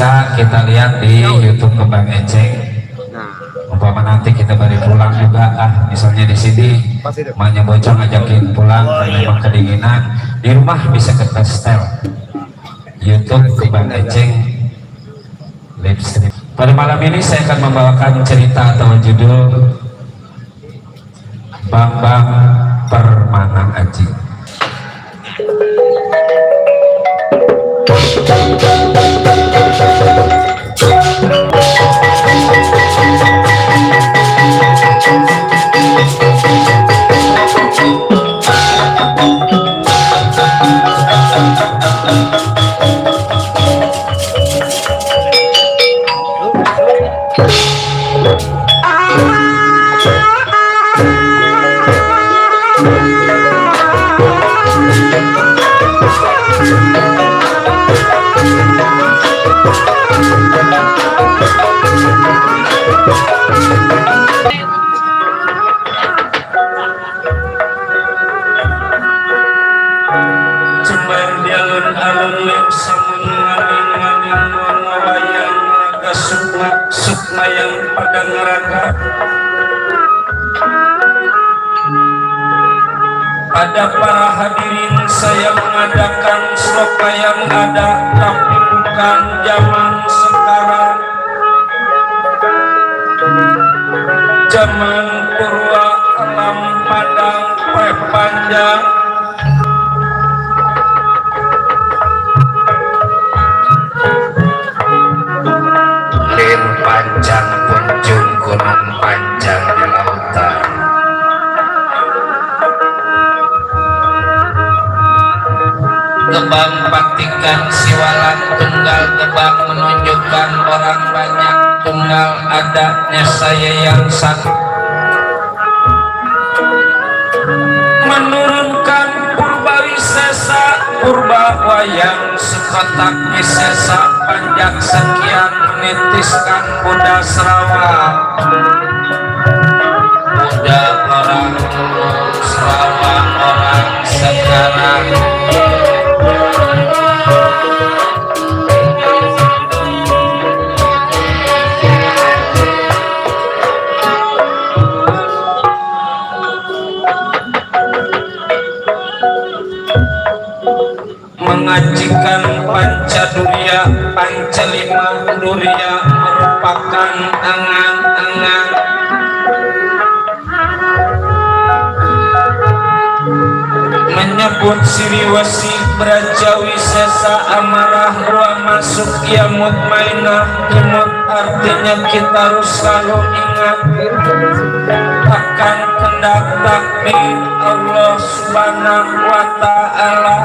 bisa kita lihat di YouTube Kembang Eceng. Umpama nanti kita balik pulang juga, misalnya di sini Manya Bocong ngajakin pulang karena memang kedinginan, di rumah bisa kita setel YouTube Kembang Eceng live stream. Pada malam ini saya akan membawakan cerita atau judul Bambang Permana Aji. Sukma yang pada neraka. Pada para hadirin saya mengadakan sloka yang ada, tapi bukan zaman sekarang. Zaman purwa alam padang panjang. Panjang punjung gunung panjang di lautan. Gebang patikan siwalan tunggal, gebang menunjukkan orang banyak, tunggal adanya saya yang satu. Menurunkan purba wisesa, purba wayang sekotak wisesa, panjang sekian menitiskan Buddha Sarawak. Buddha orang dulu, Sarawak orang sekarang. Mengajikan Pancadurya, Pancalima Durya merupakan angan-angan. Menyebut Siriwasi Brajawi Sesa Amarah Ruang Masuk Yamut Mainah Imut, artinya kita harus selalu ingat akan kehendak takdir Allah Subhanahu wa Ta'ala.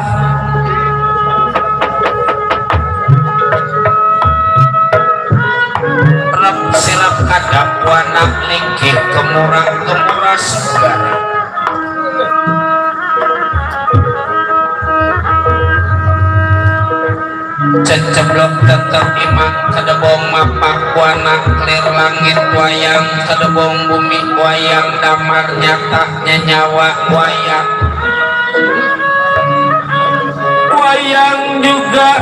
Silap kadap wanak linggih kemurah segala. Ceceblok tetep imang kedebong mapak wanak clear langit wayang, kedebong bumi wayang, damar nyatanya nyawa wayang. Wayang juga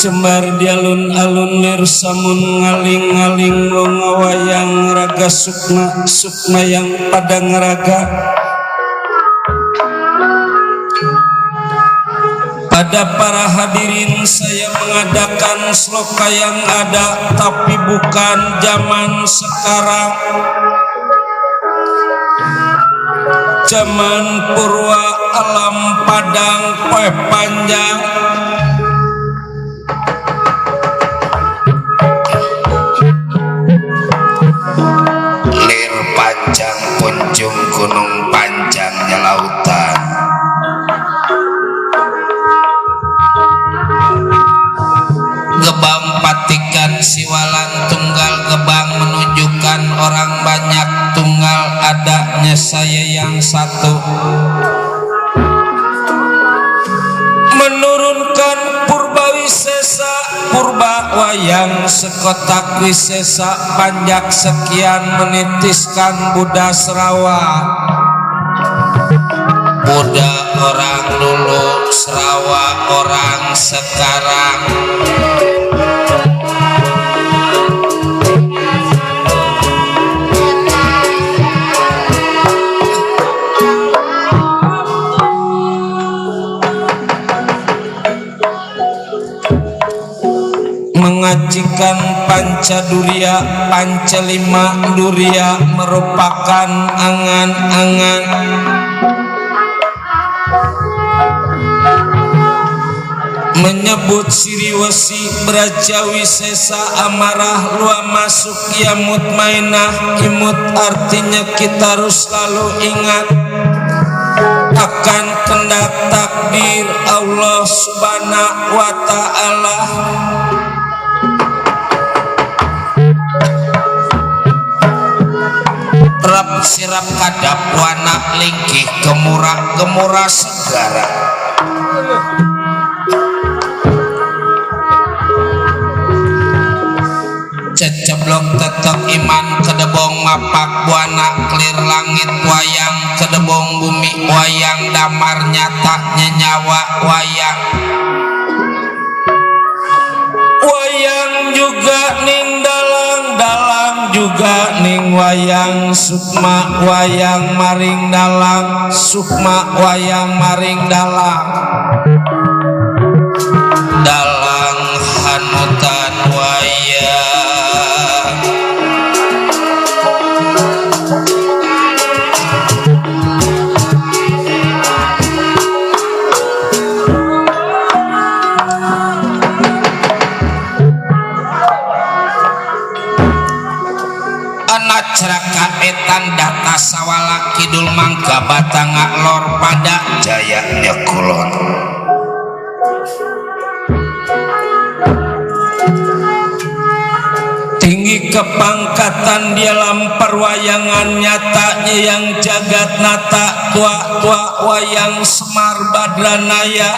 Cemar di alun-alun lir samun ngaling-ngaling ngawayang raga sukma yang pada ngeraga. Pada para hadirin saya mengadakan sloka yang ada tapi bukan zaman sekarang. Zaman purwa alam padang poe panjang. Lir panjang kunjung gunung panjangnya lautan. Gebang patikan siwalan tunggal gebang menunjukkan orang banyak tunggal adanya saya yang satu. Menurunkan purba wisesa purba wayang sekotak wisesa panjak sekian menitiskan Buddha Sarawak. Buddha orang dulu Sarawak orang sekarang. Mengajikan Pancaduria Pancalima Duria merupakan angan-angan. Menyebut siriwesi berajawi sesa amarah luar masuk ya mutmainah imut artinya kita harus selalu ingat akan kehendak takdir Allah subhanahu wa ta'ala. Rap sirap kadap wana lingkih gemurah segara. Ceceblok tetep iman kedebong mapak buana clear langit wayang kedebong bumi wayang damar nyatanya nyawa wayang. Wayang juga ning dalang juga ning wayang sukma wayang maring dalang sukma wayang maring dalang dalang hanutan wayang. Ceraka etan data sawala kidul mangga batanga lor pada jayanya kulon. Tinggi kepangkatan dia lampar wayangan nyatanya yang jagat nata tua wayang Semar Badranaya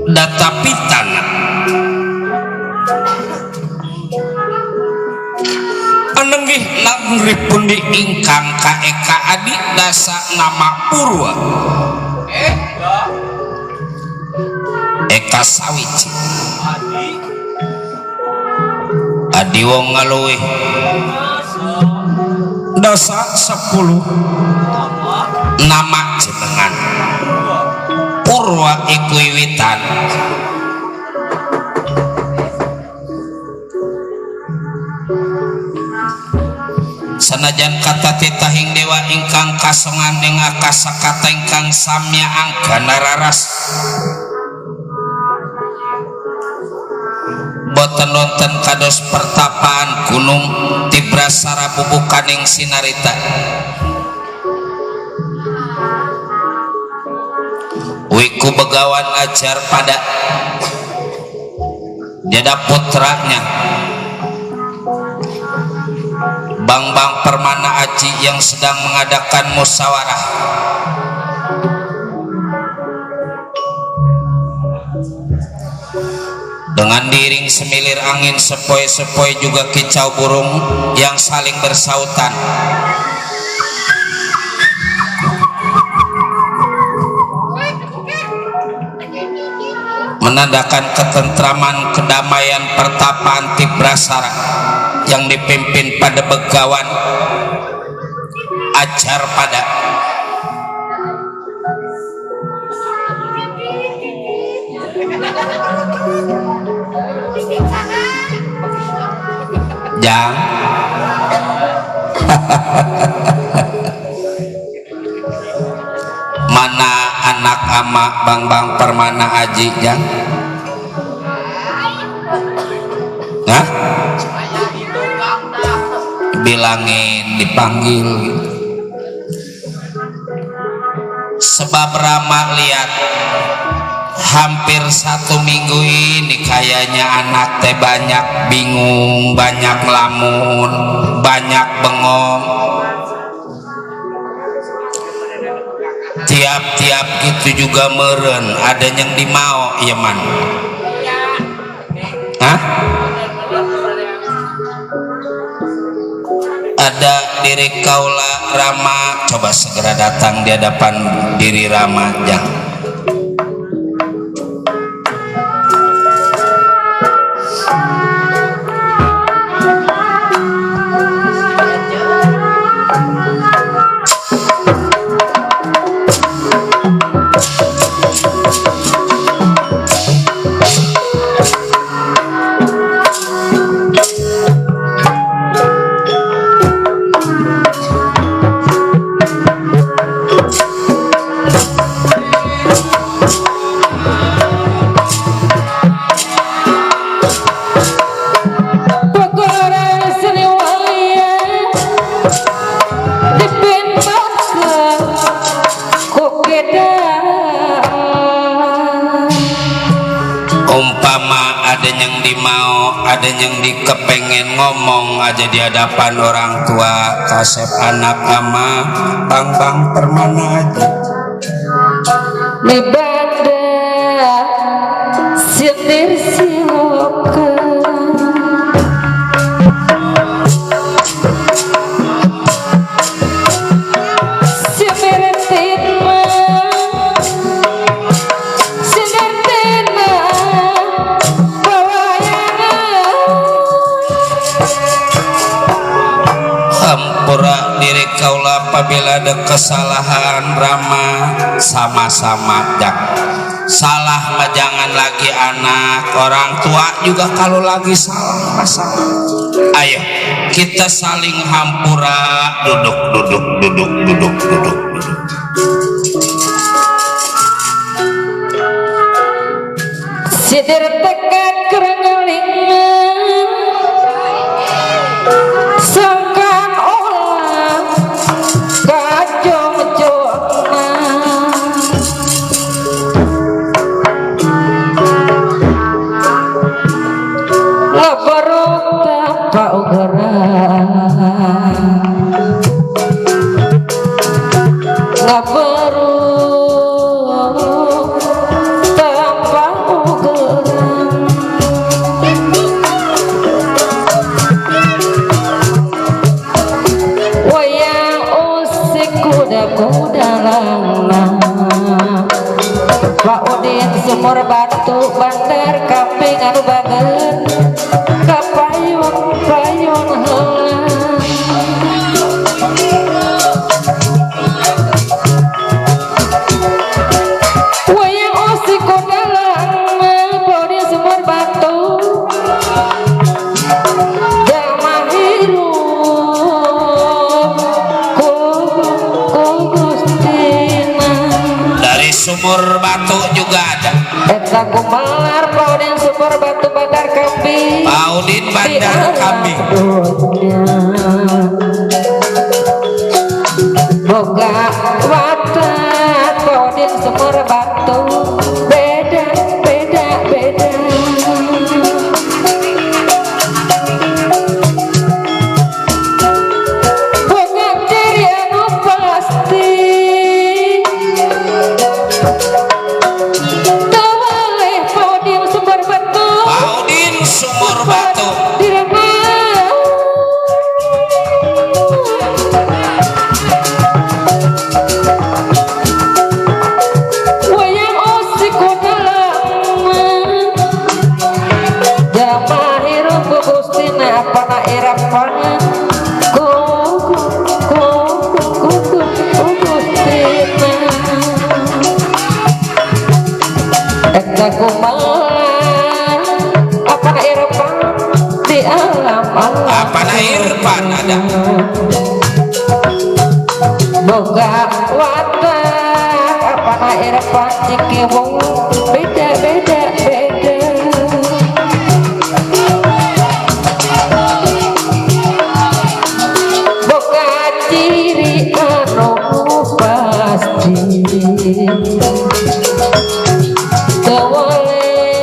data pitana anenggih lagripun diingkang kaeka adik dasa nama Purwa Eka Sawici adi wong ngaluih dosa 10 nama jenengan Purwa iku wiwitan sanajan kata titahing dewa ingkang kasongan dengan kasakata ingkang samya anggana raras boten nonton kados pertapaan gunung Tibrasara bubukaning sinarita wiku begawan ajar pada dia putranya Bang Permana Aji yang sedang mengadakan musyawarah dengan diiring semilir angin sepoi-sepoi juga kicau burung yang saling bersautan menandakan ketentraman kedamaian pertapaan Tibrasara yang dipimpin pada begawan ajar pada jang mana anak ama Bang Permana Aji jang hah bilangin dipanggil sebab Rama lihat hampir 1 minggu ini kayaknya anak teh banyak bingung, banyak lamun, banyak bengong tiap-tiap gitu juga meren ada yang dimau ya man hah? Ada diri kaula Rama coba segera datang di hadapan diri Rama jang ada yang dikepengen ngomong aja di hadapan orang tua kasep anak ama Bang Permana Aji libada sindir siloka diri kaula apabila ada kesalahan Rama sama-sama dak salah mah jangan lagi anak orang tua juga kalau lagi salah masalah ayo kita saling hampura duduk sidir tekan kerengeling sangkan olah kajong-jongna lebarok tanpa ugeran lebarok tanpa ugeran wayang usik kuda-kuda langna Pak Udin sumur batu bandar kambing anu bageun kapayun-payun heula Sumur Batu juga ada. Eta kumalar Paudin Sumur Batu Bandar Kambing. Paudin Bandar Kambing. Boga watak Paudin Sumur Batu beda beda beda. Boga ciri anu pasti. Tawaleh Paudin Sumur Batu. Paudin Sumur Batu. Wayang osik kudalang jamaah hirup gugustina apana irapana gugustina eta kumaha apana irapana di alam alam Apana Irfan ada. boga watak apana irfan cikiwung beda beda beda. Boga ciri anu pasti tewaleh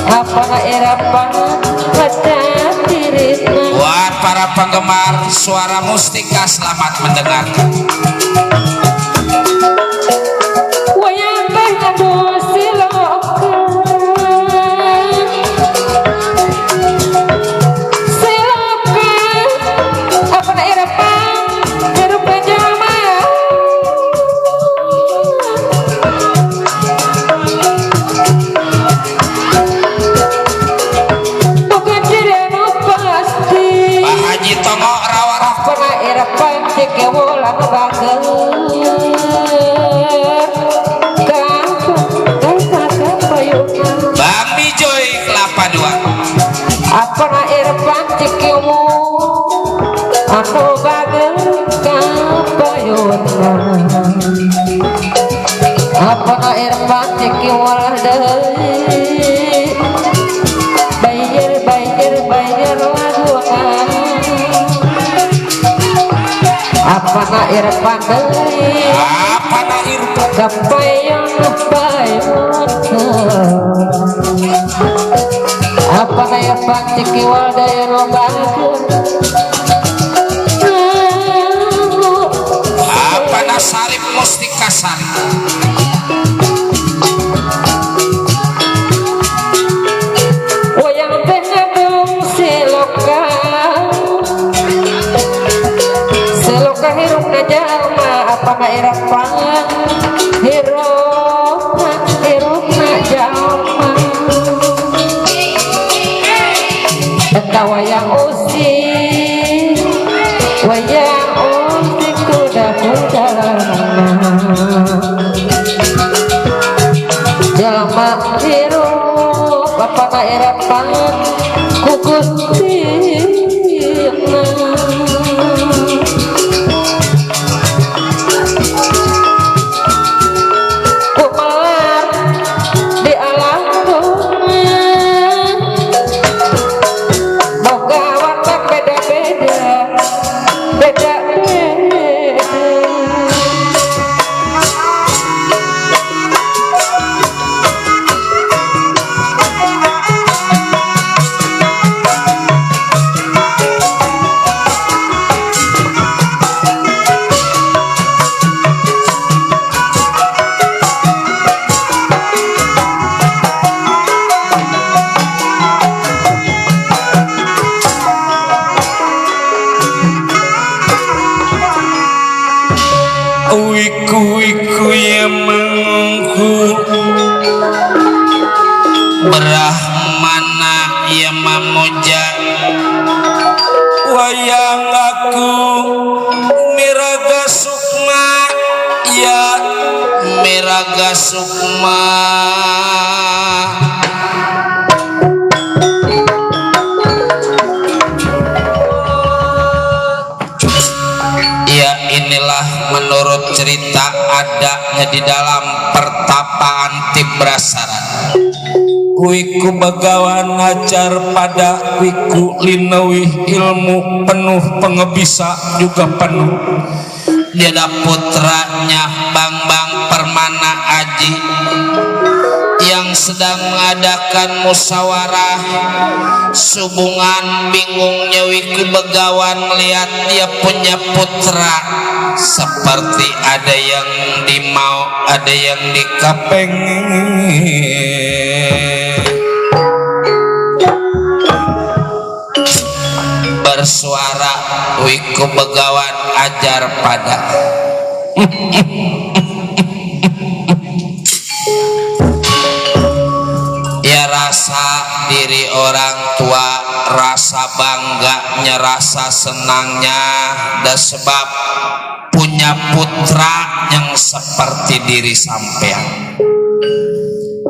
apana irfan baca diritna. Buat para penggemar suara mustika selamat mendengarkan. Wayang teh ngadu silokan silokan apana irapang hirup jalma. Bukan ciri anu pasti Pak Haji Tongo Rawara. apana irapang cikewulan bager Bang Bijoy Kelapa Dua. apana irfan cikiwu anu bager kapayuna apana irfan cikiwu deui bayir bayir bayir laguna apana irfan deui Apana Irfan. kapayuna payuna apana irfan cikiwu daya nu bager Apana Sarip Mustika Sari. wayang teh ngadung silokan siloka hirupna jalma apana irfan hirupna jalma eta wayang usik kuda jalma hirup apana irfan kugustina. Kumalar di alam dunia boga watak beda beda beda beda. Wiku-wiku yang mengku Brahmana yang memuja wayang aku Miraga Sukma ya Miraga Sukma. Ya inilah menurut cerita adanya di dalam pertapaan Tibrasaran. Wiku Begawan ngajar pada wiku lineuwih ilmu penuh pengebisa juga penuh. Dia ada putranya Bambang Permana Aji yang sedang mengadakan musyawarah subungan. Bingungnya Wiku Begawan melihat dia punya putra seperti ada yang dimau ada yang dikapengi. Bersuara Wiku Begawan ajar pada ya rasa diri orang tua, rasa bangganya, rasa senangnya, dan sebab punya putra yang seperti diri sampean.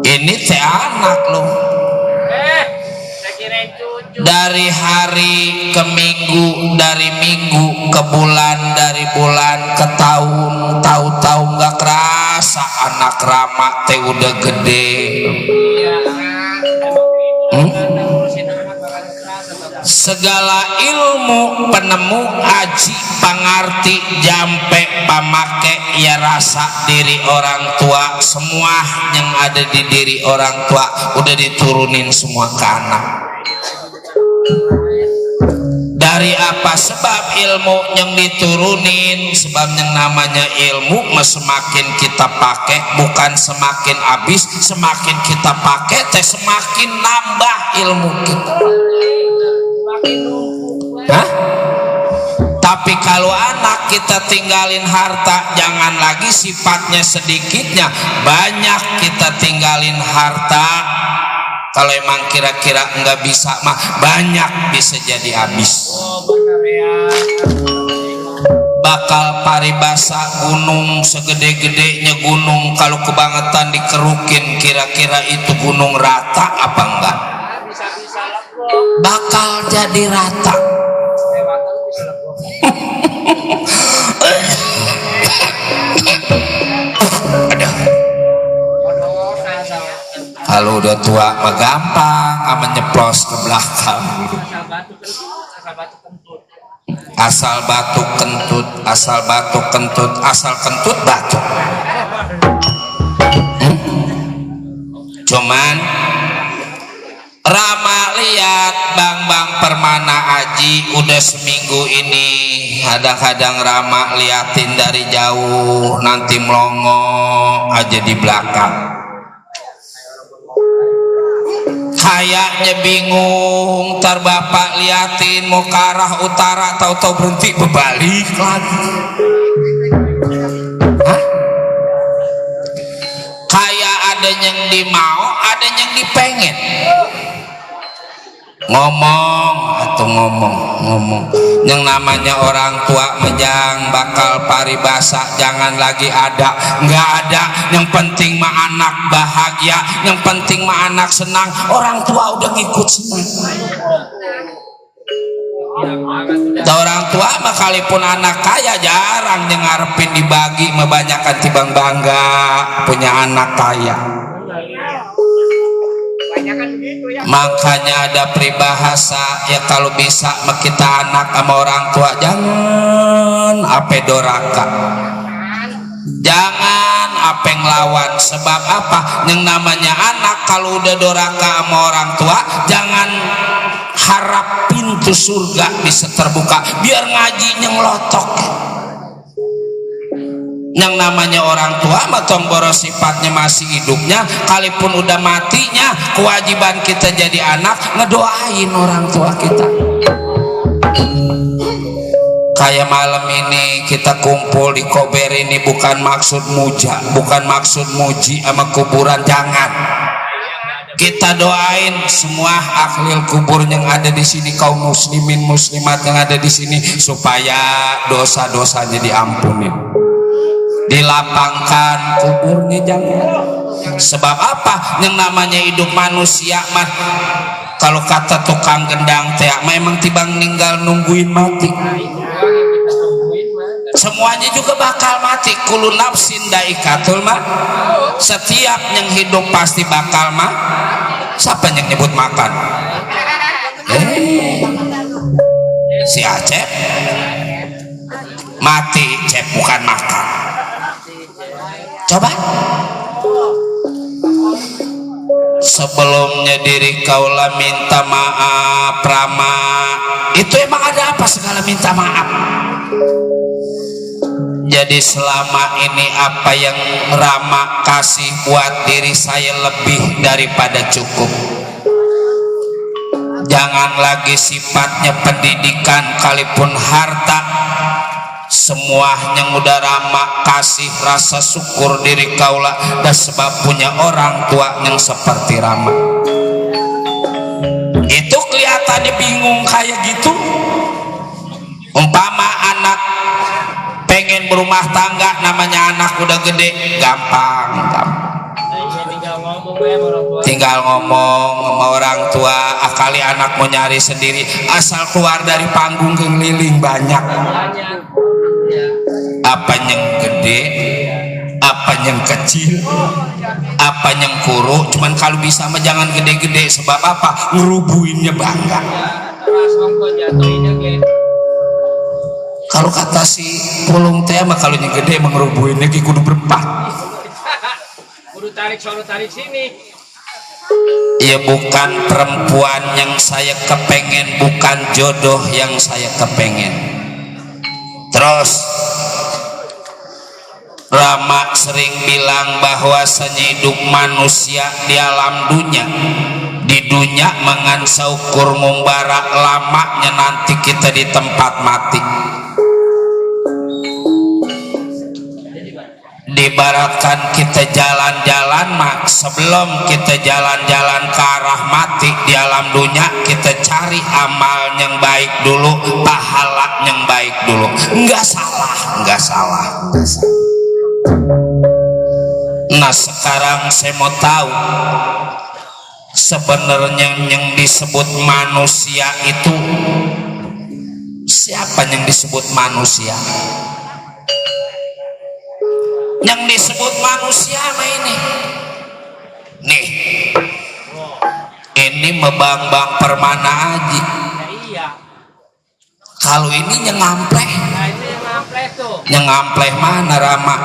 Ini teh anak loh. Dari hari ke minggu, dari minggu ke bulan, dari bulan ke tahun, tahu-tahu nggak kerasa anak Rama teh udah gede. Segala ilmu penemu aji pangarti jampe pamake ya rasa diri orang tua, semua yang ada di diri orang tua udah diturunin semua ke anak. Dari apa sebab ilmu yang diturunin? Sebab yang namanya ilmu semakin kita pakai bukan semakin habis, semakin kita pakai teh semakin nambah ilmu kita. Hah? Tapi kalau anak kita tinggalin harta, jangan lagi sifatnya sedikitnya, banyak kita tinggalin harta. Kalau emang kira-kira nggak bisa mah banyak bisa jadi habis. Bakal paribasa gunung segede-gedenya gunung, kalau kebangetan dikerukin kira-kira itu gunung rata apa enggak? Bakal jadi rata. Kalau udah tua mah gampang aman nyeplos ke belakang. Asal batu kentut, asal batu kentut, asal kentut batu. Cuman Rama lihat Bambang Permana Aji udah seminggu ini, kadang-kadang Rama liatin dari jauh, nanti melongo aja di belakang. Kayaknya bingung, ntar bapak liatin mau ke arah utara, tahu-tahu berhenti berbalik lagi. Hah? Kayak ada yang dimau, ada yang dipengen. Ngomong atau ngomong yang namanya orang tua menjang bakal paribasa, jangan lagi ada, nggak ada. Yang penting mah anak bahagia, yang penting mah anak senang, orang tua udah ngikut senang. Orang tua mah kalipun anak kaya jarang yang ngarepin dibagi, mebanyakan tibang bangga punya anak kaya. Makanya ada peribahasa ya, kalau bisa kita anak sama orang tua jangan ape doraka, jangan ape ngelawan. Sebab apa? Yang namanya anak kalau udah doraka sama orang tua, jangan harap pintu surga bisa terbuka, biar ngajinya ngelotok. Yang namanya orang tua matong boros sifatnya masih hidupnya, kalipun udah matinya, kewajiban kita jadi anak ngedoain orang tua kita. Kayak malam ini kita kumpul di Kober ini bukan maksud muja, bukan maksud muji sama kuburan, jangan. Kita doain semua ahlil kubur yang ada di sini, kaum muslimin muslimat yang ada di sini, supaya dosa-dosanya diampuni, dilapangkan kuburnya jangan. Sebab apa? Yang namanya hidup manusia mah, kalau kata tukang gendang teh memang tibang ninggal nungguin mati. semuanya juga bakal mati. Kullu nafsin daikatul maut. Setiap yang hidup pasti bakal siapa yang nyebut makan? Si Acep mati, Cep, bukan makan. Coba sebelumnya diri kaulah minta maaf Rama. Itu emang ada apa segala minta maaf? Jadi selama ini apa yang Rama kasih buat diri saya lebih daripada cukup. Jangan lagi sifatnya pendidikan kalipun harta, semua yang udah Rama kasih rasa syukur diri kaula dan sebab punya orang tua yang seperti Rama. Itu kelihatannya bingung kayak gitu. Umpama anak pengen berumah tangga, namanya anak udah gede, gampang. Tinggal ngomong sama orang tua. Kali anak mau nyari sendiri, asal keluar dari panggung keliling banyak. Apa yang gede, apa yang kecil, apa yang kuru, cuman kalau bisa mah jangan gede-gede. Sebab apa? Ngerubuinnya bangga. Kalau kata si Pulung teh mah kalau yang gede emang ngerubuinnya kudu berempat. Kudu tarik sini. Ya bukan perempuan yang saya kepengen, bukan jodoh yang saya kepengen. Terus Rama sering bilang bahwasanya hidup manusia di alam dunia, di dunia mangan saukur mumbara, lamanya nanti kita di tempat mati. Dibaratkan kita jalan-jalan mak, sebelum kita jalan-jalan ke arah mati di alam dunia, kita cari amal yang baik dulu, pahala yang baik dulu. Enggak salah. Nah sekarang saya mau tahu sebenarnya yang disebut manusia itu siapa? Yang disebut manusia, yang disebut manusia mah ini Bang Permana Haji. Kalau ini nyengampleh, nyengampleh mana Rama?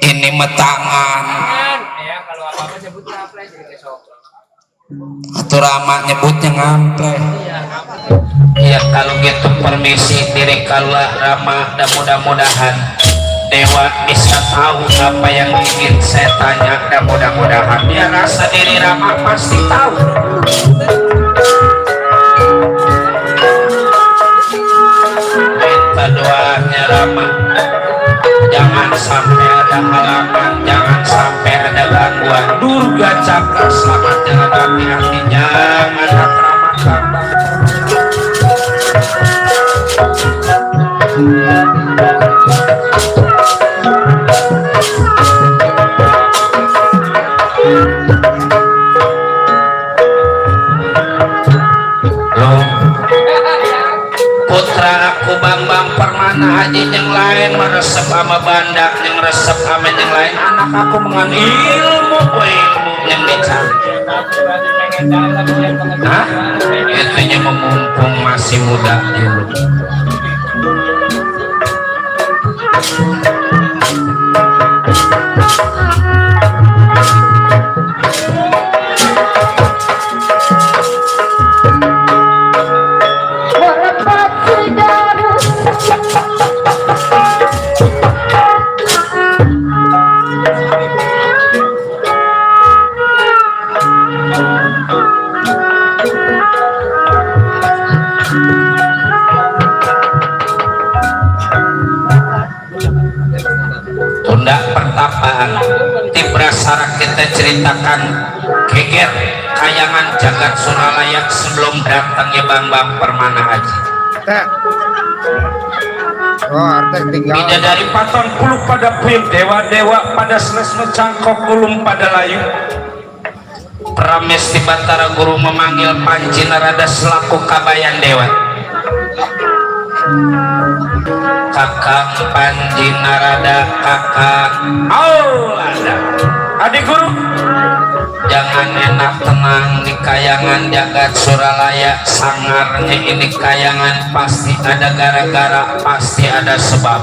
Ini metangan. Atau Rama nyebutnya ngampleh. Ya kalau gitu permisi diri kaula Rama, dan mudah-mudahan Dewa bisa tahu apa yang ingin saya tanya, dan mudah-mudahan dia rasa diri Rama pasti tahu. Minta doanya Rama, jangan sampai ada halangan, jangan sampai ada gangguan. Durga Cakra selamat jalan hati-hati, jangan Rama kambang. Putra aku Bang Permana Haji yang lain meresep sama bandak, yang resep sama yang lain. Anak aku mengan ilmu yang dicari. Hah? Itunya memumpung masih muda dulu. Tunda pertapaan Tibrasara kita ceritakan geger kayangan jagat Suralayak sebelum datangnya Bang Permana Haji. Bidadari paton puluh pada pin, dewa-dewa pada selesai cangkok ulum pada layu. Prames di Batara Guru memanggil Panji Narada selaku kabayan dewa. Kakang Panji Narada kakang Aulada adik guru jangan enak tenang di kayangan jagat Suralaya. Sangarnya ini kayangan pasti ada gara-gara, pasti ada sebab.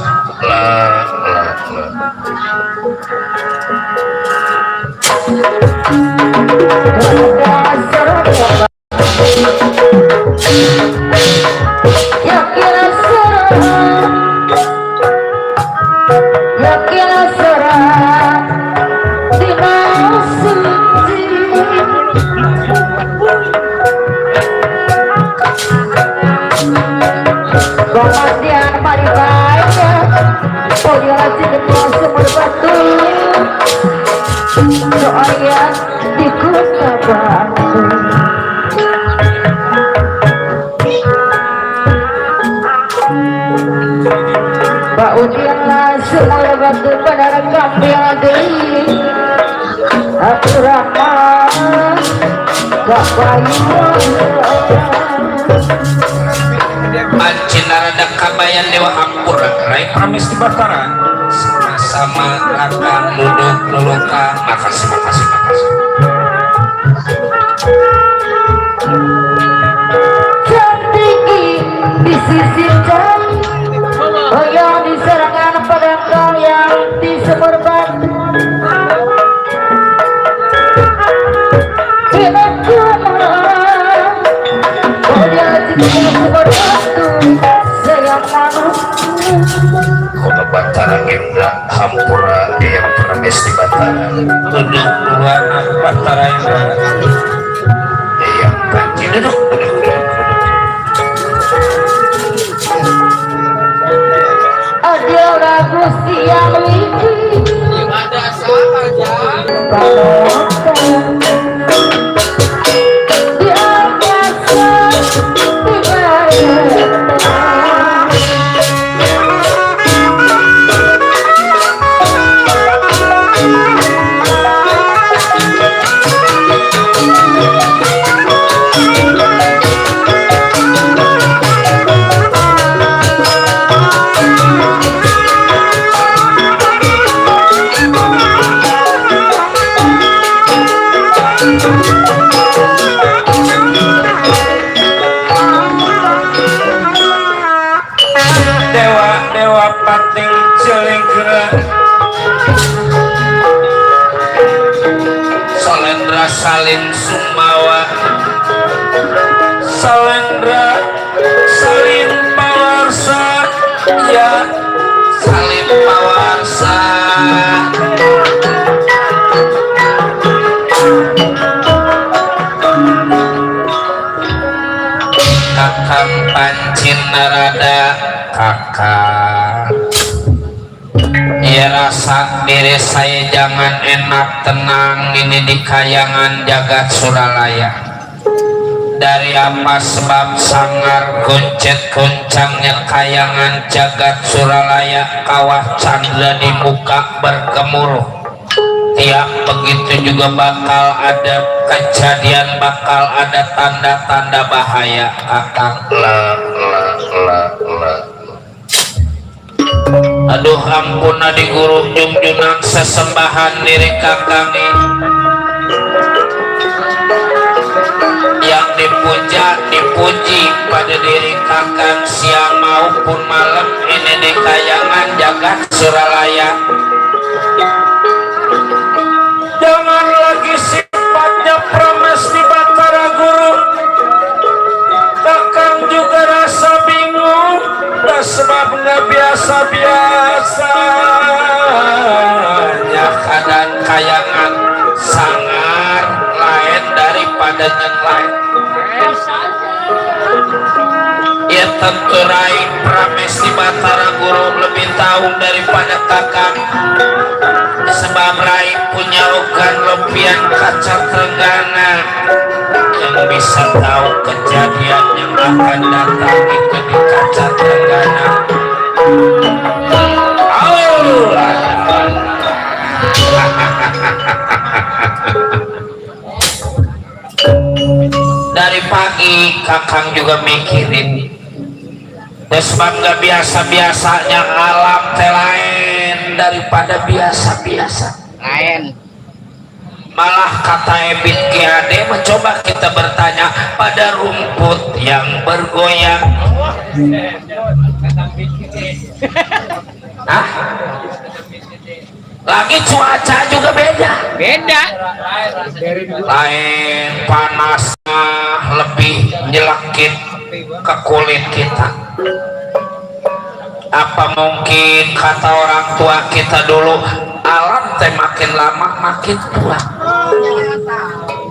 Di kota Batu Pak Udianlah semua batu pada rekam yang diri Aku rahmat Gak bayi Panci Narada kabayan Dewa Hampura Rai Pramis di Bataran sama kakang duduk luluka. Makasih Tinggi di sisi jari Oh yang di serangan pada kau yang di sumber batu Tidak kumar Oh dia di sumber batu Sayang manusia Kota Bataran Indra Hampura yang Pramis di Bataran duduk luar Bataran Indra yang Panci duduk Adalah Gusti yang wiki Ada saja. Balongan Di angkasa Di Dewa Pating Cilingkera Salendra Salin Sumawa Salendra Salin Pawarsa ya Salin Pawarsa Kakang Panci Narada kakak ya rasa diri saya jangan enak tenang ini di kayangan jagat Suralaya. Dari apa sebab sangar goncet goncangnya kayangan jagat Suralaya kawah candra di muka bergemuruh. Tiap begitu juga bakal ada kejadian, bakal ada tanda-tanda bahaya. Kakang aduh ampun adi guru junjungan sesembahan diri kakang yang dipuji pada diri kakang siang maupun malam ini di kayangan jagat Suralaya. Jangan lagi sifatnya Pramis di Batara guru, kakang juga rasa bingung sebab nggak biasa-biasanya kadang kayangan sangar lain daripada yang lain. Ya tentu Rai Pramis di Batara guru lebih tahu daripada kakang sebab Rai punya ogan lepian kaca Trenggana yang bisa tahu kejadian yang akan datang itu di kaca Trenggana. Dari pagi kakang juga mikirin Desman gak biasa-biasanya alam teh lain daripada biasa-biasa. Lain. Malah kata Ebit Kiade mencoba kita bertanya pada rumput yang bergoyang. Hah? Lagi cuaca juga beda. Beda. Lain panasnya lebih nyelakit ke kulit kita. Apa mungkin kata orang tua kita dulu, alam teh makin lama makin tua.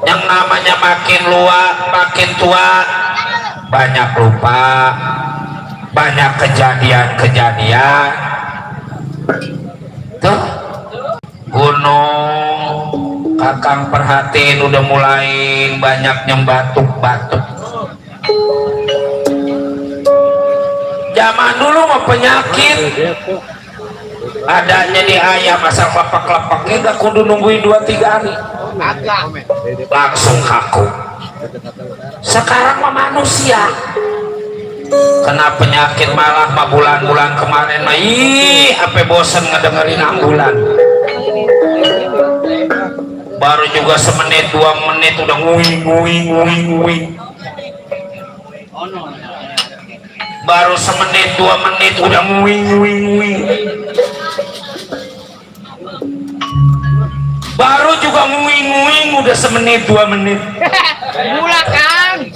Yang namanya makin luas makin tua, banyak lupa, banyak kejadian-kejadian. Tuh gunung kakang perhatiin udah mulai banyak yang batuk-batuk. Zaman dulu mah penyakit adanya di ayam asal kelepak-kelepaknya gak kudu nungguin 2-3 hari langsung kaku. Sekarang mah manusia kena penyakit malah mah bulan-bulan kemarin mah apa bosen ngedengerin ambulan. Baru juga semenit 2 menit udah nguing. Baru semenit 2 menit udah nguing. Baru juga nguing udah semenit 2 menit. Gula Kang.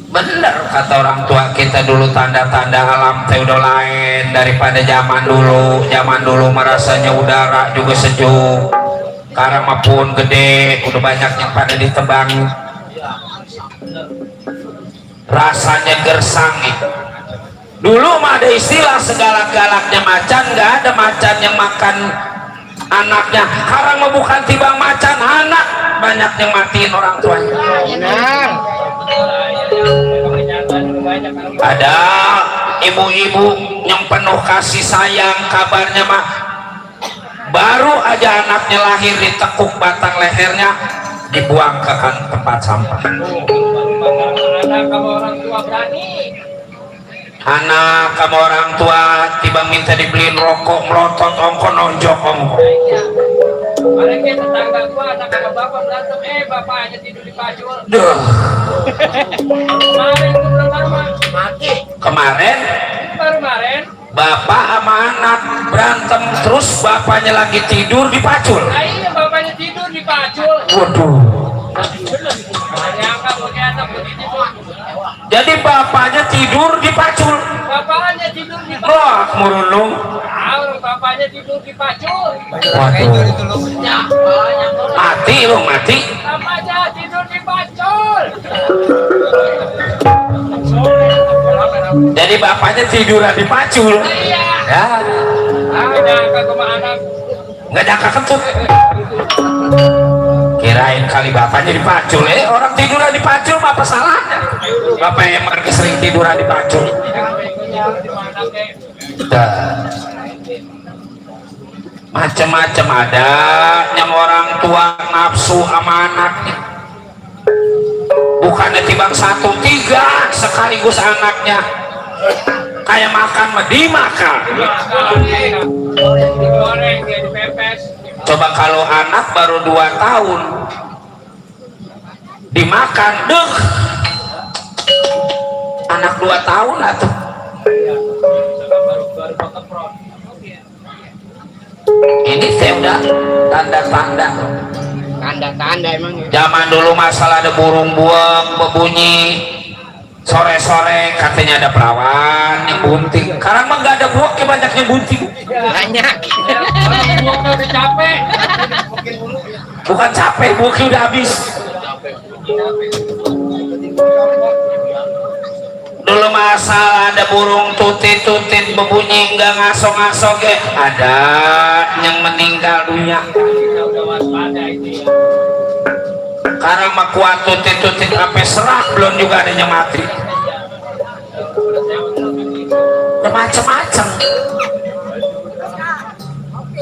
Bener kata orang tua kita dulu, tanda-tanda alam teh udah lain daripada zaman dulu. Zaman dulu merasanya udara juga sejuk. Sekarang mah pun gede, udah banyak yang pada ditebang. Rasanya gersang. Dulu mah ada istilah segalak-galaknya macan, nggak ada macan yang makan anaknya. Sekarang mah bukan tibang macan, anak banyak yang matiin orang tuanya. Benar. Ada ibu-ibu yang penuh kasih sayang, kabarnya mah baru aja anaknya lahir ditekuk batang lehernya dibuang ke tempat sampah. Anak kamu orang tua tiba minta dibeliin rokok melotot ongko nonjok ongko. Mereka tetangga gua anak sama bapak berantem, bapaknya tidur di pacul. Duh. Kemarin itu belum lama mati. Kemarin bapak sama anak berantem terus bapaknya lagi tidur di pacul. Nah, iya bapaknya tidur di pacul. Waduh. Jadi bapaknya tidur di pacul. Bapaknya tidur di pacul. Wah, murunung. Bapaknya tidur di pacul. Waduh. Mati lu, mati. Bapaknya tidur di pacul. Jadi bapaknya tiduran di pacul. Iya. Ya. Nyangka sama anak. Nggak nyangka kentut. Kirain kali bapaknya di pacul. Orang tiduran di pacul apa salahnya? Bapak yang sering tiduran di pacul. Macam-macam ada yang orang tua nafsu sama anaknya. Bukannya tibang 1-3 sekaligus anaknya. Kayak makan mah dimakan. Coba kalau anak baru 2 tahun dimakan, anak 2 tahun atau ini saya udah tanda-tanda. Tanda-tanda emang. Zaman dulu masalah ada burung buang berbunyi sore-sore katanya ada perawan yang bunting. Sekarang mah nggak ada buak, banyak yang bunting. Banyak. Buaknya udah capek. Bukan capek, buaknya udah habis. Dulu masalah ada burung tutit-tutit berbunyi nggak ngaso-ngaso ke ada yang meninggal dunia. Sekarang mah kuat tutit-tutit sampai serak belum juga ada yang mati. Udah macam-macam.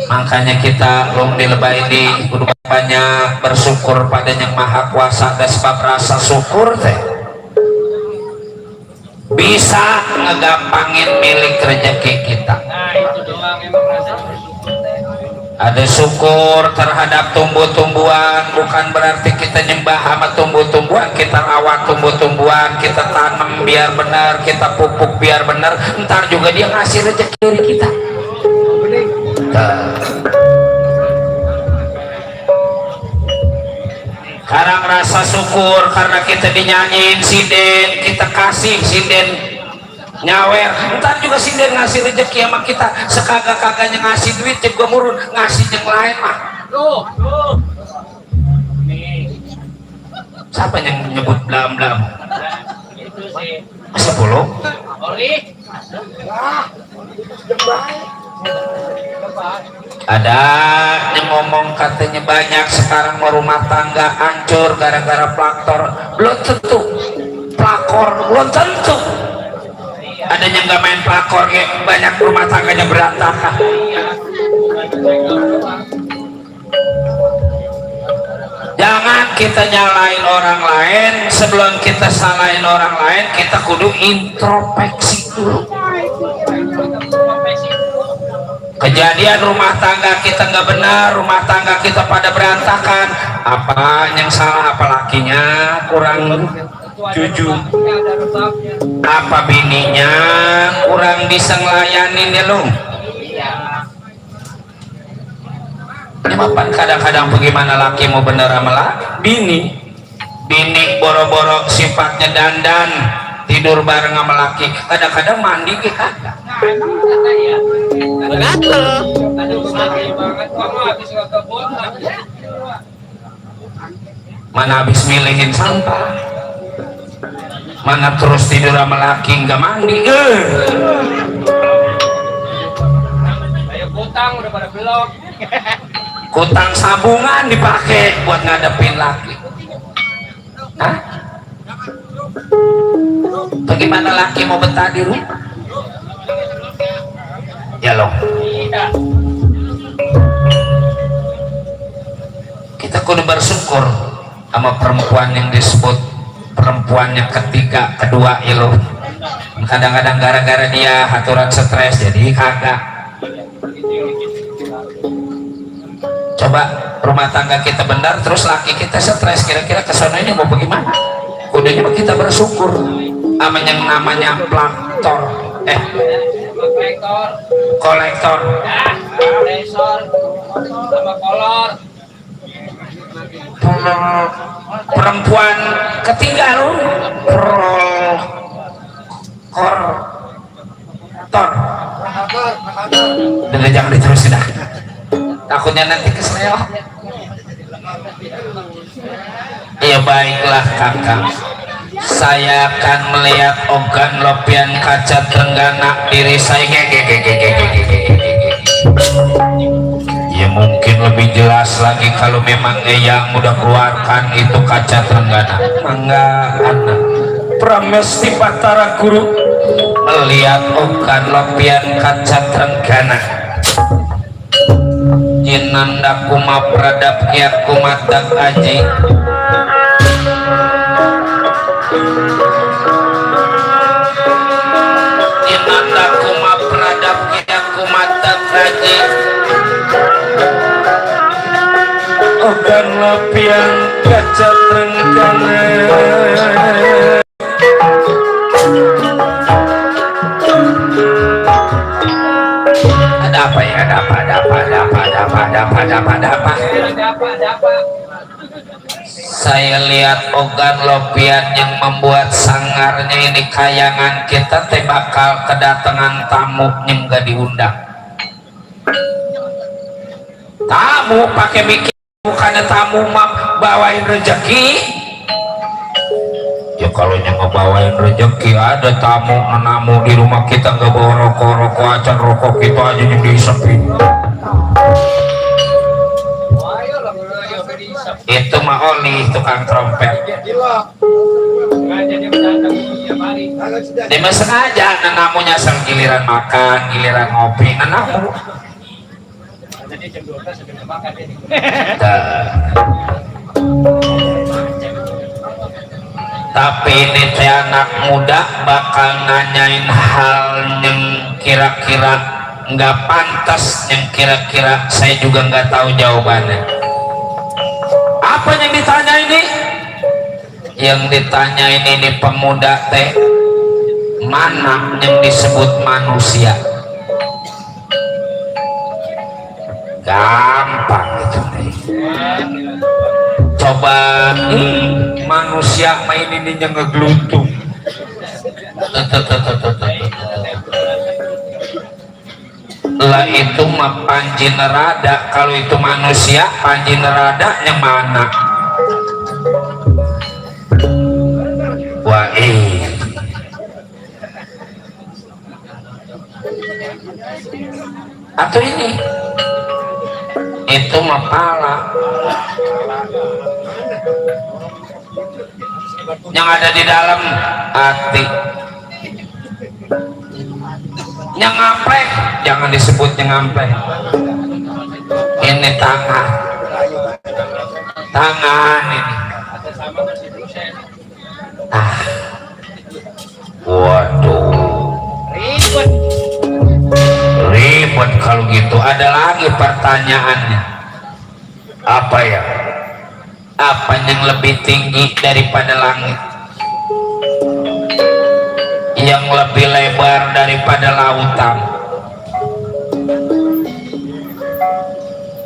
Makanya kita belum dilebay ini kudu banyak bersyukur pada yang maha kuasa dan sebab rasa syukur teh bisa ngegampangin milik rezeki kita. Nah itu doang emang rasa bersyukur teh. Ada syukur terhadap tumbuh-tumbuhan, bukan berarti kita nyembah sama tumbuh-tumbuhan, kita rawat tumbuh-tumbuhan, kita tanam biar benar, kita pupuk biar benar, ntar juga dia ngasih rezeki dari kita. Sekarang rasa syukur karena kita dinyanyiin sinden, kita kasih sinden nyawer, ntar juga sinden ngasih rezeki sama kita, sekagak-kagaknya ngasih duit juga murun, ngasih yang lain mah. Tuh. Nih. Siapa yang nyebut blam-blam? Itu sih. Masa puluh? Oli. Ada yang ngomong katanya banyak sekarang mau rumah tangga hancur gara-gara plaktor. Belum tentu pelakor, belum tentu. Ada yang nggak main pelakor, ya banyak rumah tangganya berantakan. Jangan kita nyalain orang lain, sebelum kita salahin orang lain kita kudu introspeksi dulu. Kejadian rumah tangga kita nggak benar, rumah tangga kita pada berantakan, apa yang salah? Apa lakinya kurang jujur, apa bininya kurang bisa ngelayanin ya lo. Kenapa kadang-kadang bagaimana laki mau bener sama bini boro-boro sifatnya dandan tidur bareng sama laki, kadang-kadang mandi kita mana habis milihin sampah, mana terus tidur sama laki nggak mandi. Ayo kutang udah pada belok. Kutang sabungan dipakai buat ngadepin laki. Hah? Bagaimana laki mau betah di rumah? Ya loh. Kita kudu bersyukur sama perempuan yang disebut perempuannya ketiga, kedua ilu. Kadang-kadang gara-gara dia aturan stres jadi kagak. Coba rumah tangga kita benar terus laki kita stres, kira-kira kesana ini mau bagaimana? Kudanya kita bersyukur sama yang namanya plaktor, kolektor, Resor sama kolor. perempuan ketiga lu kolektor. Udah jangan diterusin dah, takutnya nanti keseleo. Ya baiklah kakak, saya akan melihat ogan lopian kaca Trenggana diri saya. Ya mungkin lebih jelas lagi kalau memang yang udah keluarkan itu kaca Trenggana. Mangga anak Pramesti Batara Guru melihat ogan lopian kaca Trenggana. Jinanda kuma pradap kiat kumatak aji. Jinanda kuma pradap kiat kumatak aji. Ogan lopian kaca Trenggana. Ada apa ya? Ada apa? Saya lihat ogan lopian yang membuat sangarnya ini kayangan kita teh bakal kedatangan tamu yang gak diundang. Tamu pakai mikir, bukannya tamu mah bawain rezeki. Ya kalau yang ngebawain rezeki ada tamu menamu di rumah kita nggak bawa rokok acan rokok kita aja yang diisepin. Itu mah Oli tukang trompet. Dia mah sengaja namunya sang giliran makan, giliran ngopi, namu. tapi ini teh anak muda bakal nanyain hal yang kira-kira nggak pantas, yang kira-kira saya juga nggak tahu jawabannya. Apa yang ditanya ini? Yang ditanya ini pemuda teh, mana yang disebut manusia? Gampang itu nih. Coba manusia main ini yang ngegeluntung. Lah itu mah Panji Nerada. Kalau itu manusia, Panji Nerada yang mana? Wah atau ini itu mah pala yang ada di dalam hati. Yang ngamplek jangan disebut yang ngamplek. Ini tangan ini. Waduh, ribet kalau gitu. Ada lagi pertanyaannya, apa ya? Apa yang lebih tinggi daripada langit? Yang lebih lebar daripada lautan?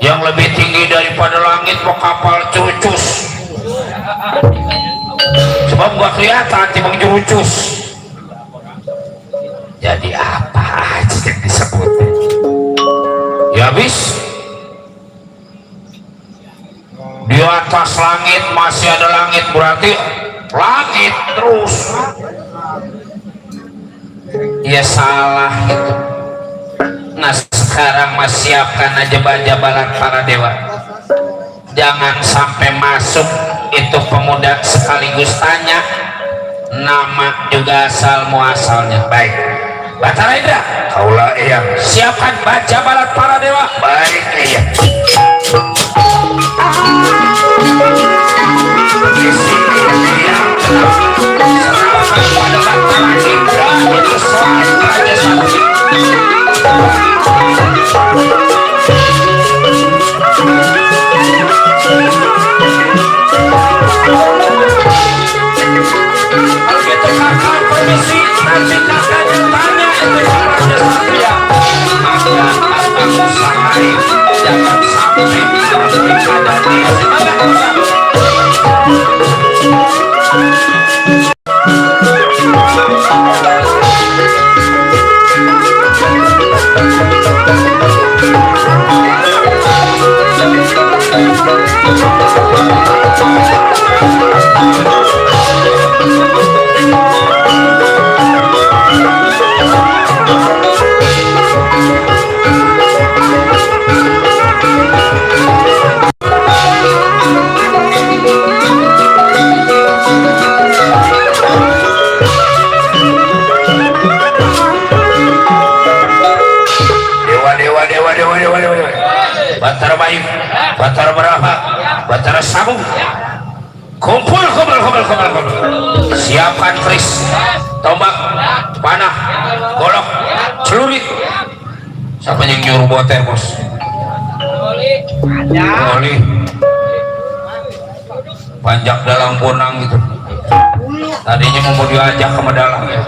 Yang lebih tinggi daripada langit mau kapal cucus? Sebab gua kelihatan timbang jurucus. Jadi apa aja yang disebut? Ya habis di atas langit masih ada langit, berarti langit terus. Ya salah itu. Nah sekarang mas siapkan aja jabalan para dewa. Jangan sampai masuk itu pemuda sekaligus tanya nama juga asal muasalnya. Baik, Batara Indra, kaulah iya. Siapkan baca balat para dewa. Baik iya. Di sini dia serahkan pada Batara Indra itu soal Raja Sakti. Begitu kakak permisi, nanti kakak yang tanya itu Raja Satria. Maka akan usahain jangan sampai ada dia. Batara Bayu, Batara Beraha, Batara Sabung, kumpul. Siapkan keris, tombak, panah, golok, celurit. Siapa yang nyuruh bawa termos? Oli. Panjak dalam punang gitu. Tadinya mau diajak ke Medalang ya.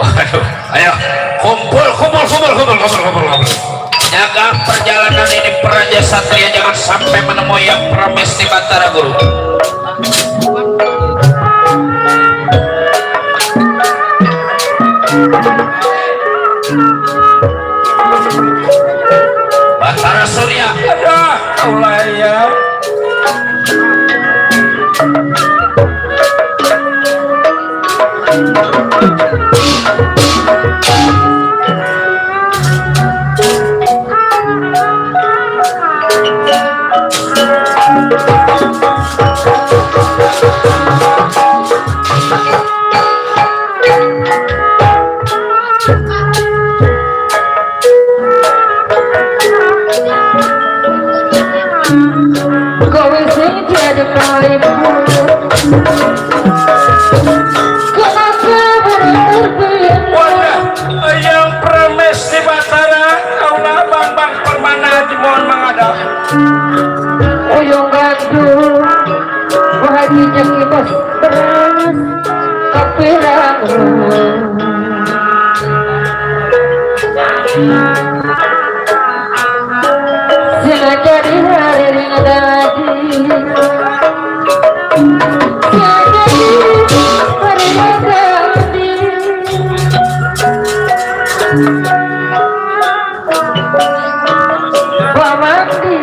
Waduh, ayo kumpul. Jaga perjalanan ini Raja Satria, jangan sampai menemui yang Pramesti Batara Guru. Batara Surya, ada Allah ya. Kau sing tiada kali Jangan jadi hari ringan tadi. Jangan jadi hari ringan tadi. Pamati,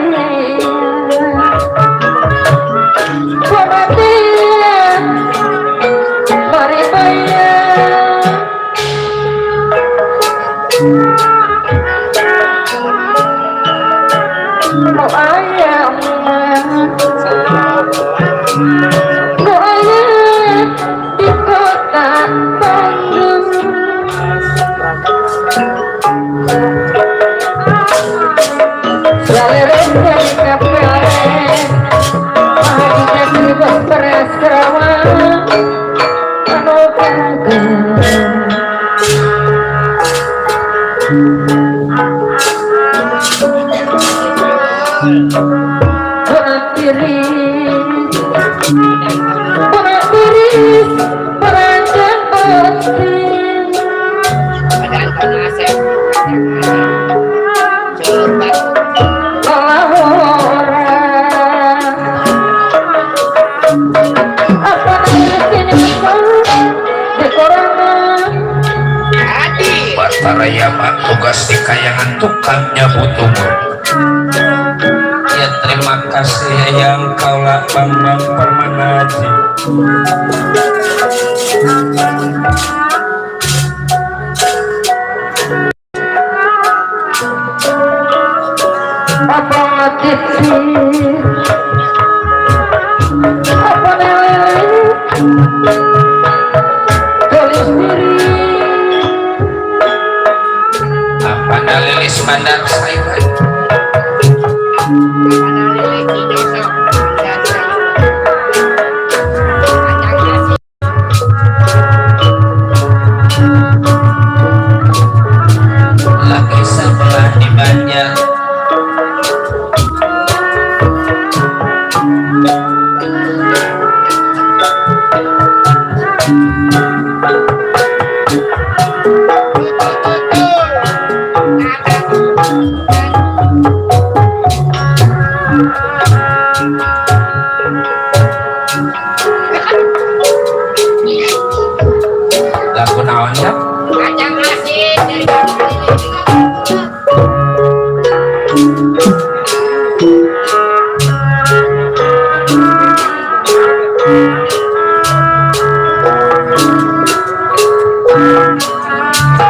pamati, mari bayar. Oh ayam, oh ayam di kota Bandung. Selalu dari kapelan, hanya seribu beras kerawang, anu kagak. Beranjak penting. Kalau orang apa namanya di korangan Bataraya mah tugas di kayangan tukang nyabut umur. Ya terima kasih yang kaulah Bambang Permanaji. apa mati apa lele tulis diri Apa dalilis bandar saya? Lagi sebelah di Banjar. Lagu naon ya?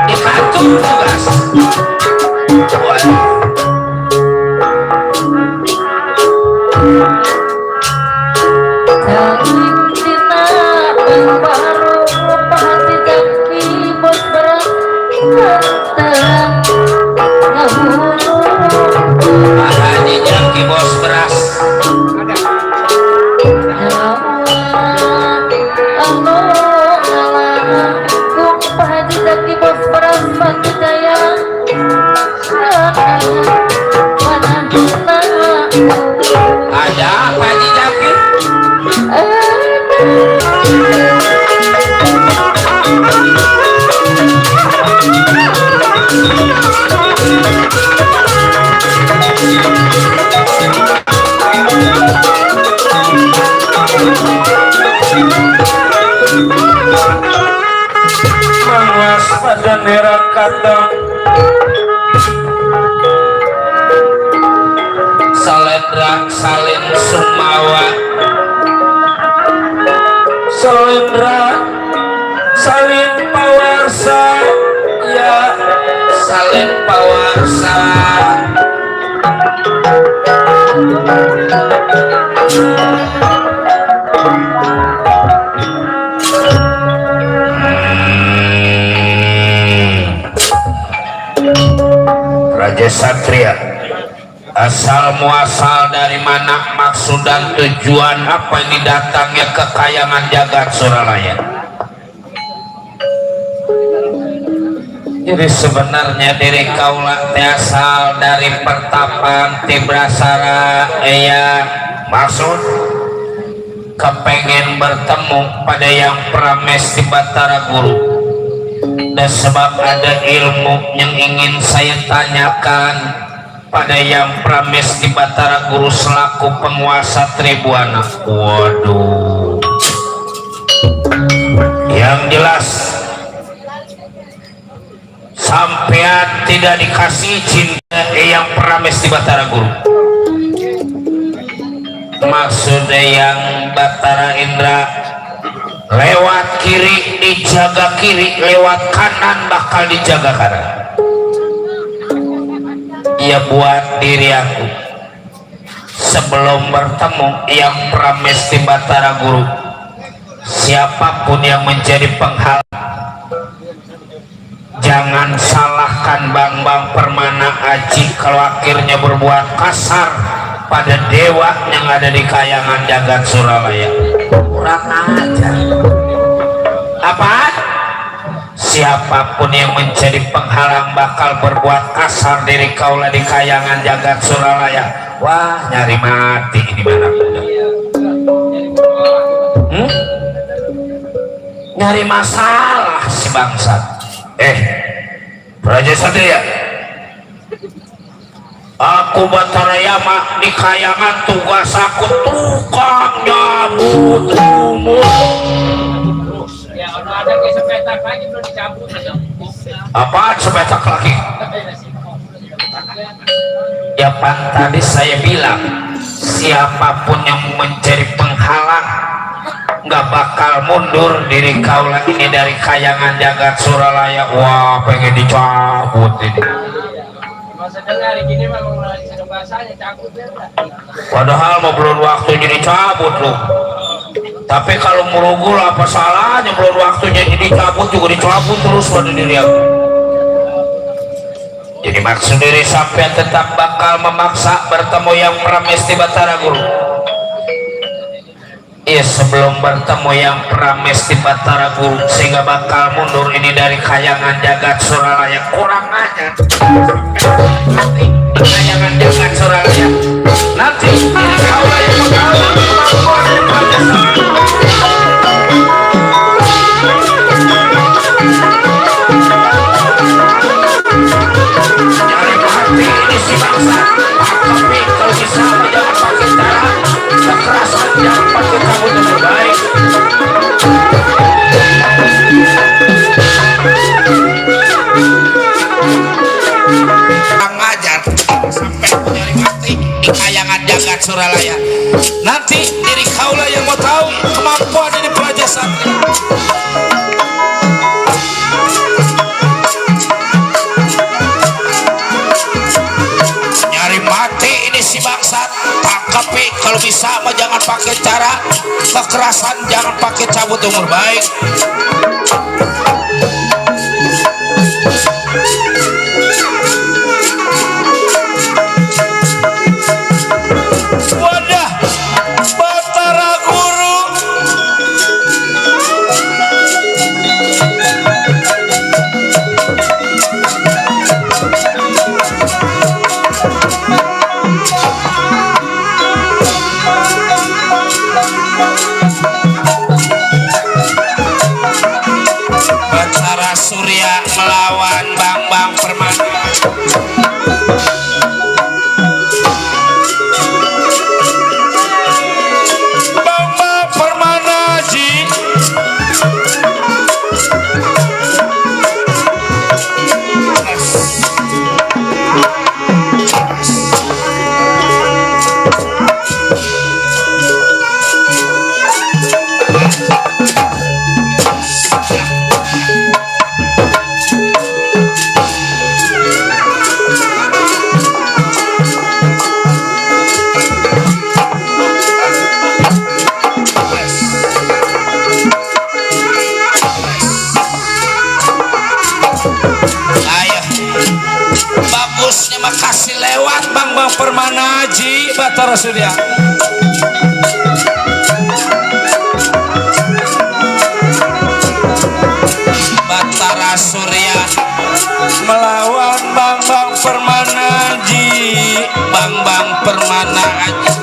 Dibantu tugas. Waduh. Saling dina baru pahati kaki bos berat terang ngahulu Haji jangki bos beras. pahati kaki bos berat batu jaya mana dina Ada apa Haji jangki? Mangas pada nerak kadang Saledra salin sumawa. Selendra salin pawarsa ya Salin pawarsa. Raja Satria, asal muasal dari mana, maksud dan tujuan apa ini datangnya ke kayangan jagat Suralaya? Jadi sebenarnya diri kaula teh asal dari pertapan Tibrasara, maksud kepengen bertemu pada yang prames di Batara Guru, dan sebab ada ilmu yang ingin saya tanyakan pada yang prames di Batara Guru selaku penguasa Tribuana. Waduh, yang jelas sampean tidak dikasih cinta yang prames di Batara Guru. Maksudnya yang Batara Indra lewat kiri dijaga kiri, lewat kanan bakal dijaga kanan. Ya buat diri aku sebelum bertemu yang prames di Batara Guru, siapapun yang menjadi penghalang, jangan salahkan Bang Permana Aji kalau akhirnya berbuat kasar pada dewa yang ada di kayangan jagat Suralaya. Kurang ajar. Apa? Siapapun yang menjadi penghalang bakal berbuat kasar diri kaulah di kayangan jagat Suralaya. Wah, nyari mati ini mana udah. Nyari masalah si bangsat. Praja Satria, aku Batara Yama di kayangan tugas aku tukang nyambut rumus. Ya, ada kayak sepetak lagi belum dicabut. Apaan sepetak lagi? Ya pan tadi saya bilang siapapun yang menjadi penghalang nggak bakal mundur diri kaulah ini dari kayangan jagat Suralaya. Wah, pengen dicabut ini. Masa dengar gini mah mengulangi sedang bahasanya cabut ya. Padahal mau belum waktunya dicabut loh. Tapi kalau merugul apa salahnya, belum waktunya dicabut juga dicabut terus pada diri aku. Jadi maksud diri sampai tetap bakal memaksa bertemu yang prames di Batara Guru. Iya, sebelum bertemu yang prames di Batara Guru sehingga bakal mundur ini dari kayangan jagat Suralaya. Kurang aja nanti kayangan jagat Suralaya nanti ini kau yang mengalah kemampuan yang nyari hati ini si bangsa. Tapi kalau bisa jangan pakai cara kekerasan, jangan pakai kamu yang terbaik. Ngajar sampai nyari mati di kayangan jagat Suralaya. Nanti diri kaulah yang mau tahu kemampuan ini Praja Satria. Nyari mati ini si bangsat. Tapi kalau bisa mah jangan pakai cara kekerasan, jangan pakai cabut umur baik. Wadah, Batara Guru. Batara Surya melawan Bang Permana. Bang Permana Ji. Bagusnya makasih lewat Bang Permana Haji Batara Surya. Batara Surya melawan Bang Permana Haji. Bang Permana Haji.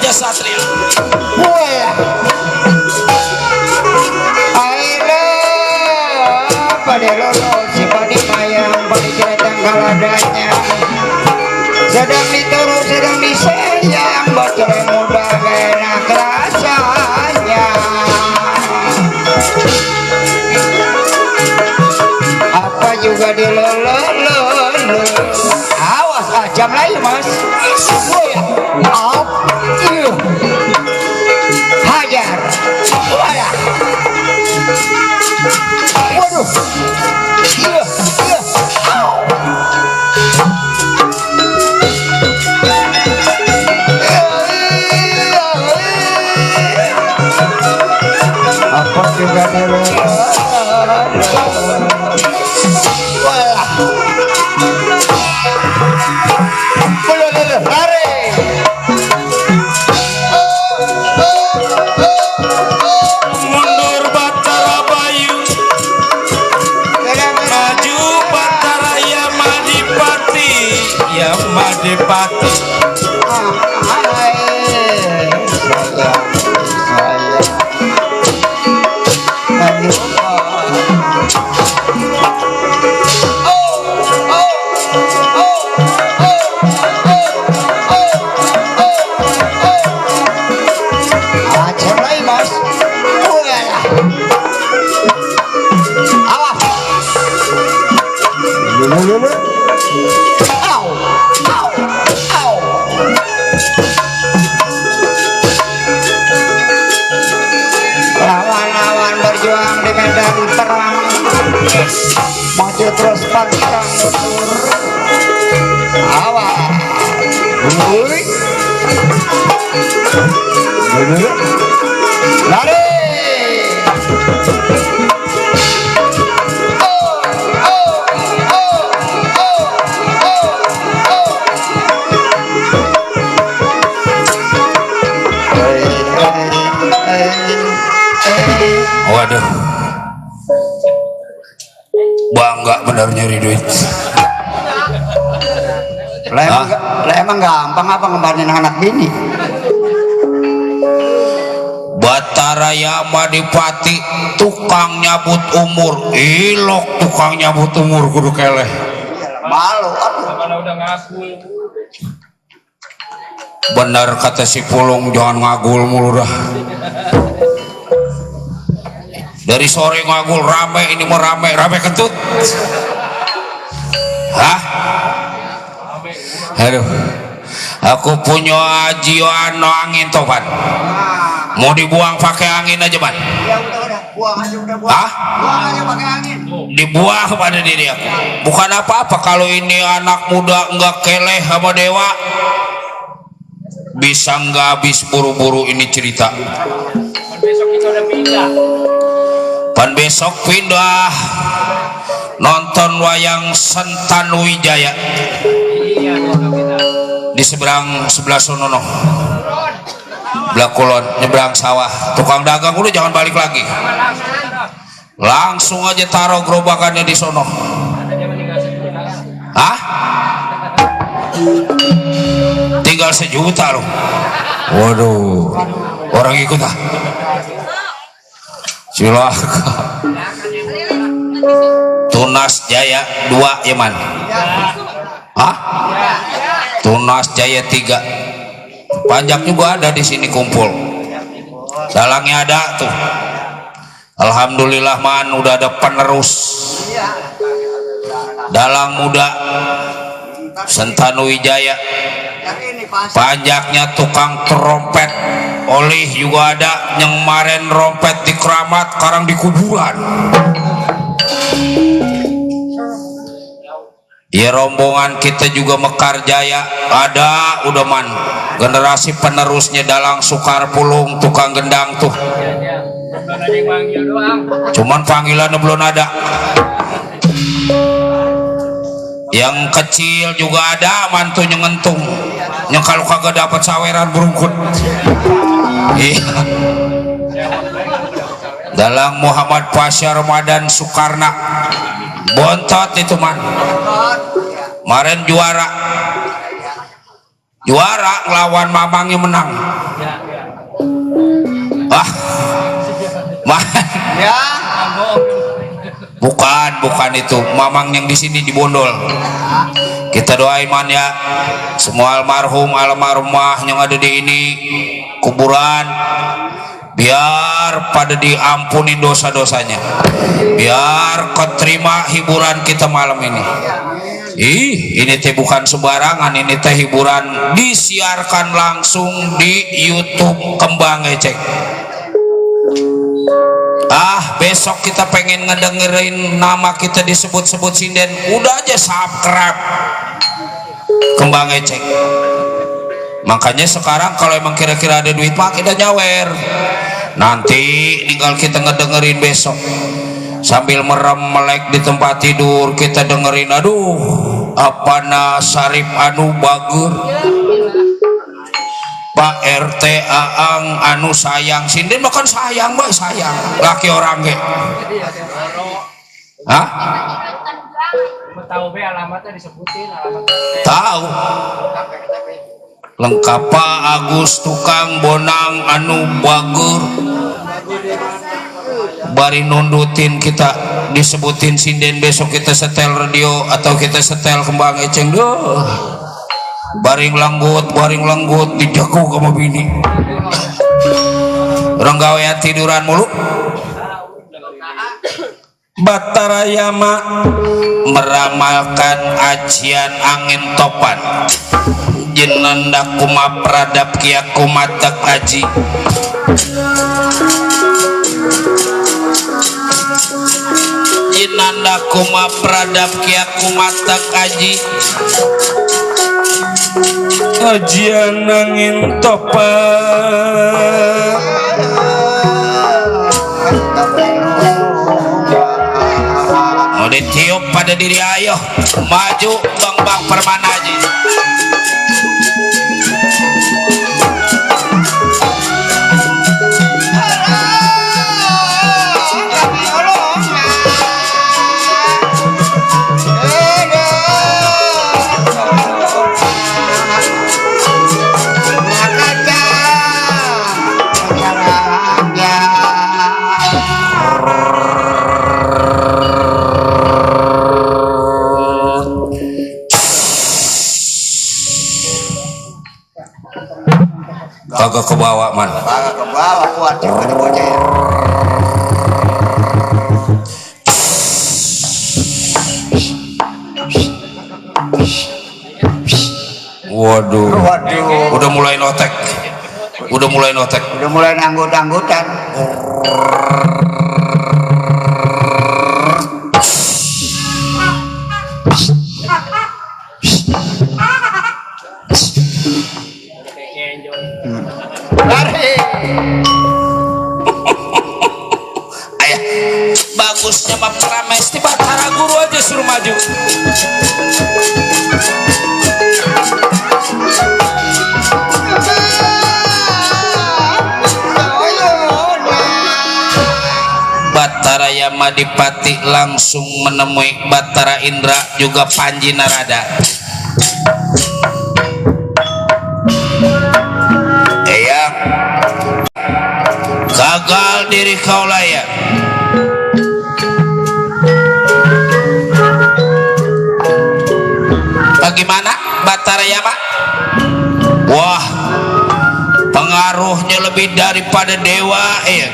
Surya Satria. Pada lolo si padi mayang padi ceretang kaladanya sedang diturut sedang disayang bocor muda enak rasanya apa juga di lolo awas jam lagi mas hajar wadah waduh apa juga dulu lari Mundur Batara Bayu, maju Batara Yamadipati, Yamadipati. Lawan-lawan berjuang di medan perang, maju terus pantang mundur. Awas, lari. Waduh, bangga bener nyari duit. Lah emang gampang apa ngembanin anak bini? Batara Yamadipati tukang nyabut umur, ilok tukang nyabut umur kudu keleh. Malu, aduh. Mana udah ngaku. Bener kata si Pulung, jangan ngagul mulu dah. Dari sore ngagul rame, ini mau rame kentut. Hah? Aduh, aku punya ajioan no angin topan. Mau dibuang pakai angin aja man. Ya udah, buang aja udah buang. Hah? Buang aja pakai angin. Dibuang pada diri aku. Bukan apa-apa kalau ini anak muda nggak keleh sama dewa, bisa nggak habis buru-buru ini cerita. Besok kita udah pindah. Pan besok pindah nonton wayang Sentan Wijaya Iya, besok pindah. di sebelah sono, belah kulon, nyebrang sawah. Tukang dagang udah jangan balik lagi, langsung aja taruh gerobakannya di sono. Hah? Tinggal 1 juta loh. Waduh, orang ikut ah. Silakan. Tunas Jaya 2 ya man. Hah? Tunas Jaya 3. Pajak juga ada di sini kumpul. Dalangnya ada tuh. Alhamdulillah man, udah ada penerus. Dalang muda Sentan Wijaya. Pajaknya tukang trompet. Oleh juga ada yang kemarin rompet di keramat, sekarang di kuburan. Ya rombongan kita juga Mekar Jaya ada udah man, generasi penerusnya Dalang Sukar Pulung tukang gendang tuh. Cuman panggilannya belum ada. Yang kecil juga ada mantunya ngentung, yang kalau kagak dapat saweran berungkut. Iya. Dalang Muhammad Pasya Ramadan Soekarna bontot itu man. Kemarin juara ngelawan mamangnya menang. ah man Ya. bukan itu mamang yang di sini di Bondol. Kita doain man ya semua almarhumah yang ada di ini kuburan biar pada diampuni dosa-dosanya, biar kau terima hiburan kita malam ini. Ini teh bukan sembarangan, ini teh hiburan disiarkan langsung di YouTube Kembang Ecek. Besok kita pengen ngedengerin nama kita disebut-sebut sinden, udah aja subscribe Kembang Ecek. Makanya sekarang kalau emang kira-kira ada duit mah kita nyawer, nanti tinggal kita ngedengerin besok sambil merem melek di tempat tidur kita dengerin. Aduh apana Sarip anu bagur, Pak RT Aang anu sayang sinden makan sayang mbak, sayang laki orang ge. Hah? Tahu be alamatnya disebutin alamatnya. Tahu lengkap Pak Agus tukang bonang anu bagur, bari nundutin kita disebutin sinden besok kita setel radio atau kita setel Kembang Eceng doh baring langgut dijago sama bini orang gawean tiduran mulu. Batara Yama meramalkan ajian angin topan jenanda kuma pradap kia kumatak aji jenanda kuma pradap kia kumatak aji ajian angin topan mau ditiup pada diri ayo maju bang Permana aja. Kagak kebawa man, Kagak kebawa kuat juga di bocah ya. Waduh, udah mulai notek, udah mulai nanggut-nanggutan. Ayah, bagusnya mah Pramesti Batara Guru aja suruh maju. Batara Yamadipati langsung menemui Batara Indra juga Panji Narada. Eyang, gagal diri kau layak. Bagaimana Batara Yama? Wah, pengaruhnya lebih daripada dewa ya.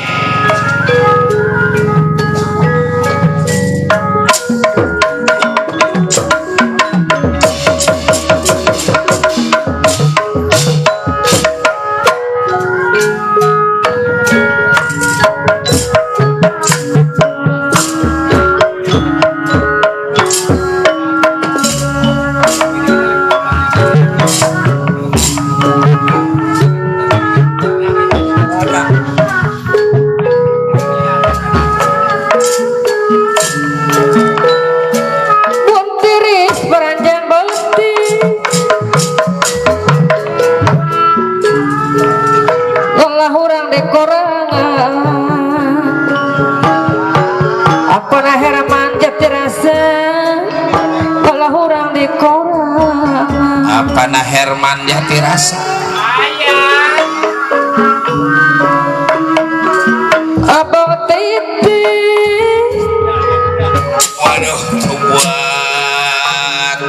Apana Herman Jati Rasa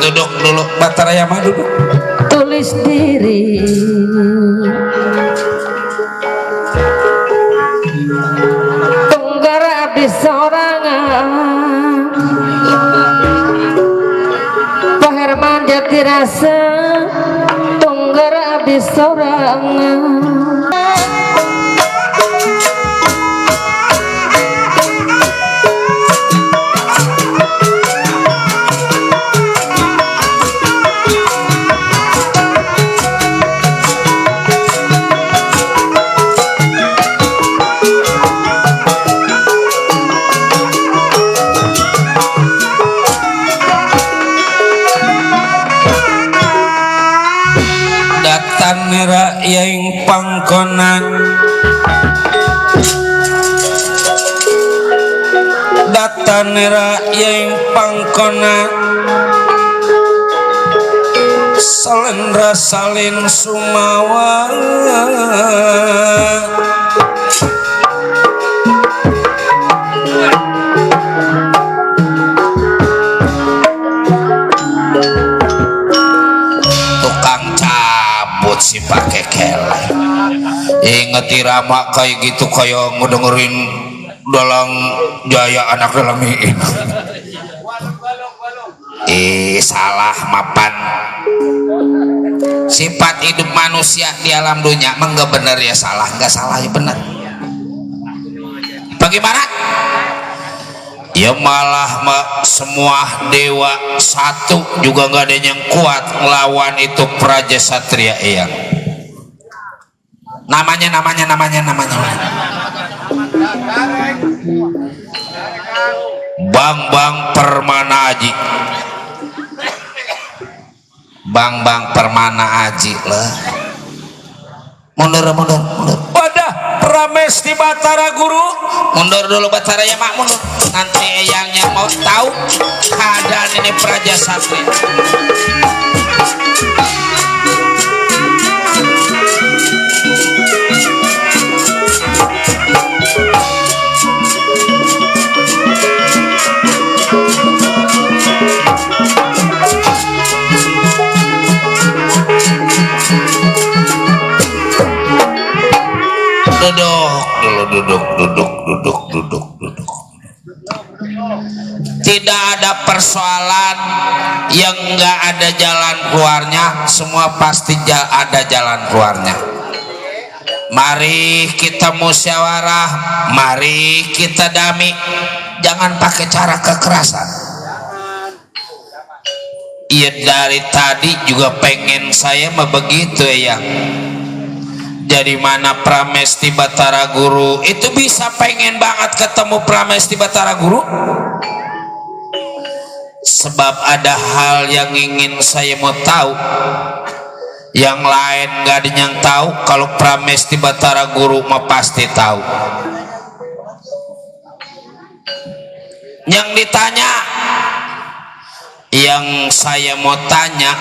duduk dulu Bataraya mah duduk. Tulis diri tunggar abdi sorangan Pak Herman Jatirasa tunggar abdi sorangan Tanera yang pangkona datanera yang pangkona salendra salin sumawa si pake kele inget irama kayak gitu kayak ngedengerin dalam jaya anak dalam ini salah mapan sifat hidup manusia di alam dunia emang gak bener ya salah gak salah ya bener bagaimana ya malah semua dewa satu juga nggak ada yang kuat melawan itu Praja Satria Eyang namanya Bang Permana Aji Bang Permana Aji lah mundur wadah Pramesti Batara Guru mundur dulu Batara ya mak mundur nanti eyangnya mau tahu keadaan ini Praja Satria duduk. Tidak ada persoalan yang nggak ada jalan keluarnya, semua pasti ada jalan keluarnya. Mari kita musyawarah, mari kita damai, jangan pakai cara kekerasan. Iya dari tadi juga pengen saya mah begitu ya. Dari mana Pramesti Batara Guru itu bisa pengen banget ketemu Pramesti Batara Guru, sebab ada hal yang ingin saya mau tahu, yang lain gak ada yang tahu. Kalau Pramesti Batara Guru mah pasti tahu. Yang ditanya, yang saya mau tanya,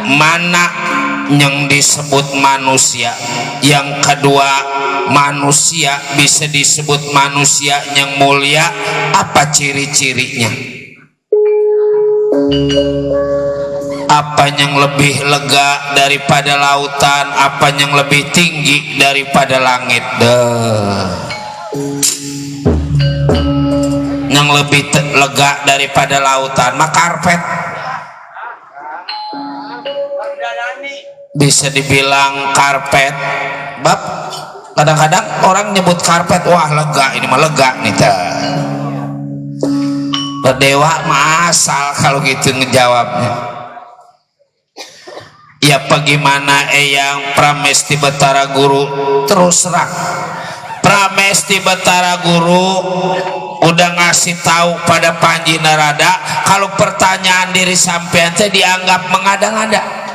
mana yang disebut manusia? Yang kedua, manusia bisa disebut manusia yang mulia, apa ciri-cirinya? Apa yang lebih lega daripada lautan? Apa yang lebih tinggi daripada langit? Yang lebih lega daripada lautan mah karpet. Bisa dibilang karpet, bab kadang-kadang orang nyebut karpet, wah lega, ini mah lega nih teh. Dewa mah asal kalau gitu ngejawabnya. Ya bagaimana eyang Pramesti Batara Guru? Terus terang, Pramesti Batara Guru udah ngasih tahu pada Panji Narada kalau pertanyaan diri sampean teh dianggap mengada-ngada.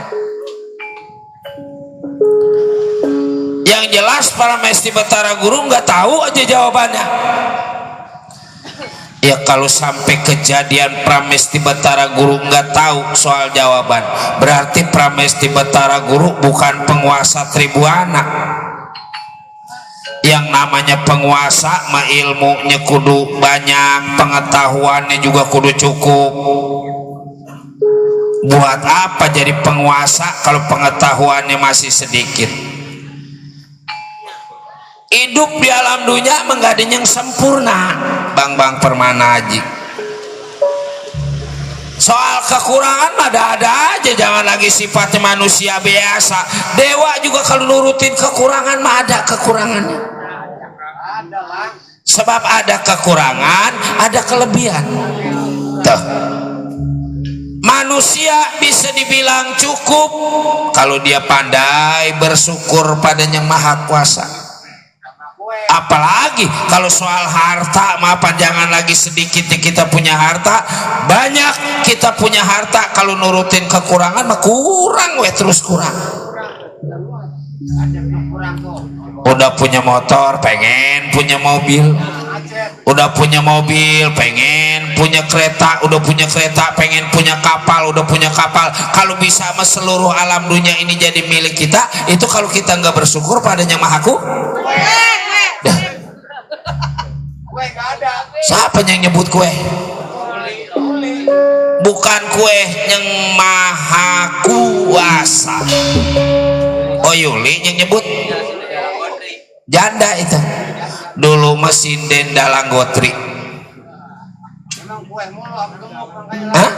Yang jelas Pramesti Batara Guru nggak tahu aja jawabannya. Ya kalau sampai kejadian Pramesti Batara Guru nggak tahu soal jawaban, berarti Pramesti Batara Guru bukan penguasa Tribuana. Yang namanya penguasa mah ilmunya kudu banyak, pengetahuannya juga kudu cukup. Buat apa jadi penguasa kalau pengetahuannya masih sedikit? Hidup di alam dunia menggadi yang sempurna, Bang Permana Haji. Soal kekurangan ada aja, jangan lagi sifatnya manusia biasa. Dewa juga kalau nurutin kekurangan mah ada kekurangannya. Sebab ada kekurangan, ada kelebihan. Tuh. Manusia bisa dibilang cukup kalau dia pandai bersyukur pada Yang Maha Kuasa. Apalagi kalau soal harta, maafan jangan lagi sedikitnya kita punya harta, banyak kita punya harta, kalau nurutin kekurangan mah kurang terus kurang. Udah punya motor pengen punya mobil, udah punya mobil pengen punya kereta, udah punya kereta pengen punya kapal, udah punya kapal. Kalau bisa sama seluruh alam dunia ini jadi milik kita, itu kalau kita nggak bersyukur pada Yang Maha Siapa yang nyebut kue? Bukan kue Yang Maha Kuasa. Oh Yuli yang nyebut janda itu dulu mesin Dalang Gotri. Hah?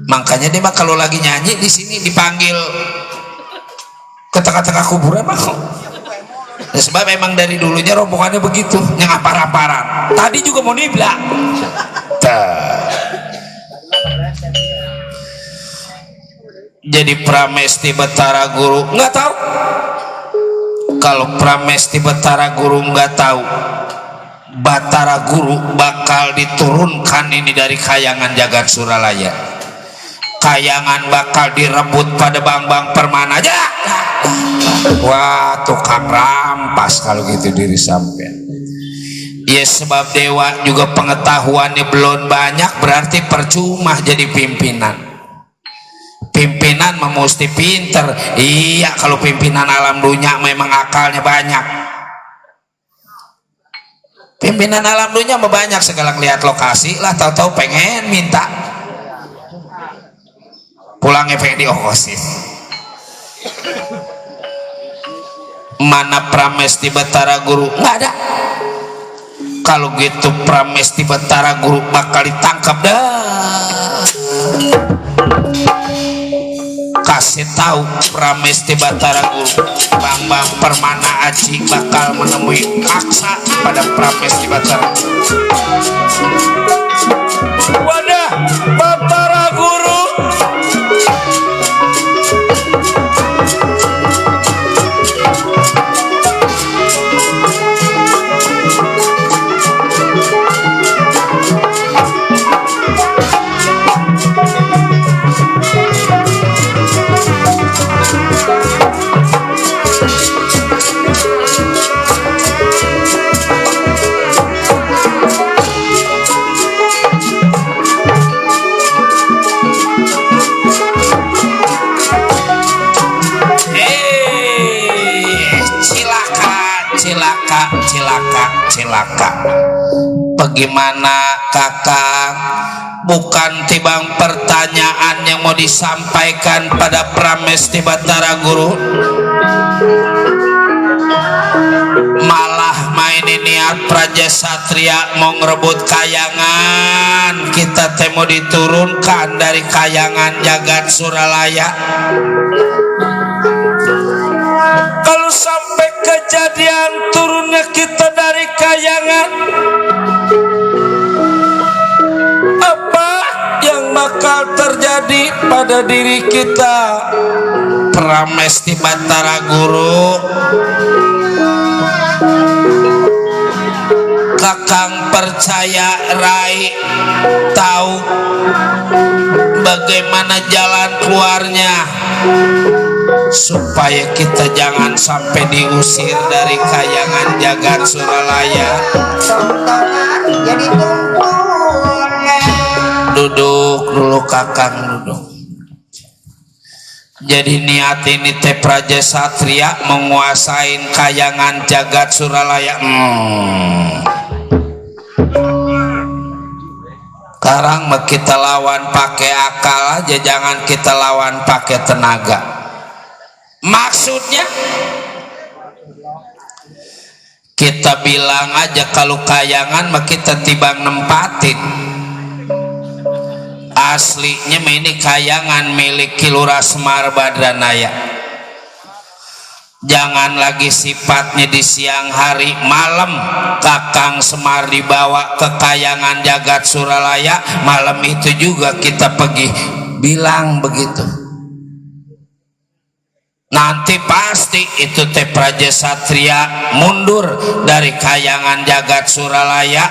Makanya dia mah kalau lagi nyanyi di sini dipanggil ke tengah-tengah kuburan mah. Ya, sebab memang dari dulunya rombongannya begitu, yang apar-aparan. Tadi juga mau nibla. Jadi Pramesti Betara Guru nggak tahu. Kalau Pramesti Betara Guru nggak tahu, Batara Guru bakal diturunkan ini dari kayangan jagat Suralaya. Kayangan bakal direbut pada Bang Permana aja. Wah, tukang rampas kalau gitu diri sampean. Ya sebab dewa juga pengetahuannya belum banyak, berarti percuma jadi pimpinan. Pimpinan mesti pinter. Iya, kalau pimpinan alam dunia memang akalnya banyak. Pimpinan alam dunia mah banyak, segala lihat lokasi lah, tahu-tahu pengen minta pulangnya pengen diokosin. Mana Pramesti Betara Guru? Nggak ada. Kalau gitu Pramesti Betara Guru bakal ditangkap dah. Kasih tahu Pramesti Betara Guru, Bang Permana Haji bakal menemui paksa pada Pramesti Betara Guru. Wadah, Betara Guru. Cilaka. Bagaimana kakak? Bukan tibang pertanyaan yang mau disampaikan pada Pramesti Betara Guru, malah mainin niat Praja Satria mau ngerebut kayangan. Kita teh mau diturunkan dari kayangan jagat Suralaya. Kalau sampai kejadian turunnya kita dari kayangan, apa yang bakal terjadi pada diri kita? Pramesti Betara Guru, kakang percaya Rai tahu bagaimana jalan keluarnya supaya kita jangan sampai diusir dari kayangan jagat Suralaya. Duduk dulu kakang, duduk. Jadi niat ini teh Praja Satria menguasain kayangan jagat Suralaya. Sekarang mah kita lawan pakai akal aja, jangan kita lawan pakai tenaga. Maksudnya kita bilang aja kalau kayangan mah kita tibang nempatin. Aslinya mah ini kayangan milik Kilura Semar Badranaya. Jangan lagi sifatnya di siang hari, malam Kakang Semar dibawa ke kayangan Jagat Suralaya, malam itu juga kita pergi bilang begitu. Nanti pasti itu teh Praja Satria mundur dari kayangan Jagat Suralaya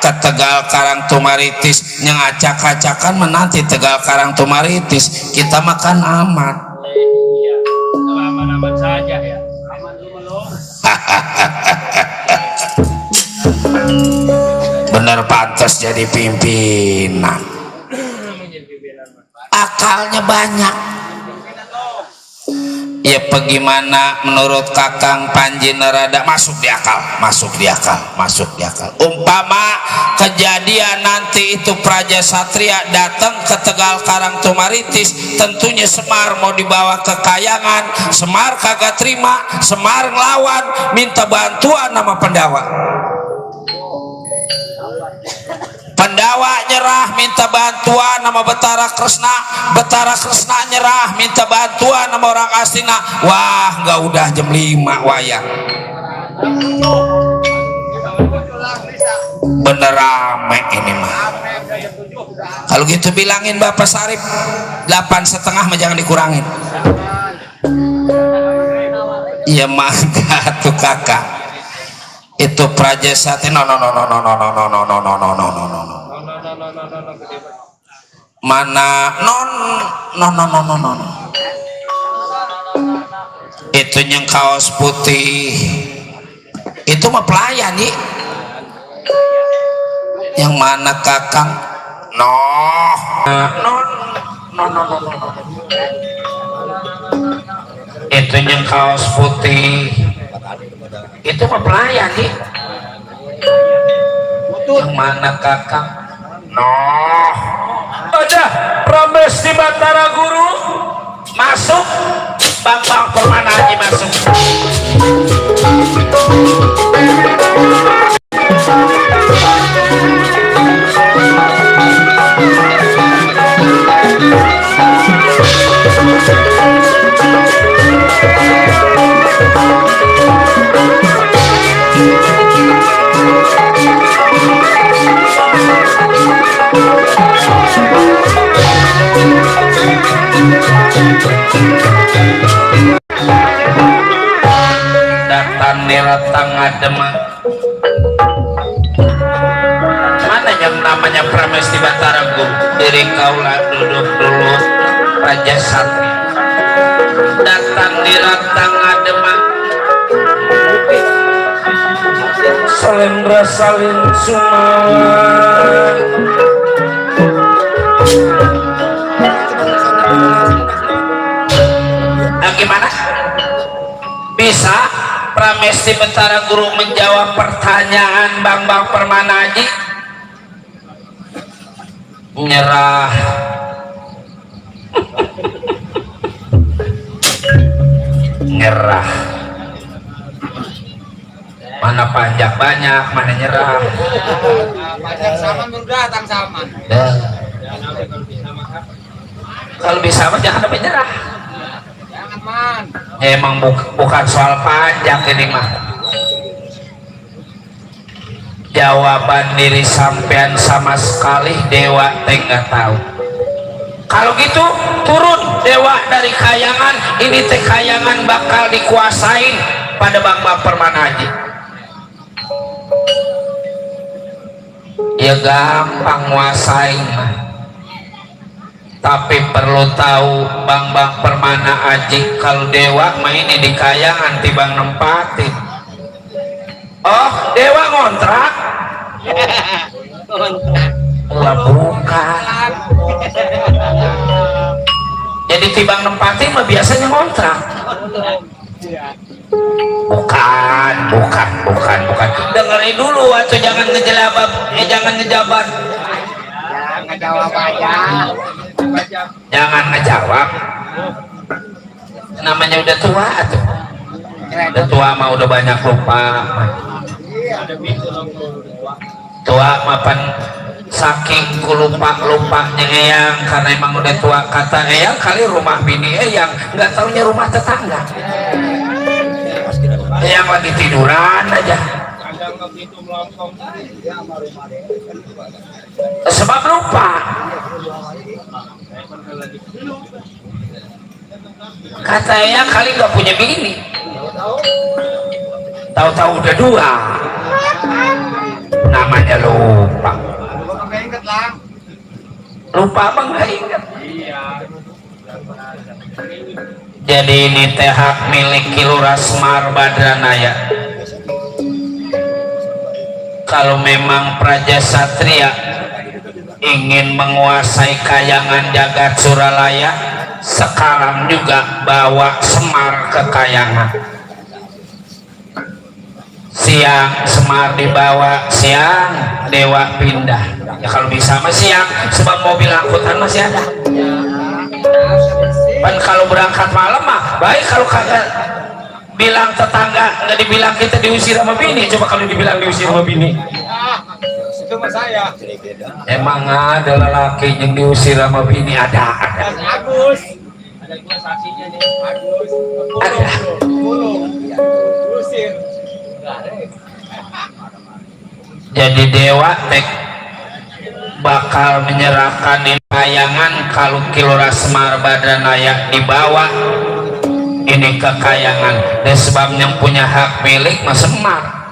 ke Tegal Karang Tumaritis, yang acak-acakan menanti Tegal Karang Tumaritis kita makan aman. Aman-aman saja ya. Aman dulu loh. Bener pantas jadi pimpinan. Akalnya banyak. Ya bagaimana menurut Kakang Panji Nerada? Masuk di akal, masuk di akal, masuk di akal. Umpama kejadian nanti itu Praja Satria datang ke Tegal Karang Tumaritis, tentunya Semar mau dibawa ke kayangan, Semar kagak terima, Semar ngelawan, minta bantuan nama Pendawa. Pendawa nyerah minta bantuan nama Betara Kresna, Betara Kresna nyerah minta bantuan nama orang Astina. Wah, nggak udah jam 5 wayang. Bener rame ini mah. Kalau gitu bilangin Bapak Sarip 8,5 mah jangan dikurangin. Iya mangga tuh kakak. Itu Praja Satria mana non itu yang kaos putih itu mah pelayan nih, yang mana Kakang itu yang kaos putih itu mah pelayan nih, yang mana Kakang aja Prames di Batara Guru masuk, Bambang Permana Haji masuk. Datang niratang adema mana yang namanya Prames di Batara Guru, diri kaulah duduk dulu Raja Satria. Datang niratang adema Salendra salin sumah gimana bisa Prames di Batara Guru menjawab pertanyaan Bambang Permana Haji? Nyerah. Nyerah. Mana pajak banyak, mana nyerah. Pajak saman baru datang saman. Kalau bisa mah jangan sampai nyerah. Man. Emang bukan soal pajak ini mah. Jawaban diri sampean sama sekali dewa nggak tahu. Kalau gitu turun dewa dari kayangan, ini teh kayangan bakal dikuasain pada Bambang Permana Haji. Ya gampang nguasain mah. Tapi perlu tahu Bambang Permana Haji kalau dewa mah ini di kayangan tibang nempatin. Oh, dewa ngontrak? Lah bukan. Jadi tibang nempatin mah biasanya ngontrak. Bukan. Dengerin dulu atau jangan ngejelabab, jangan ngejabat. ngejawab aja. Jangan ngejawab. Namanya udah tua tuh. Udah tua mah udah banyak lupa. Tua mapan saking lupa-lupanya eyang karena emang udah tua. Kata eyang kali rumah bini eyang nggak taunya rumah tetangga. Eyang lagi tiduran aja. Sebab lupa. Kata eyang kali nggak punya bini. Tahu-tahu udah dua. Namanya lupa. Lupa apa nggak ingat? Jadi ini teh hak milik Kilurah Semar Badranaya. Kalau memang Praja Satria ingin menguasai kayangan jagat Suralaya, sekarang juga bawa Semar ke kayangan. Siang Semar dibawa, siang Dewa pindah. Ya kalau bisa mah siang, sebab mobil angkutan masih ada. Kan kalau berangkat malam mah baik, kalau kagak bilang tetangga, nggak dibilang kita diusir sama bini. Coba kalau dibilang diusir sama bini. Itu mah saya. Emang ada lelaki yang diusir sama bini? Ada. Agus. Ada gua saksinya nih. Agus. Ada. Usir. Jadi Dewa tek bakal menyerahkan kayangan kalau Kilurah Semar Badranaya dibawa ini ke kayangan. Dan sebab yang punya hak milik Mas Semar.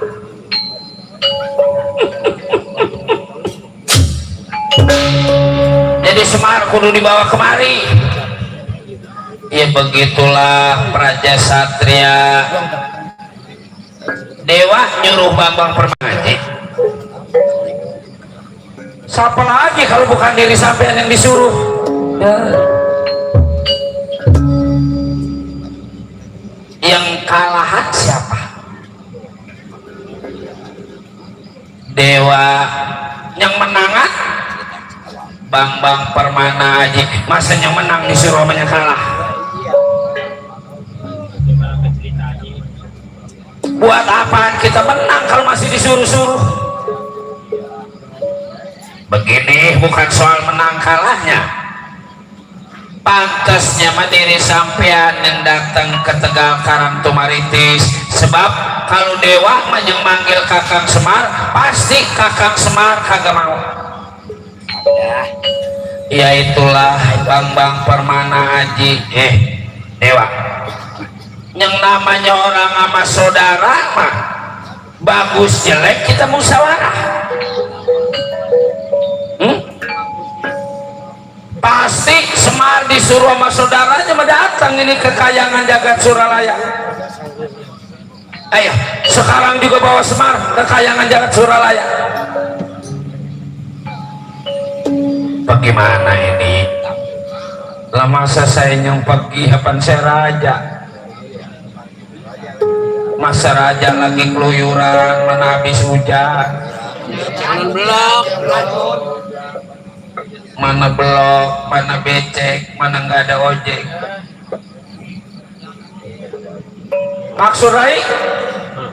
Jadi Semar kudu dibawa kemari. Ya begitulah Praja Satria. Dewa nyuruh Bambang Permadi. Siapa lagi kalau bukan diri sampean yang disuruh? Yang kalahan siapa? Dewa. Yang menangan Bambang Permana aja. Masa yang menang disuruh sama yang kalah? Buat apaan kita menang kalau masih disuruh-suruh? Begini bukan soal menang kalahnya. Pantasnya mah diri sampean yang datang ke Tegal Karang Tumaritis. Sebab kalau Dewa mah yang manggil Kakang Semar, pasti Kakang Semar kagak mau. Ya itulah Bambang Permana Aji. Dewa, yang namanya orang sama saudara mah bagus jelek kita musyawarah. Pasti Semar disuruh sama saudaranya mendatang ini ke kayangan jagat Suralaya. Ayo sekarang juga bawa Semar ke kayangan jagat Suralaya. Bagaimana ini? Lah masa saya yang pergi apaan saya raja? Masa raja lagi keluyuran mana habis hujan? Mana blok, mana becek, mana nggak ada ojek. Maksud Rai?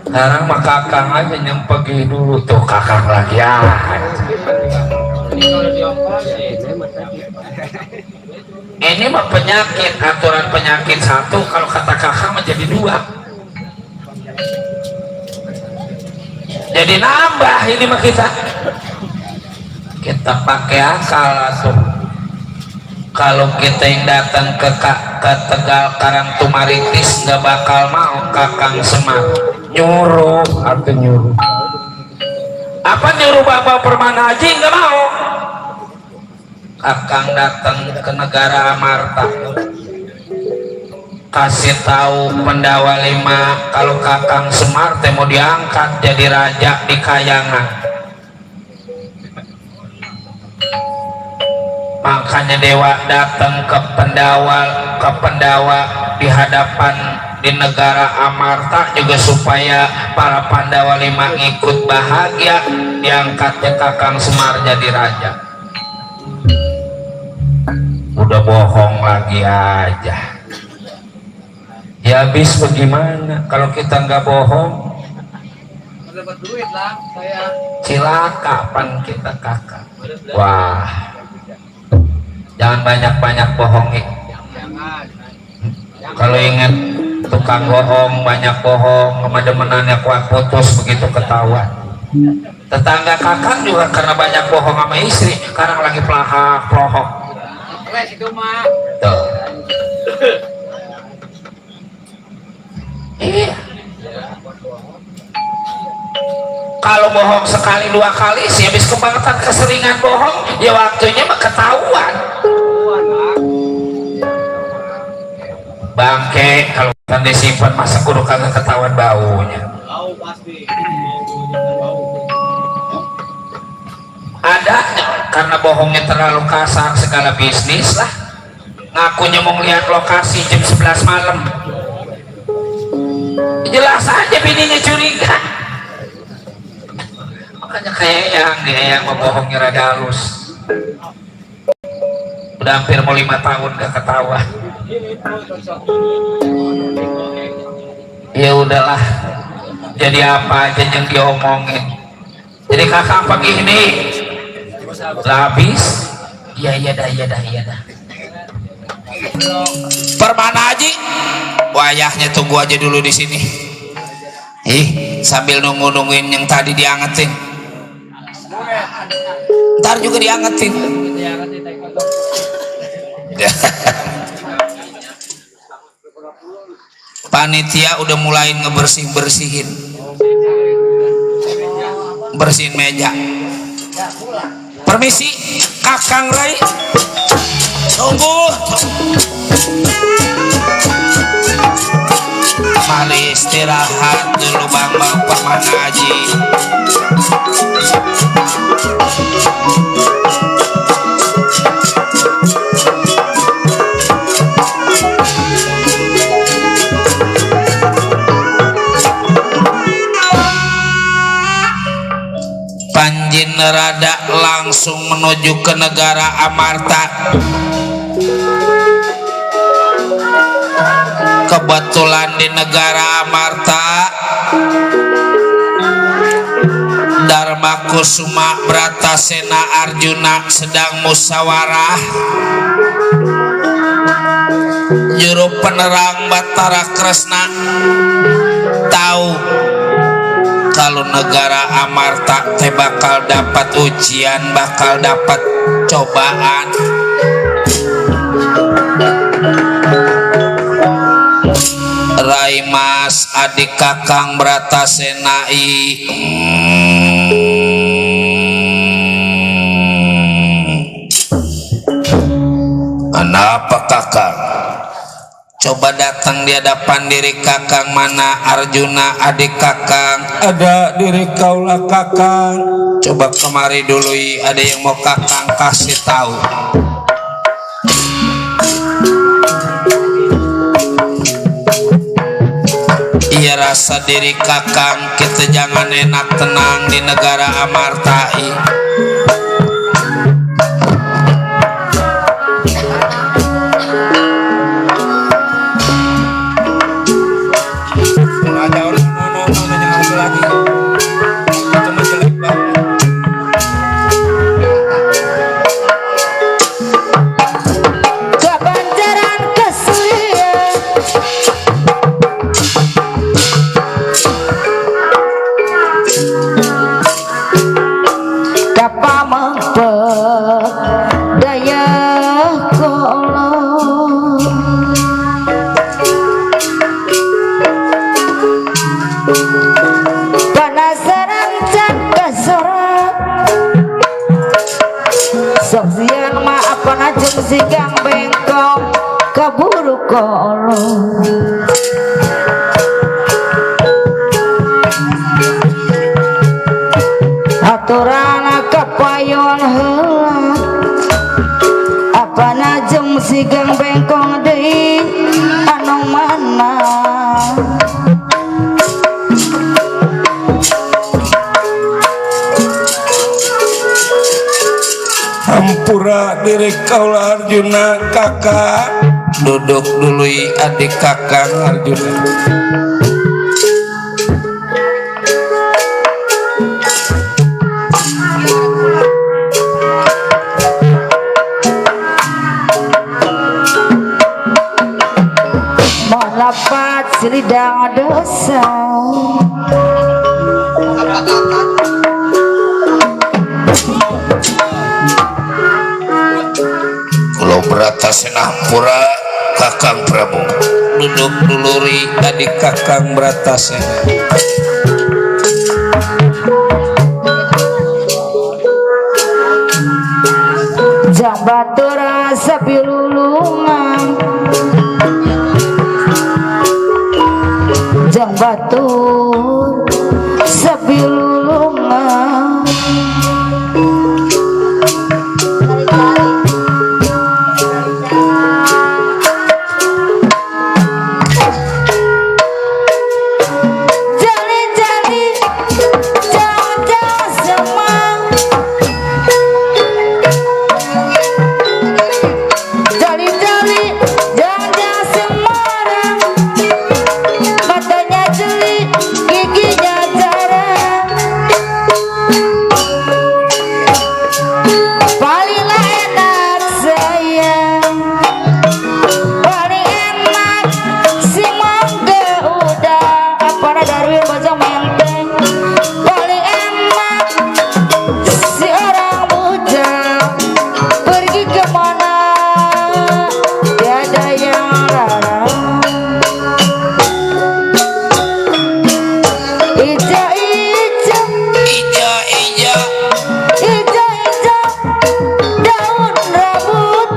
Sekarang mah kakang aja yang pergi dulu tuh, kakang lagi ya. Ini mah penyakit, aturan penyakit satu, kalau kata kakang mah jadi dua. Jadi nambah ini mah kita pakai akal tuh. Kalau kita yang datang ke Tegal Karang Tumaritis nggak bakal mau Kakang Semar nyuruh atau nyuruh apa, nyuruh Bapak Permana Haji nggak mau. Kakang datang ke negara Amarta, kasih tahu Pendawa 5 kalau Kakang Semar mau diangkat jadi raja di kayangan. Makanya Dewa datang ke Pendawa di hadapan di negara Amarta juga supaya para Pandawa 5 ikut bahagia diangkatnya Kakang Semar jadi raja. udah bohong lagi aja. Ya habis bagaimana kalau kita nggak bohong? Dapat duit lah saya. Cilaka pan kita kakak. Wah, jangan banyak-banyak bohong. Jangan. Kalau ingat tukang bohong, banyak bohong, kemademenannya kuat putus begitu ketahuan. Tetangga kakak juga karena banyak bohong sama istri, sekarang lagi pelahak pelohok. Wes itu mah. Tuh. Iya. Kalau bohong sekali dua kali sih habis kebangetan keseringan bohong, ya waktunya mah ketahuan. Bangke kalau kan disimpan masa kudu kagak ketahuan baunya. Bau pasti. Ada karena bohongnya terlalu kasar segala bisnis lah. Ngakunya mau ngeliat lokasi jam 11 malam. Jelas aja bininya curiga. Makanya kayak yang bohongnya rada halus. Udah hampir mau 5 tahun gak ketahuan. Ya udahlah, jadi apa aja yang diomongin. Jadi kakak pagi ini habis. Iya dah. Permana Haji, wayahnya tunggu aja dulu di sini. Sambil nungguin yang tadi diangetin. Ntar juga diangetin. Panitia udah mulai bersihin meja. Permisi Kakang Rai, tunggu. Mari istirahat dulu Bang Permana Haji. Panjin rada langsung menuju ke negara Amarta. Kebetulan di negara Amarta Dharma Kusuma Bratasena Arjuna sedang musyawarah. Juru penerang Batara Kresna tahu kalau negara Amarta teh bakal dapat ujian, bakal dapat cobaan. Rai Mas adik Kakang Bratasenai, kenapa Kakang? Coba datang di hadapan diri Kakang. Mana Arjuna adik Kakang? Ada diri kaulah Kakang. Coba kemari dulu, ada yang mau Kakang kasih tahu. Iya rasa diri Kakang, kita jangan enak tenang di negara Amartai. Sigang bengkok kaburu kolong aturana kapayon heula apa najem sigang bengkok deui anu mana Hampur Hampura diri kaula Arjuna kakak duduk dulu adik kakang Arjuna. Melapat selidang dosa Kulo Bratasenahampura kakang Prabu duduk duluri adik kakang Bratasena. Jambatura sapilulungan Jambatur sapilulungan Jali-jali jauh-jauh semang Jali-jali jauh-jauh Semarang matanya jeli giginya jarang palinglah enak sayang paling enak si mangga udang apa Darwin bojong menteng paling enak si orang bujang pergi kemana tiada yang larang ijo-ijo Ijo-ijo ijo-ijo daun rambut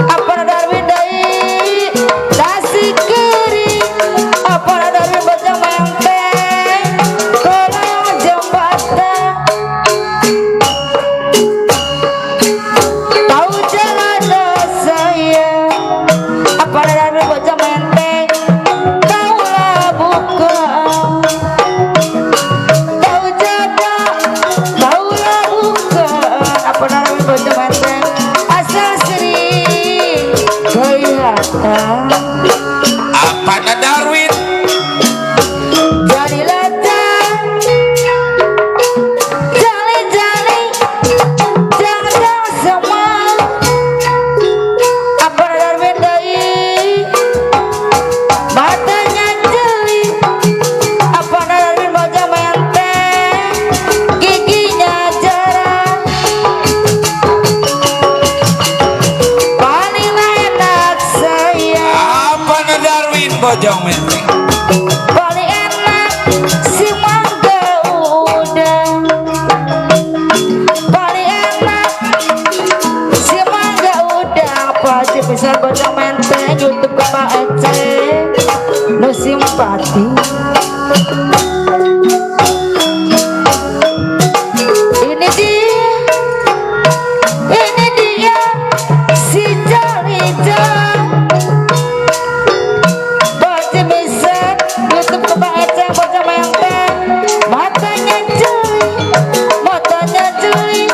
apa Darwin dai nasi kering apa Darwin bojong menteng kolong jembatan tahu jalan saya apa Darwin bojong menteng taulah buka tahu jaga taulah buka apa Darwin bojong menteng asal sering kelihatan apa Darwin jadi latah jali-jali jang-jang semua apa Darwin dai matanya jeli apa Darwin bojong menteng giginya jarang palinglah enak saya apa Darwin bojong menteng paling enak si mangga udang paling enak si mangga udang apa si besar bojong menteng YouTube ke Pak Ece no simpati ini dia si Jali-Jali baju misal YouTube ke Pak Ece bojong menteng matanya jeli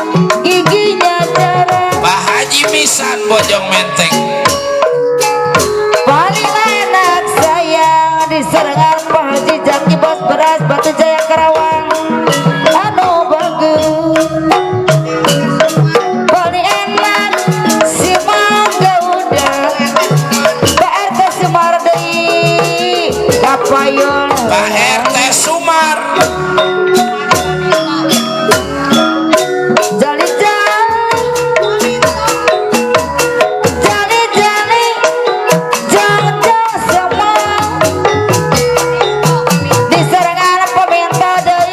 giginya jarang Pak Haji Misan bojong menteng palinglah enak sayang di serengan Pak Haji Jaki bos beras Batu Jaya Karawang anu bagus paling enak si mangga udang Pak RT Semar deui kapayon Pak RT Sumar Jali-jali jauh-jauh semua di serengan pemerintah deui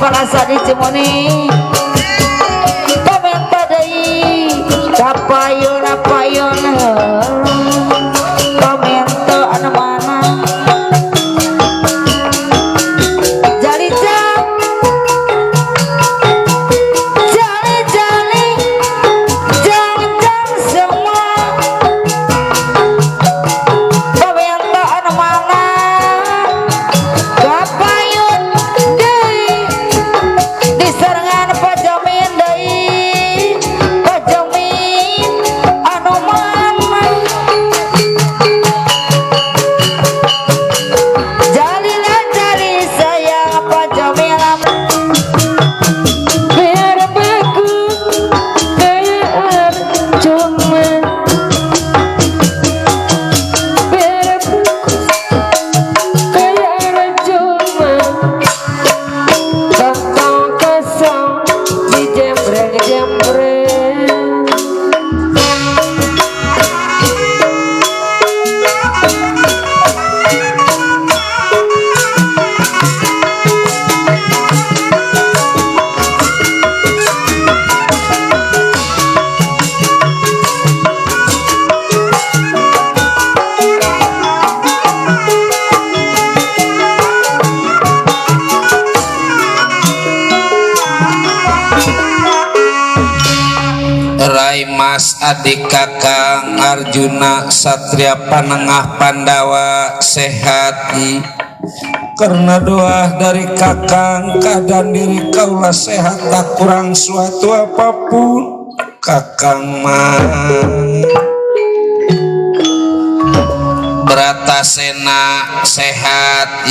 panasa di Cimoni pamenta deui kapayun pamenta anu mana jali-jali jali-jali semua pamenta anu mana kapayun deui diserangan pajamin deui pajamin anu mana jalilah jali sayang pajamin biar beku biar cuma biar biar cuma kantong kosong di jembreng-jembreng Rai Mas adik Kakang Arjuna Satria Panengah Pandawa sehat karena doa dari Kakang keadaan diri kaulah sehat tak kurang suatu apapun Kakang mah Bratasena sehat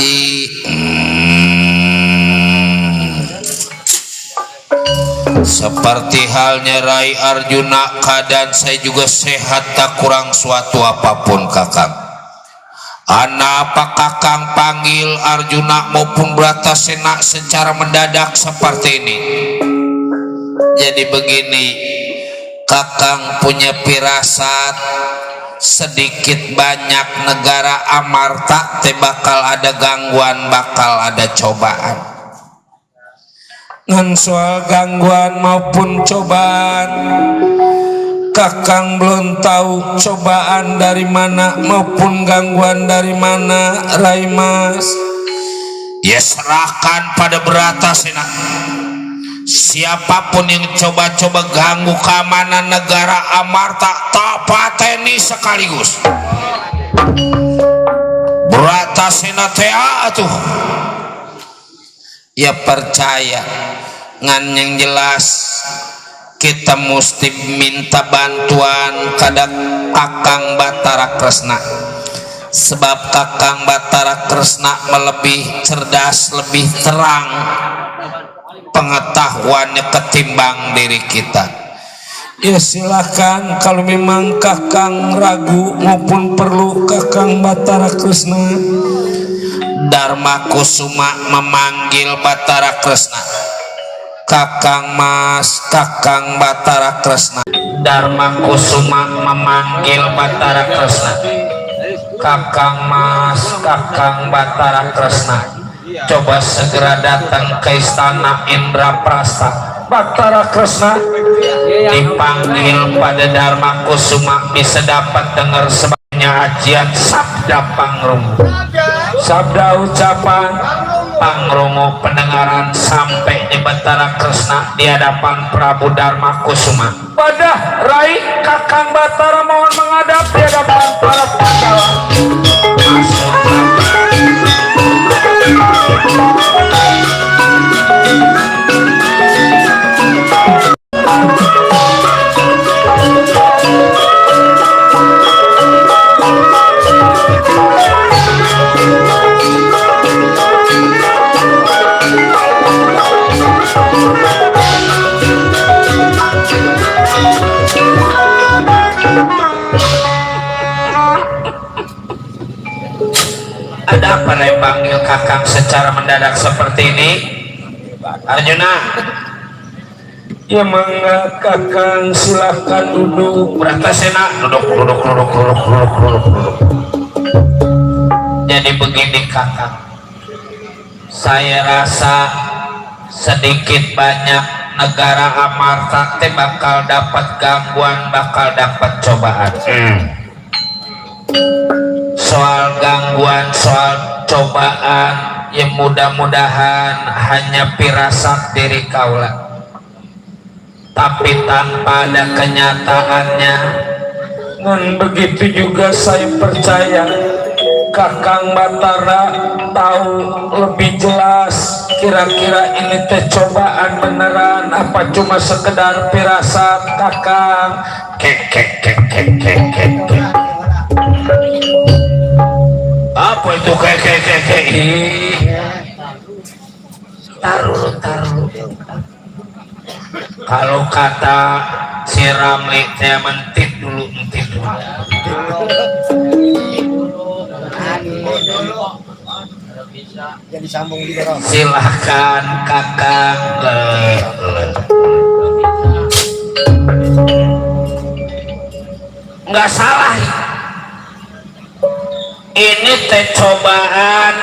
seperti halnya Rai Arjuna keadaan saya juga sehat tak kurang suatu apapun Kakang. Apa Kakang panggil Arjuna maupun Bratasena secara mendadak seperti ini? Jadi begini, Kakang punya firasat sedikit banyak negara Amarta teh bakal ada gangguan, bakal ada cobaan. Ngan soal gangguan maupun cobaan Kakang belum tahu cobaan dari mana maupun gangguan dari mana Rai Mas. Ya serahkan pada Bratasena. Siapapun yang coba-coba ganggu keamanan negara Amarta tak pateni sekaligus. Bratasena teh atuh. Ya percaya ngan yang jelas kita mesti minta bantuan kada Kakang Batara Kresna sebab Kakang Batara Kresna lebih cerdas, lebih terang pengetahuannya ketimbang diri kita. Ya silahkan kalau memang Kakang ragu maupun perlu Kakang Batara Kresna. Dharma Kusuma memanggil Batara Kresna. Kakang Mas, Kakang Batara Kresna. Dharma Kusuma memanggil Batara Kresna. Kakang Mas, Kakang Batara Kresna. Coba segera datang ke istana Indraprasta. Batara Kresna dipanggil pada Dharma Kusuma bisa dapat dengar sebanyak ajian sabda pangrungu. Sabda ucapan pangrungu pendengaran sampai di Batara Kresna di hadapan Prabu Dharma Kusuma. Pada Rai Kakang Batara mohon menghadap di hadapan para Pandawa. Ada apa Rai panggil Kakang secara mendadak seperti ini? Arjuna. Ya mangga Kakang silahkan duduk. Bratasena duduk. Jadi begini Kakang, saya rasa sedikit banyak negara Amarta teh bakal dapat gangguan, bakal dapat cobaan. Soal gangguan, soal cobaan, ya mudah-mudahan hanya firasat diri kaula, tapi tanpa ada kenyataannya. Dan begitu juga saya percaya Kakang Batara tahu lebih jelas kira-kira ini teh cobaan beneran apa cuma sekedar firasat Kakang. Apa itu kek? Taruh. Kalau kata si Ramli teh mentit dulu. Jadi sambung juga. Silahkan Kakang. Nggak salah. Ini teh cobaan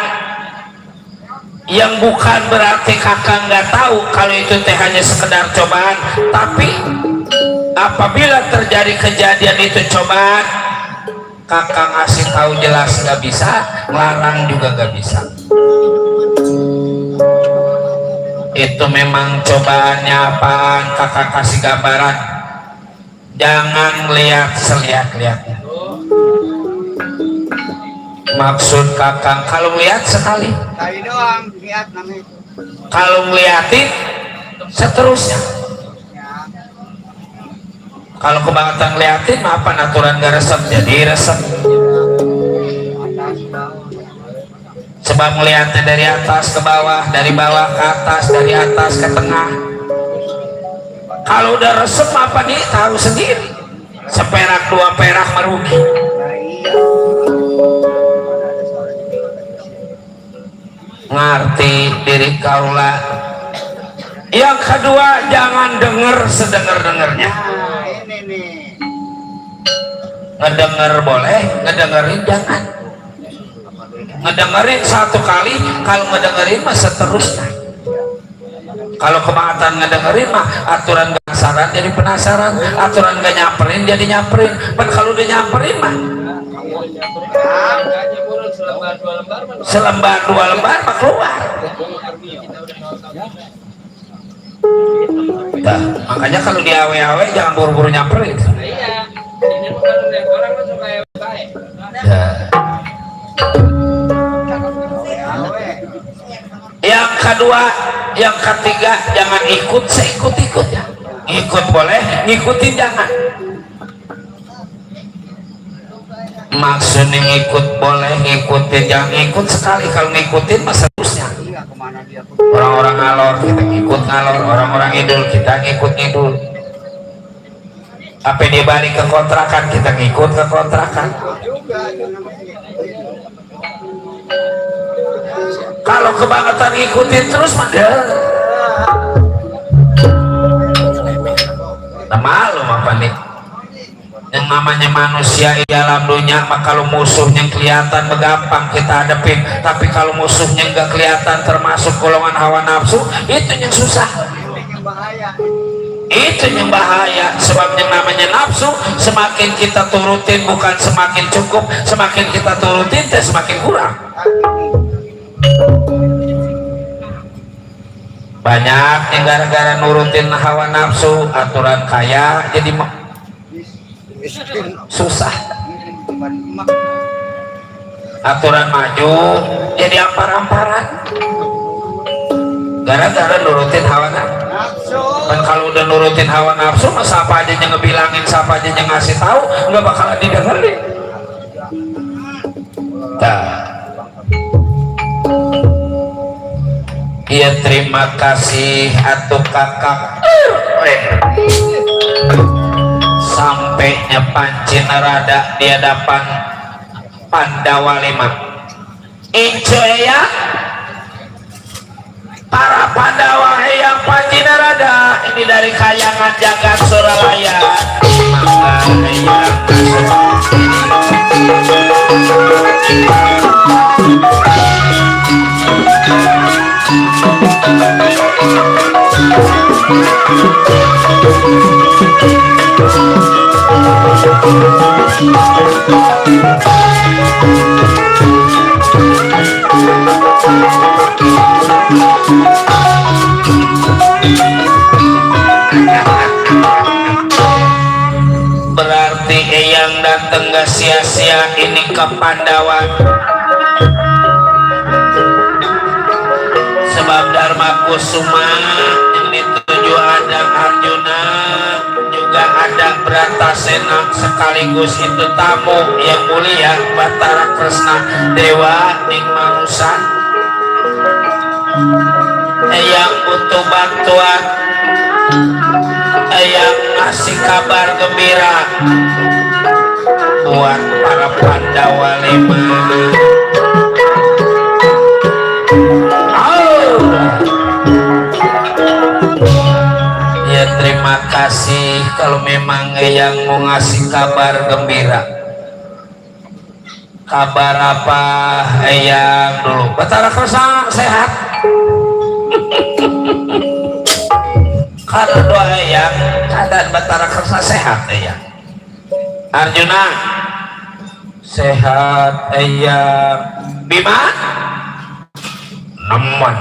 yang bukan berarti Kakang nggak tahu kalau itu teh hanya sekedar cobaan, tapi apabila terjadi kejadian itu cobaan, Kakang ngasih tahu jelas nggak bisa, larang juga nggak bisa. Itu memang cobaannya apaan, Kakang kasih gambaran. Jangan lihat selihat-lihatnya. Maksud Kakang kalau melihat sekali, Kali doang lihat namanya. kalau ngeliatin seterusnya. Kalau kebangetan ngeliatin apa aturan gak resep jadi resep. Sebab melihatnya dari atas ke bawah, dari bawah ke atas, dari atas ke tengah. Kalau udah resep apa nih tahu sendiri. Seperak dua perak merugi. Ngerti diri kaula. Yang kedua, jangan denger sedenger-dengernya. Ini nih. Ngedenger boleh, ngedengerin jangan. Ngedengerin satu kali, kalau ngedengerin mah seterusnya. Kalau kebangetan ngedengerin mah aturan penasaran jadi penasaran, aturan gak nyamperin jadi nyamperin. Dan kalau udah nyamperin mah selembar dua lembar mah keluar. Nah, makanya kalau di awe-awe jangan buru-buru nyamperin. Iya, ini bukan lihat orang kan suka baik. Ya. Yang kedua, yang ketiga, jangan ikut seikut-ikut ya. Ikut boleh, ngikutin jangan. Maksudnya ngikut boleh, ngikutin jangan ngikut sekali. Kalau ngikutin mah seterusnya. Orang-orang ngalor kita ngikut ngalor, orang-orang idul kita ngikut idul. Apa dia balik ke kontrakan kita ngikut ke kontrakan. Kalau kebangetan ngikutin terus mah malu apa nih. Yang namanya manusia di dalam dunia mah kalau musuhnya kelihatan gampang kita hadapin, tapi kalau musuhnya nggak kelihatan termasuk golongan hawa nafsu, itu yang susah. Itu yang bahaya. Sebab yang namanya nafsu semakin kita turutin bukan semakin cukup, semakin kita turutin teh semakin kurang. Banyak yang gara-gara nurutin hawa nafsu, aturan kaya jadi susah. Aturan maju jadi ampar-amparan gara-gara nurutin hawa nafsu. Dan kalau udah nurutin hawa nafsu mah siapa aja yang ngebilangin, siapa aja yang ngasih tahu nggak bakalan didengerin. Iya, terima kasih atuh Kakak. Sampainya Panci Narada di hadapan Pandawa 5. Inco ya para Pandawa yang Panci Narada ini dari kayangan jagat Suralaya. Mangga yang yang datang gak sia-sia ini ke Pandawa, sebab Dharma Kusuma yang dituju ada Arjuna juga ada Bratasena, sekaligus itu tamu yang mulia Batara Kresna Dewa ing Manusan yang butuh bantuan, yang ngasih kabar gembira buat para Pandawa 5. Ya terima kasih kalau memang yang mau ngasih kabar gembira. Kabar apa yang dulu? Batara Kresna sehat. Kalau doa yang keadaan Batara Kresna sehat ya. Arjuna sehat ya. Bima nemen.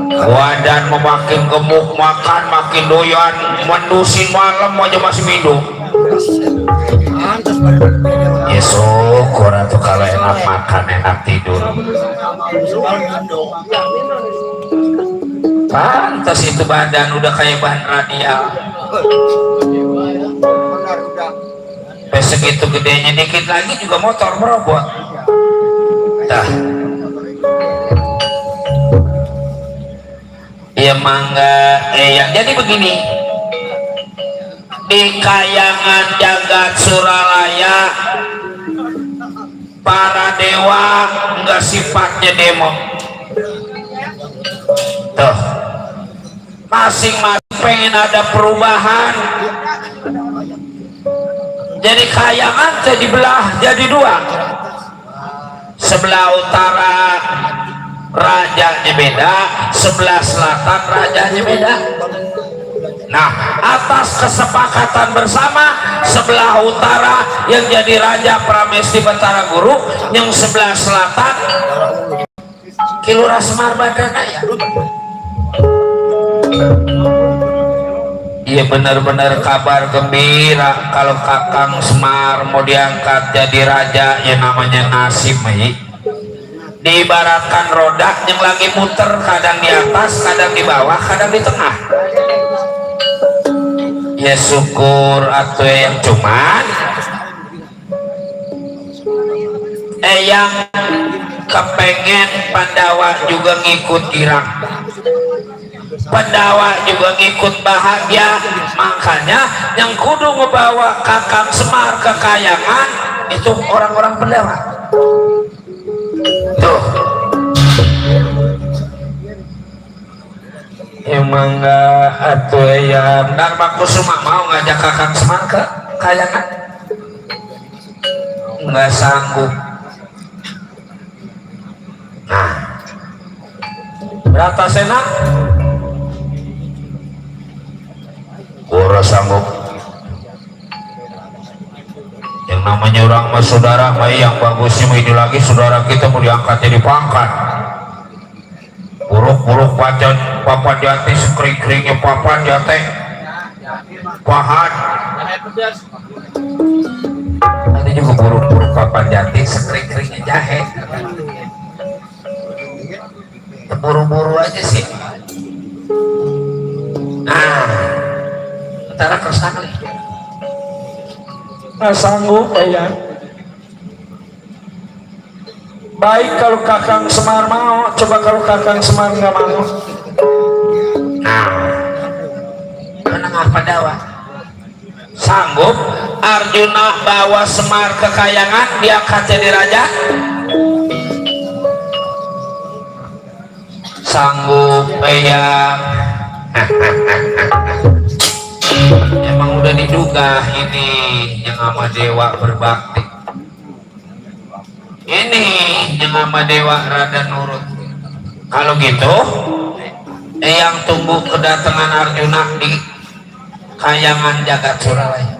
Wadan memakin gemuk, makan makin doyan, mendusin malam aja masih minum. Ya syukur tuh kalau enak makan enak tidur. Pantas itu badan udah kayak bahan radial. Segitu gedenya dikit lagi juga motor merobot. Dah. Ya mangga yang jadi begini, di kayangan jagat Suralaya para dewa enggak sifatnya demo tuh, masing-masing pengen ada perubahan. Jadi kayangan jadi belah jadi dua, sebelah utara rajanya beda, sebelah selatan rajanya beda. Nah, atas kesepakatan bersama, sebelah utara yang jadi raja Pramesti Batara Guru, yang sebelah selatan Kilura Semar Badanaya. Iya benar-benar kabar gembira kalau Kakang Semar mau diangkat jadi raja yang namanya nasib. Diibaratkan roda yang lagi muter, kadang di atas, kadang di bawah, kadang di tengah. Ya syukur atau yang cuman yang kepengen Pandawa juga ngikut girang, Pandawa juga ngikut bahagia. Makanya yang kudu ngebawa Kakang Semar ke kayangan itu orang-orang Pandawa. Tuh emang enggak atuh ya Dharma Kusuma mau ngajak Kakang Semar ke kayangan, nggak sanggup. Nah Bratasena kurang sanggup. Yang namanya orang mah saudara mah yang bagusnya ini lagi saudara kita mau diangkat jadi pangkat. Buruk-buruk papan jati, sekering-keringnya papan jati, pahan. Ada juga buruk-buruk papan jati, sekering-keringnya jahe. Buru-buru aja sih. Nah, antara kersang nih. Nggak sanggup ya. Baik kalau Kakang Semar mau, coba kalau Kakang Semar nggak mau. Nah, menengah Pandawa sanggup Arjuna bawa Semar ke kayangan diangkat jadi raja. Sanggup ya. Emang udah diduga ini yang sama dewa berbakti, ini yang sama dewa rada nurut. Kalau gitu yang tunggu kedatangan Arjuna di kayangan jagat Suralaya.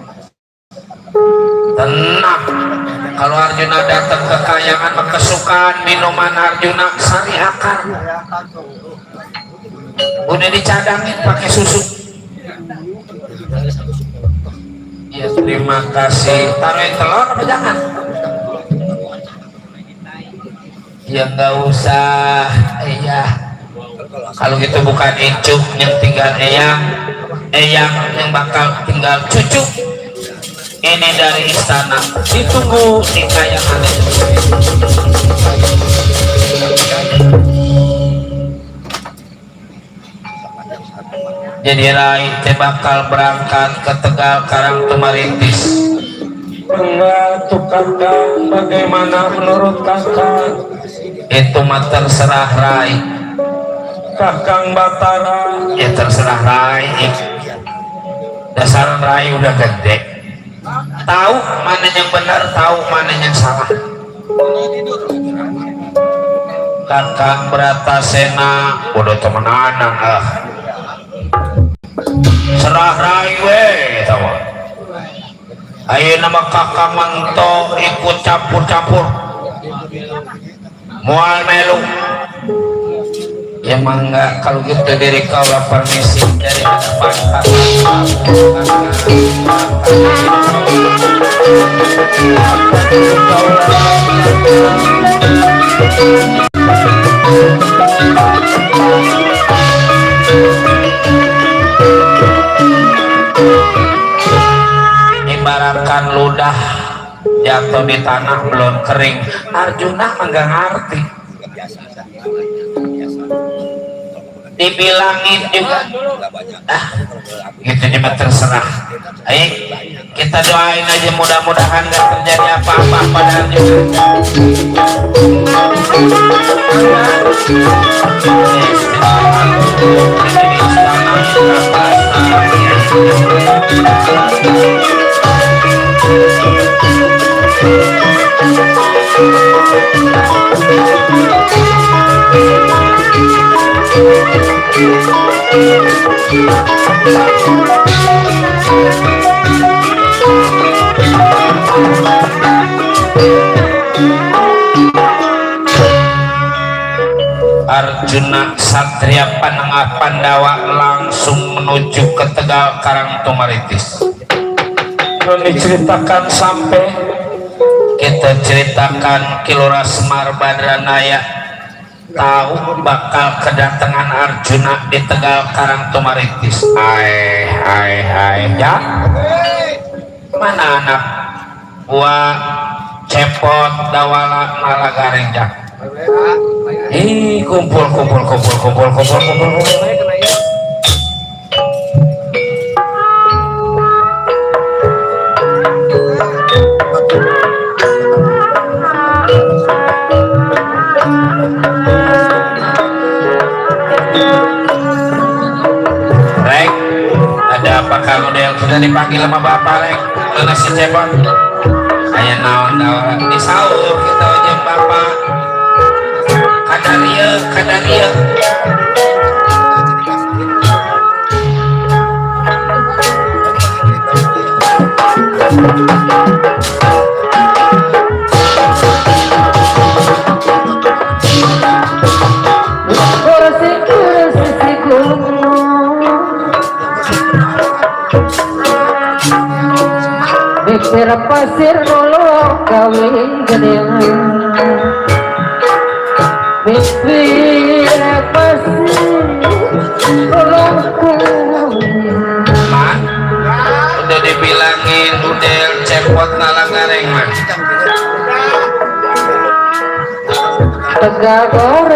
Tenang, kalau Arjuna datang ke kayangan kesukaan minuman Arjuna sari akar, udah dicadangin pakai susu. Ya, terima kasih. Taruh telur apa jangan? Ya nggak usah. Iya. Kalau gitu bukan icuk yang tinggal eyang yang bakal tinggal cucu. Ini dari istana. Ditunggu nikah yang aneh. Jadi Rai teh bakal berangkat ke Tegal Karang Tumaritis. Enggak tuh kakak, bagaimana menurut kakak? Itu mah terserah Rai. Kakang Batara. Ya terserah Rai. Dasar Rai udah gede. Tahu mana yang benar, tahu mana yang salah. Kakang Bratasena udah temenan serah Rai we tahu. Ayo nama kakak manto ikut campur-campur mual melu ya mangga. Kalau gitu dari kau lah permisi dari hadapan ibaratkan ludah jatuh di tanah belum kering. Arjuna enggak ngerti, dibilangin juga gitu cuma terserah. Ayo kita doain aja mudah-mudahan gak terjadi apa-apa pada Arjuna. Arjuna Satria Panengah Pandawa langsung menuju ke Tegal Karang Tumaritis. Diceritakan sampai Kita ceritakan Kilora Semar Badranaya tahu bakal kedatangan Arjuna di Tegal Karang Tumaritis. Hai ya. Mana anak buah cepot dawala malagaring jak. Kumpul. Rek, ada apa kamu yang sudah dipanggil sama bapak Rek? Mana si cepot? Saya naon di sahur kita aja bapak. Kadaria. Kursi gunung mikir pasir dulu kawin gedeng mikir pasir dulu kawin. Man, udah dibilangin udel cepot nalangareng man. Tegal Karang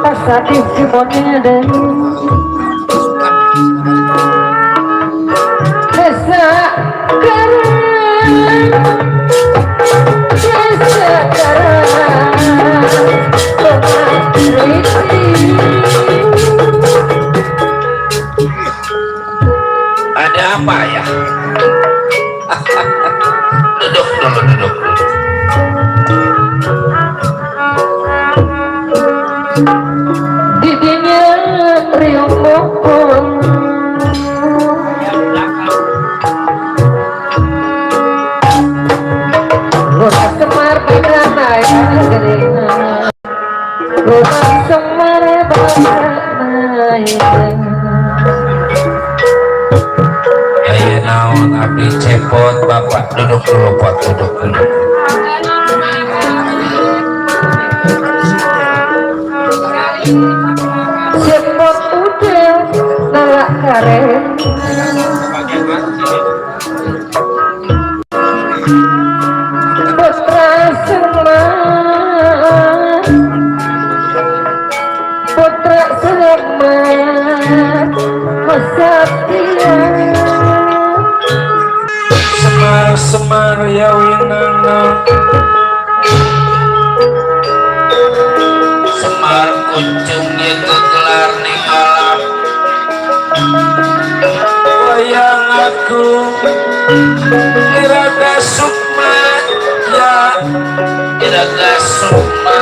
pasar di Cimonade desa Ada apa ya? Duduk dulu. didinya riung Semar ya naon abdi cepot bapak duduk dulu pot duduk. Cepot udah nolak karen putra Semar putra Semar Masatria Semar ya winana Semar kuncung itu gelar ning alam wayang aku Iraga Sukma ya Iraga Sukma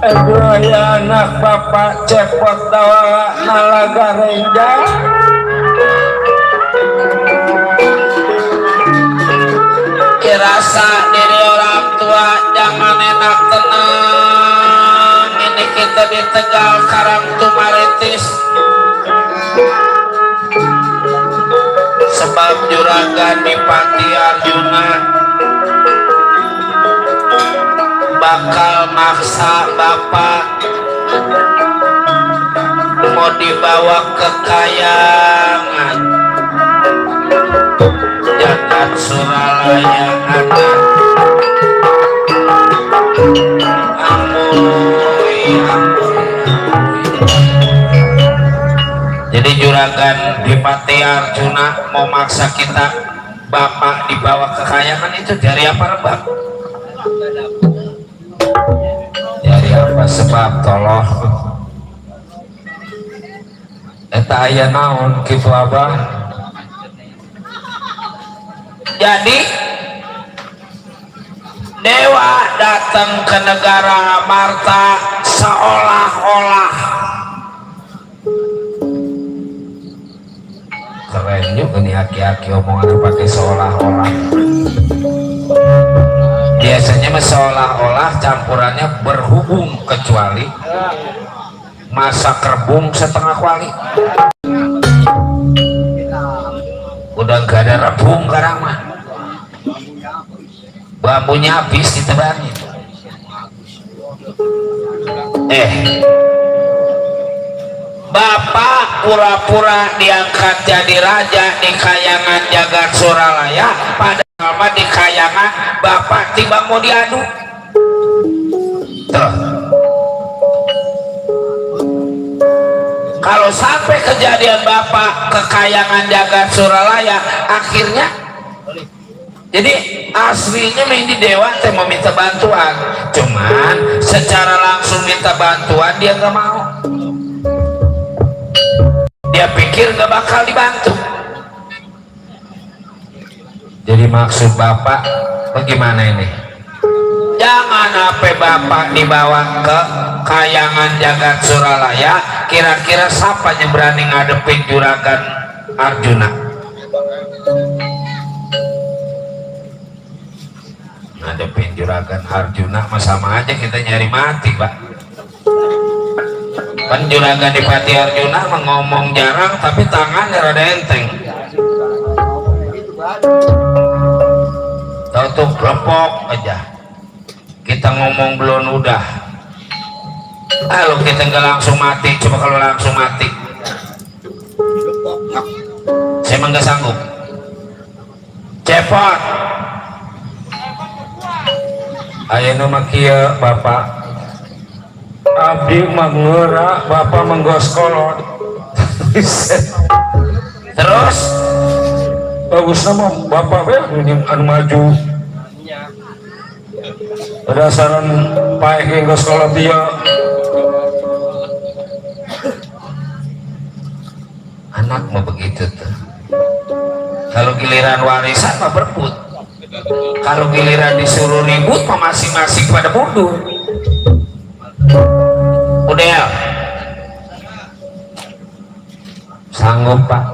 aduh ya anak bapak cepot dawa nalaga renja rasa diri orang tua jangan enak tenang ini kita di Tegal Karang Tumaritis sebab juragan di Pati Arjuna bakal maksa bapak mau dibawa ke kayangan jagat Suralaya anak amuy. Jadi juragan di Pati Arjuna mau maksa kita bapak dibawa ke kayangan itu dari apa Rebak? dari apa sebab tolong eta aya naon kitu abah Jadi dewa datang ke negara Marta seolah-olah keren juga nih aki-aki omongan pakai seolah-olah biasanya mah seolah-olah campurannya berhubung kecuali masak rebung setengah kuali udah gak ada rebung sekarang mah bambunya habis ditebangin bapak pura-pura diangkat jadi raja di kayangan jagat Suralaya padahal mah di kayangan bapak tiba mau diadu tuh kalau sampai kejadian bapak ke kayangan jagat Suralaya akhirnya jadi aslinya Mindi Dewa teh mau minta bantuan cuman secara langsung minta bantuan dia nggak mau dia pikir nggak bakal dibantu jadi maksud bapak bagaimana ini jangan sampai bapak dibawa ke kayangan jagat Suralaya kira-kira siapa yang berani ngadepin juragan Arjuna ngadepin juragan Arjuna mah sama aja kita nyari mati pak kan juragan di Pati Arjuna ngomong jarang tapi tangannya rada enteng tahu tuh kelepok aja kita ngomong belum udah kalau kita nggak langsung mati coba kalau langsung mati saya emang nggak sanggup cepot ayeuna mah kieu bapak abdi mah ngeura bapak menggos kolot terus bagus nama bapak yang anu maju berdasarkan paek yang gos kolot dia anak mah begitu tuh kalau giliran warisan mah berebut kalau giliran disuruh ribut mah masing-masing pada mundur udah sanggup Pak.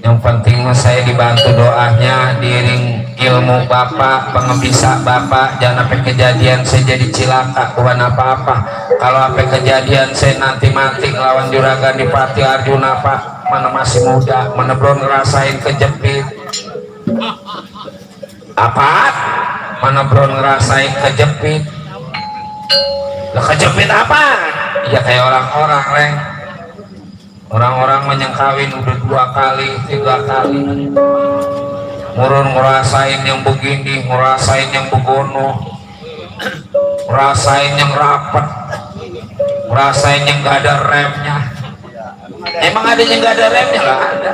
Yang penting mah saya dibantu doanya, diiring ilmu Bapak, pengebisa Bapak. Jangan sampai kejadian saya jadi cilaka, bukan apa-apa. Kalau sampai kejadian saya nanti mati ngelawan juragan di Pati Arjuna Pak, mana masih muda, mana belum ngerasain kejepit. Apa? Mana belum ngerasain kejepit? Lah kejepit apa? Ya kayak orang-orang Reng. Orang-orang menyengkawin udah 2 kali 3 kali, murun ngerasain yang begini, ngerasain yang begono, ngerasain yang rapat, ngerasain yang gak ada remnya. Emang ada yang gak ada remnya? Lah ada.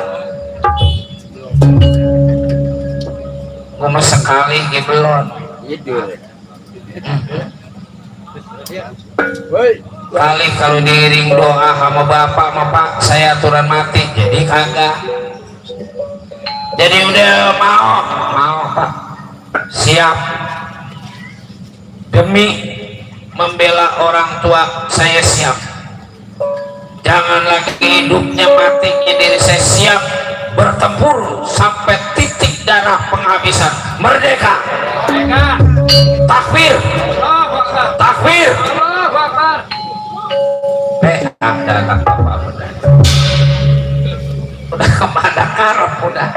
Ngomong sekali gibelon. Kali kalau diiring doa sama bapak sama pak saya aturan mati, jadi kagak. Jadi udah mau Pak, siap demi membela orang tua saya siap. Jangan lagi hidupnya matinya diri saya siap bertempur sampai titik darah penghabisan. Merdeka, takbir, takbir. Datang bapak udah kepada karep udah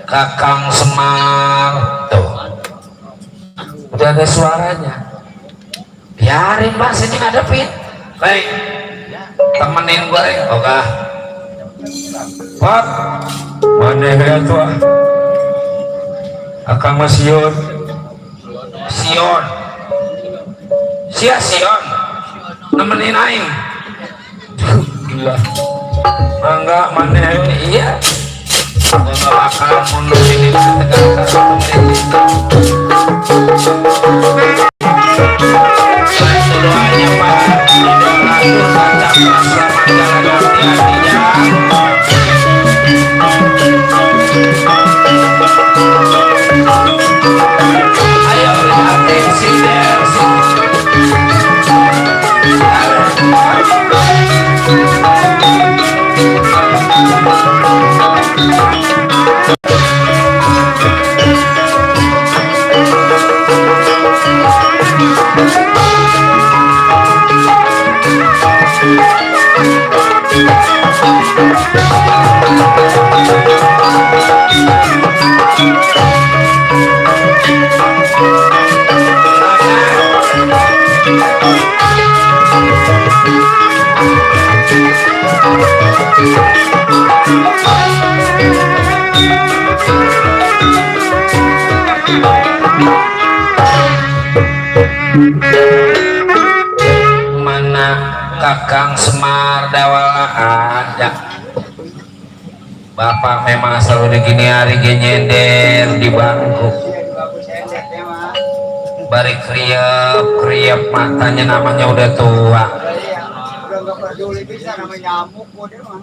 Kakang Semar tuh udah ada suaranya, biarin Pak sini ngadepin. Baik, temenin gue oke Pak, mana ya tuh Akang Mas Sion Sion nemenin aing. Gila enggak mana iya aku gak bakalan mundur ini tegang bantu doanya Pak, didoakan baca selamat jalan hati-hatinya. Ayo lihatin si Delsi. Mana Kakang Semar Dawala ada. Bapak memang selalu begini hari nyender di bangku bari kriep matanya, namanya udah tua.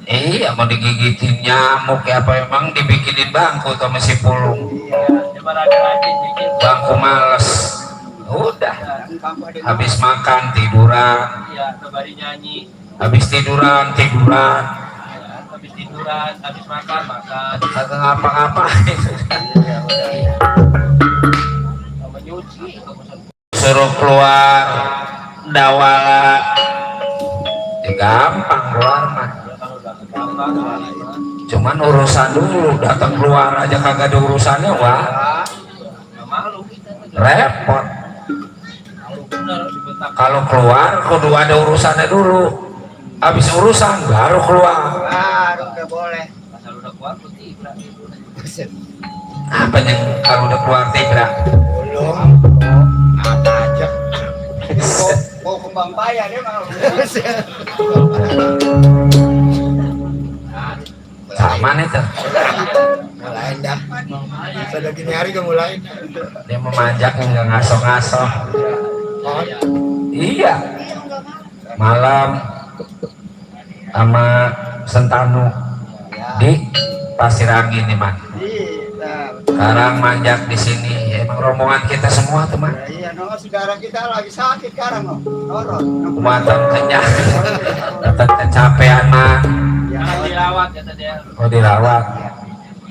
Iya mau digigitin nyamuk ya apa emang dibikinin bangku atau masih pulung bangku males. Udah habis makan tiduran, habis tiduran, habis makan kagak ngapa-ngapain. Suruh keluar Dawala ya gampang keluar mah, cuman urusan dulu, datang keluar aja kagak ada urusannya, wah repot. Kalau keluar kudu ada urusannya dulu, habis urusan baru keluar. Udah boleh. Apa yang kalau udah keluar tibra? Belum. Apa aja. Mau kembang paya dia mau. Sama nih tuh. Mulain dah. Sudah gini hari kan mulain. Dia memanjak nggak ngaso-ngaso. Iya. Malam sama Sentanu di Pasir Angin nih man. Sekarang manjak di sini, ya, emang rombongan kita semua teman. Iya, saudara kita lagi sakit sekarang loh. Kumatan kenyang, datang ke capean mah Jangan dirawat kata dia. oh dirawat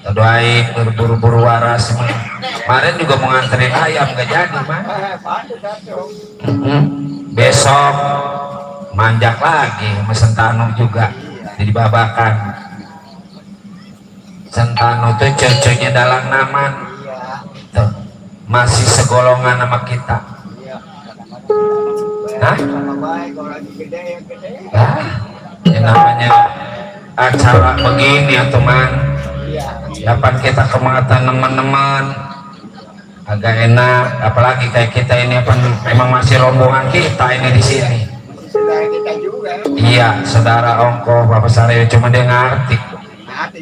doain berburu-buru waras mah. Kemarin juga mau nganterin ayam gak jadi mah. Besok manjak lagi sama Sentano juga jadi babakan. Sentano tuh cucunya dalang naman tuh, masih segolongan sama kita. Hah? Yang namanya acara begini ya teman, dapat kita kematan teman-teman agak enak, apalagi kayak kita ini apa emang masih rombongan kita ini di sini. Iya, saudara ongkoh Bapak Saryo, cuma dia ngerti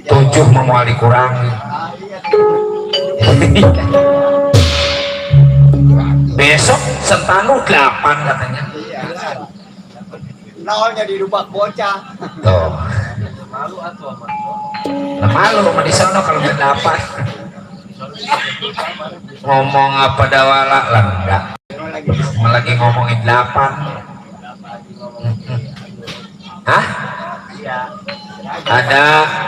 7 mau dikurangi. Besok Sentano 8 katanya. Nolnya di rumah bocah. Tuh. Nah, malu sama di sana kalau nggak dapat. Ngomong apa dawala lah enggak. Lagi ngomongin 8. Hah? Ada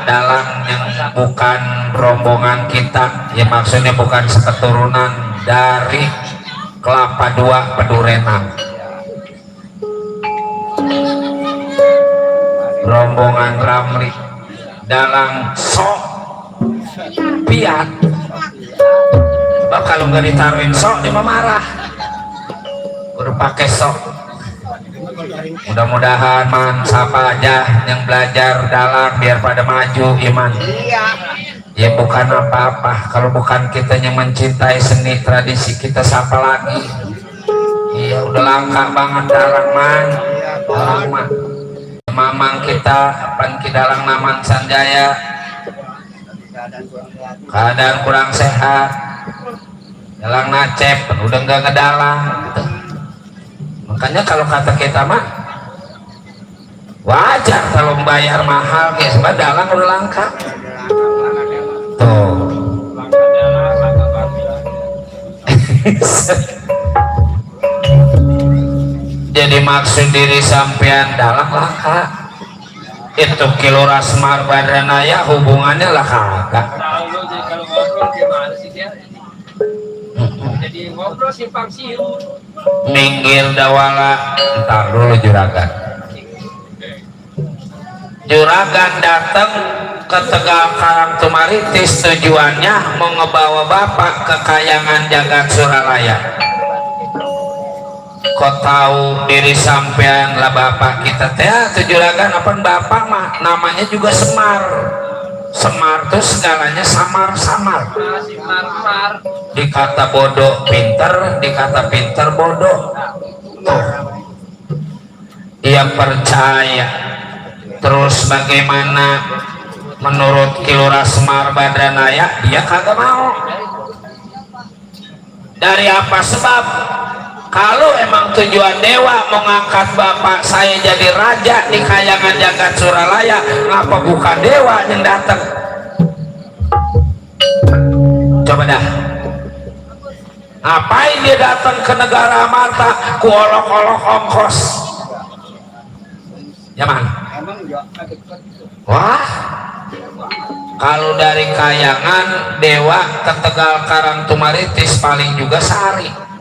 dalang yang bukan rombongan kita, ya maksudnya bukan seketurunan dari Kelapa II Pedurenan. Rombongan Ramli dalang sok piat. Sebab kalau nggak ditaruhin sok dia marah. Udah pakai sok. Mudah-mudahan man siapa aja yang belajar dalang biar pada maju iman. Ya bukan apa-apa kalau bukan kita yang mencintai seni tradisi kita, siapa lagi? Iya udah langka banget dalang man. Dalang man. Mamang kita Panki Dalang Naman Sanjaya keadaan kurang sehat, dalang nacep udah nggak ngedalang gitu. Makanya kalau kata kita mah wajar kalau bayar mahal guys, sebab dalang udah langka tuh. Jadi maksud diri sampean dalang langka itu Kilora Semar Badranaya hubungannya lah kagak. Tahu lo jadi kalau ngobrol gimana sih dia? Jadi ngobrol simpang siur. Minggir dawala entar dulu juragan. Juragan datang ke Tegal Karangtumaritis tujuannya mau ngebawa bapak ke Kayangan Jagat Suralaya. Kok tahu diri sampean lah bapak kita teh juragan apa bapak mah namanya juga Semar. Semar tuh segalanya samar-samar. Simar-mar. Dikata bodoh pinter, dikata pinter bodoh. Tuh. Ia percaya. Terus bagaimana menurut Kilora Semar Badranaya? Dia kagak mau. Dari apa sebab? Kalau emang tujuan dewa mau ngangkat bapak saya jadi raja di Kayangan Jagat Suralaya, ngapa bukan dewa yang datang? Coba dah. Ngapain dia datang ke negara Amarta ku olok-olok ongkos? Ya man? Wah, kalau dari Kayangan dewa ke Tegal Karangtumaritis paling juga sehari.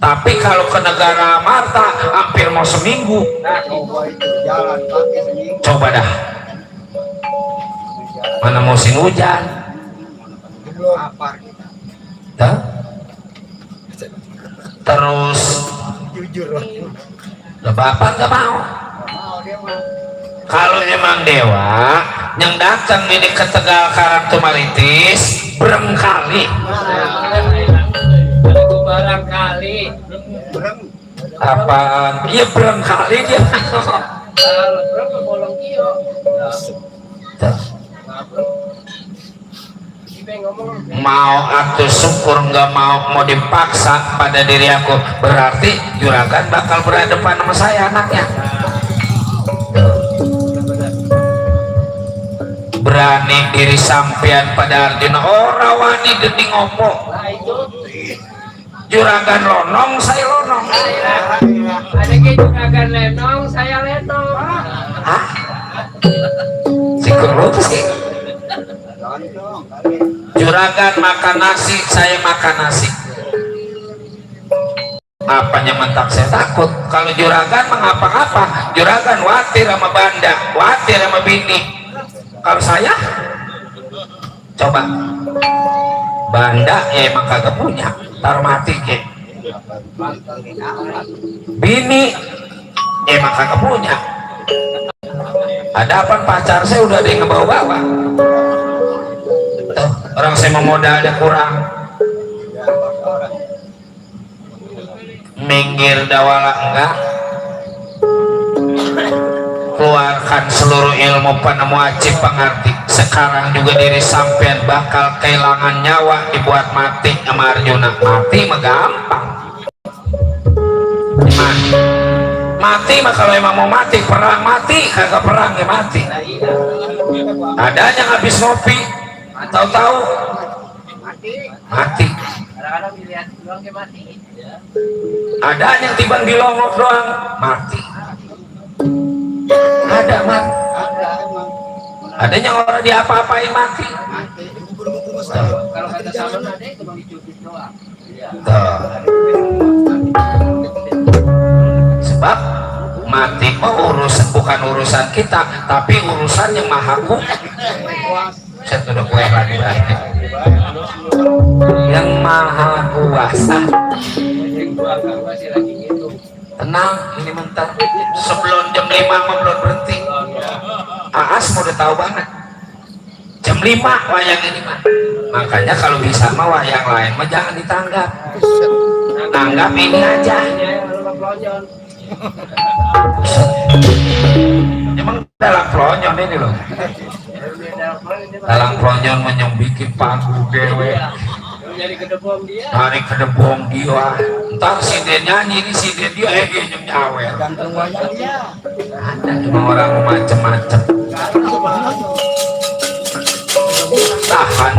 Tapi kalau ke negara Amarta hampir mau seminggu. Coba dah. Mana musim hujan? Tuh. Terus bapak nggak mau. Kalau emang dewa yang datang ini ke Tegal Karangtumaritis berengkali. Barangkali. Apaan? Iya berengkali dia. Berapa bolong kio? Mau atuh syukur nggak mau dipaksa pada diri aku, berarti juragan bakal berhadapan sama saya anaknya. Berani diri sampean pada Arjuna orang wani gede ngomong. Juragan lonong saya lonong. Ada gitu juragan lenong saya lenong. Hah? korupsi. Juragan makan nasi, saya makan nasi. Apanya mentak saya takut. Kalau juragan mengapa-ngapa, juragan watir sama banda, watir sama bini. Kalau saya coba banda ya emang kagak punya, taruh mati ke. Bini ya emang kagak punya. Ada apa pacar saya udah ada yang ngebawa-bawa. Tuh, orang saya mau modalnya kurang. Minggir dawala enggak, keluarkan seluruh ilmu penemu wajib pengerti. Sekarang juga diri sampean bakal kehilangan nyawa dibuat mati sama Arjuna. Mati mah gampang. Gimana? Mati mah kalau emang mau mati, perang mati, kagak perang ya mati. Adanya habis ngopi, tahu-tahu mati. Ada yang tiba di longok doang mati. Ada mati. Ada yang orang diapa-apain mati. Kalau kata salon ada itu cuma dicubit doang. Sebab mati urusan bukan urusan kita, tapi urusan yang maha kuasa. Saya sudah kue lagi yang maha kuasa. Tenang, ini mentar. Sebelum jam 5 mah belum berhenti. Aas mau udah tahu banget. Jam 5 wayang ini mah. Makanya kalau bisa mah wayang lain mah jangan ditanggap. Tanggap ini aja. Emang dalam pelonyon ini loh. Dalam pelonyon menyembikin panggung dewe. Dari kedebong dia. Hari kedebong dia. Entar si dia nyanyi ini si dia dia nyawer. Ada cuma orang macem-macem. Tahan.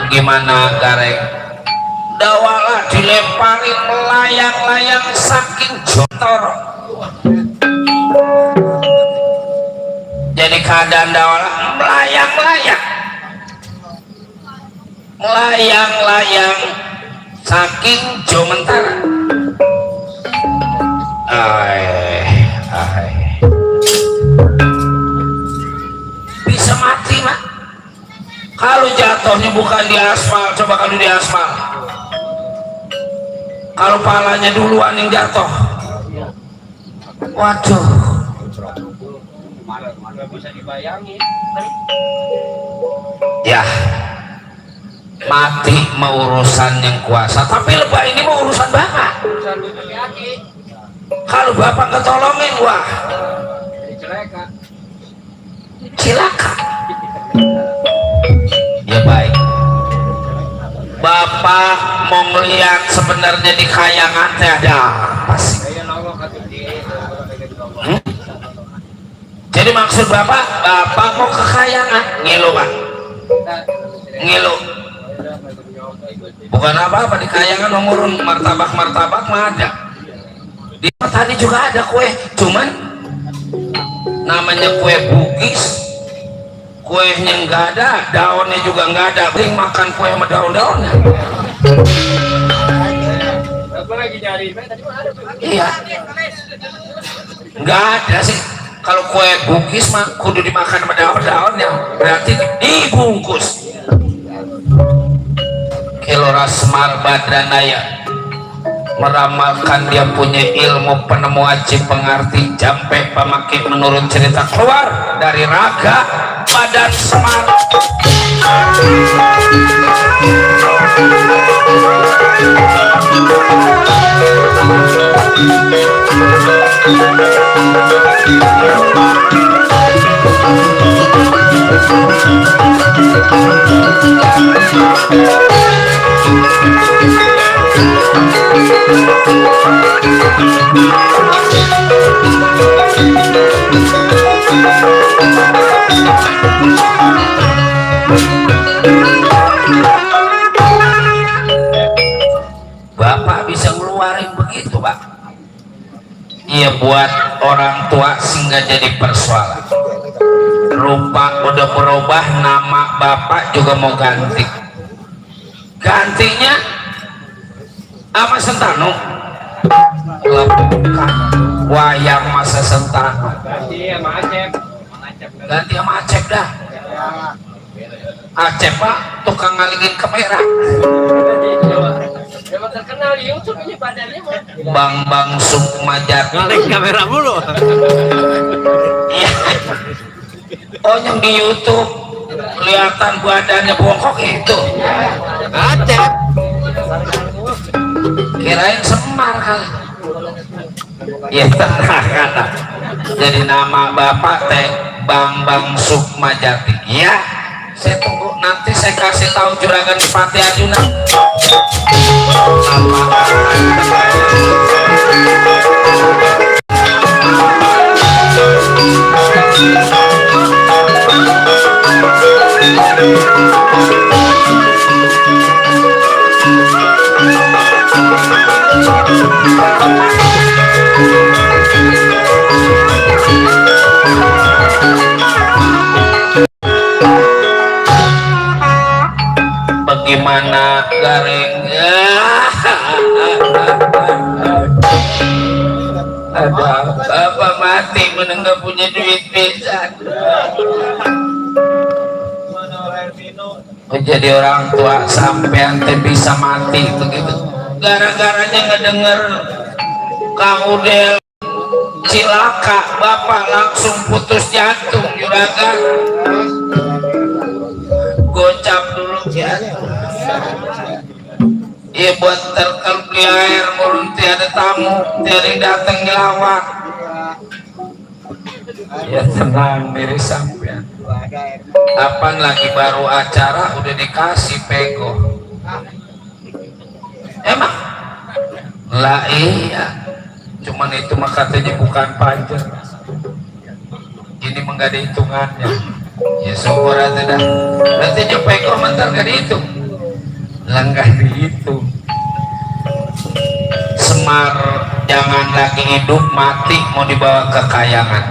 Gimana gareng dawala dilemparin melayang-layang saking jotor. Jadi keadaan dawala melayang-layang layang-layang saking jomentara. Bisa mati mak kalau jatuhnya bukan di aspal. Coba kalau di aspal, kalau palanya duluan yang jatuh, waduh, bisa dibayangin. ya mati mau urusan yang kuasa, tapi lebah ini mau urusan bapak. Kalau bapak ketolongin, wah cilaka. Ya baik, bapak mau ngeliat sebenarnya di kayangan teh ada apa sih? Jadi maksud bapak mau ke kayangan ngilu pak, ngilu bukan apa-apa. Di kayangan ngurun martabak mah ada, di tadi juga ada kue, cuman namanya kue Bugis, kuenya nggak ada, daunnya juga nggak ada. Bring makan kue sama daun-daunnya. Aku lagi nyari, tadi mana ada? Iya, nggak ada sih. Kalau kue Bugis mah kudu dimakan sama daun-daunnya, berarti dibungkus. Kelora Semar Badranaya meramalkan dia punya ilmu penemu aji pengerti jampe pemakai menurut cerita keluar dari raga badan Semar. Bapak bisa ngeluarin begitu pak. Iya, buat orang tua sehingga jadi persoalan. Rupa udah berubah, nama bapak juga mau ganti. Gantinya sama Sentano. Lebukan wayang masa Sentano. Ganti sama Acep. Ganti sama Acep dah. Acep pak tukang ngalingin kamera. Memang terkenal di YouTube ini badannya mah. Bang Sukmajat Ngaling kamera mulu. iya. Oh yang di YouTube kelihatan badannya bongkok itu Acep. kirain Semar kali. Ya tenang kata. Jadi nama bapak teh Bang Sukmajati. Ya saya tunggu, nanti saya kasih tahu juragan Pati Arjuna. Bagaimana garing ada bapak mati menenggak punya duit pisan. Menjadi orang tua sampean teh bisa mati begitu gara-garanya ngedenger Kang Udel cilaka, bapak langsung putus jantung juragan. Gocap dulu ya. Iya buat terkel beli air murun tiada tamu, tiada yang datang ngelawak. Ya tenang diri sampean. Apaan lagi baru acara udah dikasih pego. Emang? Lah iya. Cuman itu mah katanya bukan pajak. Ini mah gak ada hitungannya. Ya syukur aja dah. Berarti pego mental gak dihitung. Langkah dihitung. Semar jangan lagi hidup, mati mau dibawa ke kayangan.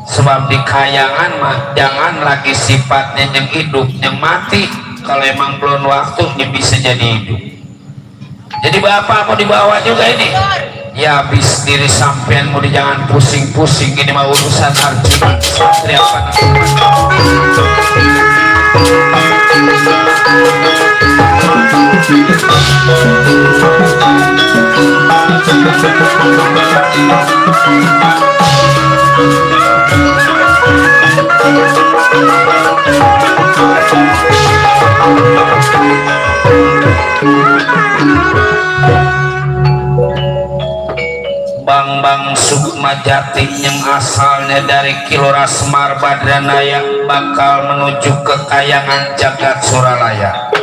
Sebab di kayangan mah jangan lagi sifatnya yang hidup, yang mati kalau emang belum waktunya bisa jadi hidup. Jadi bapak mau dibawa juga ini ya, habis diri sampean mau jangan pusing-pusing, ini mah urusan Arjuna Satria Bang Sukmajati yang asalnya dari Kilora Semar Badranaya bakal menuju ke Kayangan Jagat Suralaya.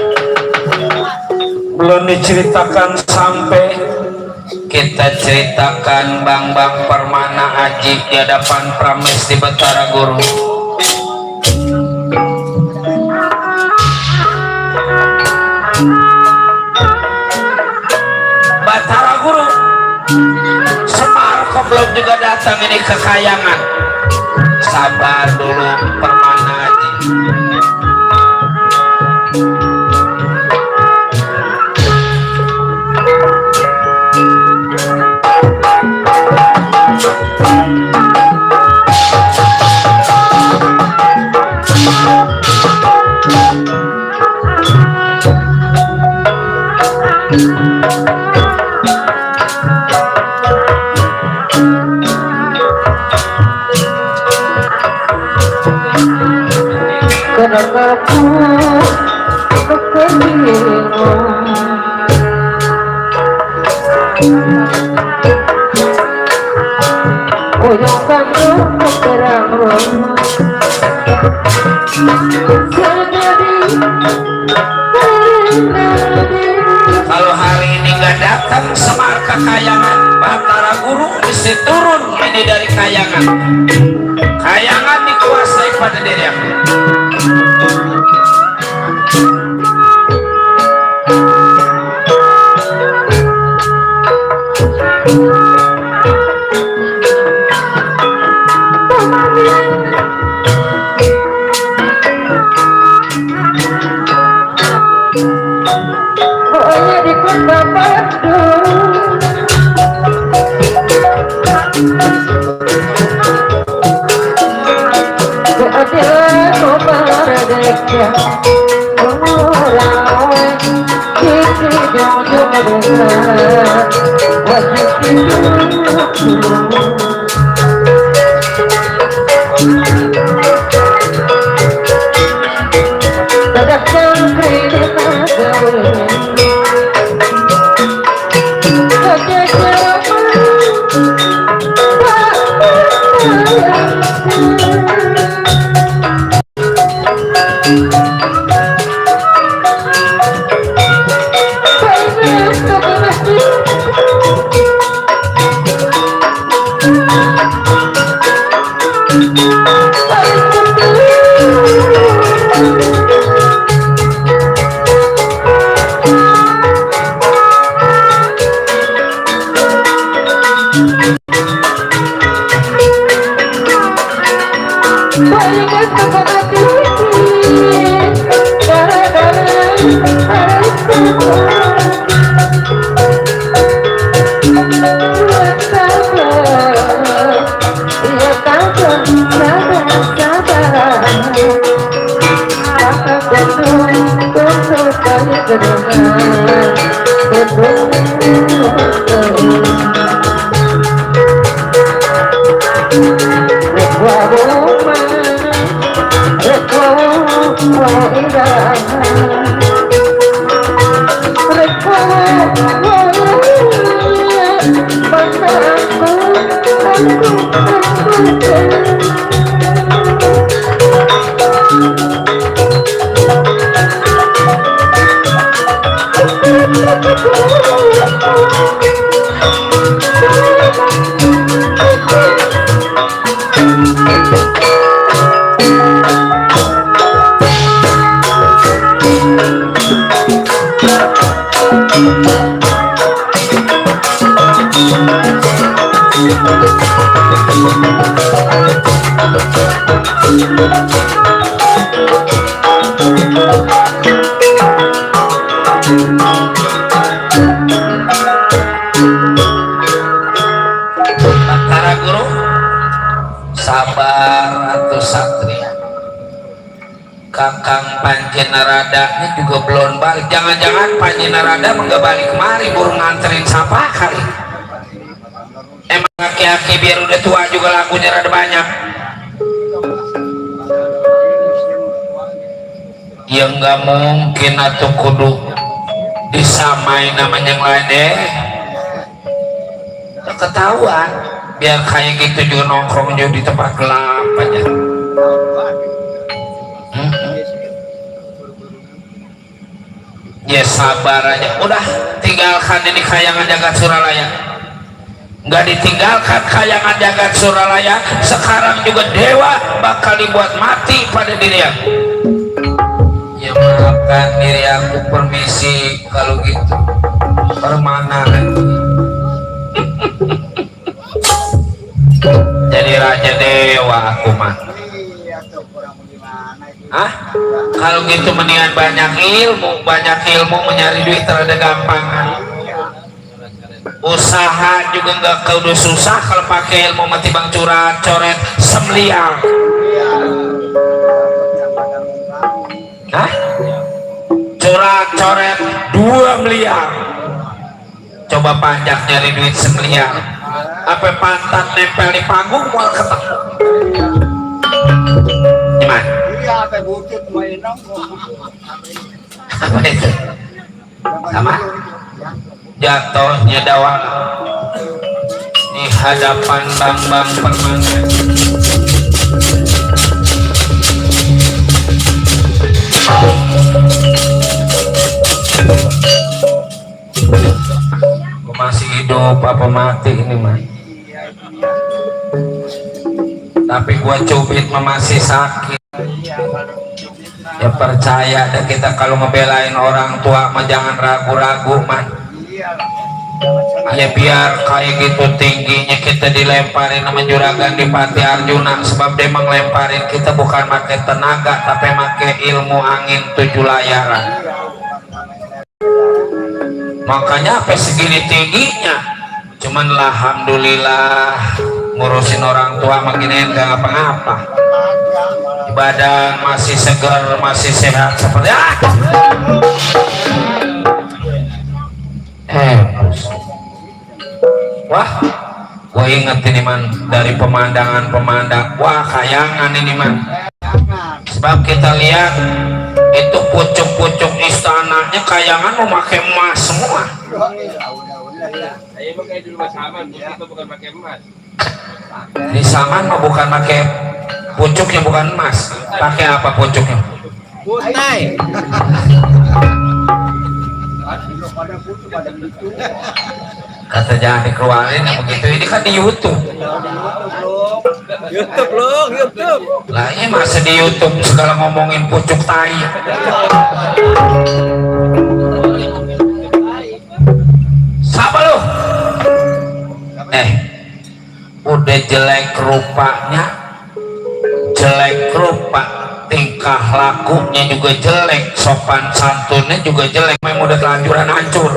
Belum diceritakan sampai kita ceritakan Bang Permana Aji di hadapan Prames di Batara Guru. Batara Guru belum juga datang ini ke Kayangan. Sabar dulu Permana Haji. Kalau hari ini nggak datang Semar ke Kayangan, Batara Guru mesti turun ini dari Kayangan. Kayangan dikuasai pada diri aku. Thank you. sabar atau satria. Kakang Panji Narada ini juga belum balik. Jangan-jangan Panji Narada nggak balik kemari, burung nganterin siapa kali. Emang aki-aki biar udah tua juga lakunya rada banyak. Ya nggak mungkin atau kudu disamain namanya yang lain deh. Udah ketahuan. Biar kayak gitu juga nongkrong juga di tempat gelap aja. Ya sabar aja, udah tinggalkan ini kayangan jagat Suralaya. Nggak ditinggalkan kayangan jagat Suralaya, sekarang juga dewa bakal dibuat mati pada diri aku. Ya maafkan diri aku, permisi kalau gitu. Permana lagi. Jadi raja dewa aku mah. Hah? Kalau gitu mendingan banyak ilmu menyari duit terada gampangan. Usaha juga nggak kudu susah kalau pakai ilmu mati bang curat coret semliang. Hah? Curat coret 2 miliar. Coba pajak nyari duit semliang. Apa pantat nempel di panggung mau ketemu? Gimana? Apa itu? Sama? Jatuhnya dawang di hadapan bang-bang permana. Aku masih hidup apa mati ini mah? Tapi gua cubit masih sakit. Ya percaya deh kita kalau ngebelain orang tua mah jangan ragu-ragu man. Ya biar kayak gitu tingginya kita dilemparin sama juragan di Pati Arjuna, sebab dia menglemparin kita bukan pakai tenaga tapi pakai ilmu angin 7 layaran. Makanya apa segini tingginya, cuman alhamdulillah ngurusin orang tua makin enggak apa-apa. Badan masih segar, masih sehat seperti wah, gue inget ini man dari pemandangan, wah kayangan ini man. Sebab kita lihat itu pucuk-pucuk istananya kayangan memakai emas semua. Saya pakai di rumah Saman, itu bukan pakai emas. Di Saman mah bukan pakai pucuknya, bukan emas. Pakai apa pucuknya? Putih. Kata jangan dikeluarin yang begitu, ini kan di YouTube. YouTube. Lah ini masa di YouTube segala ngomongin pucuk tai. Siapa lu? Udah jelek rupanya, jelek rupa, tingkah lakunya juga jelek, sopan santunnya juga jelek, memang udah kelanjuran hancur.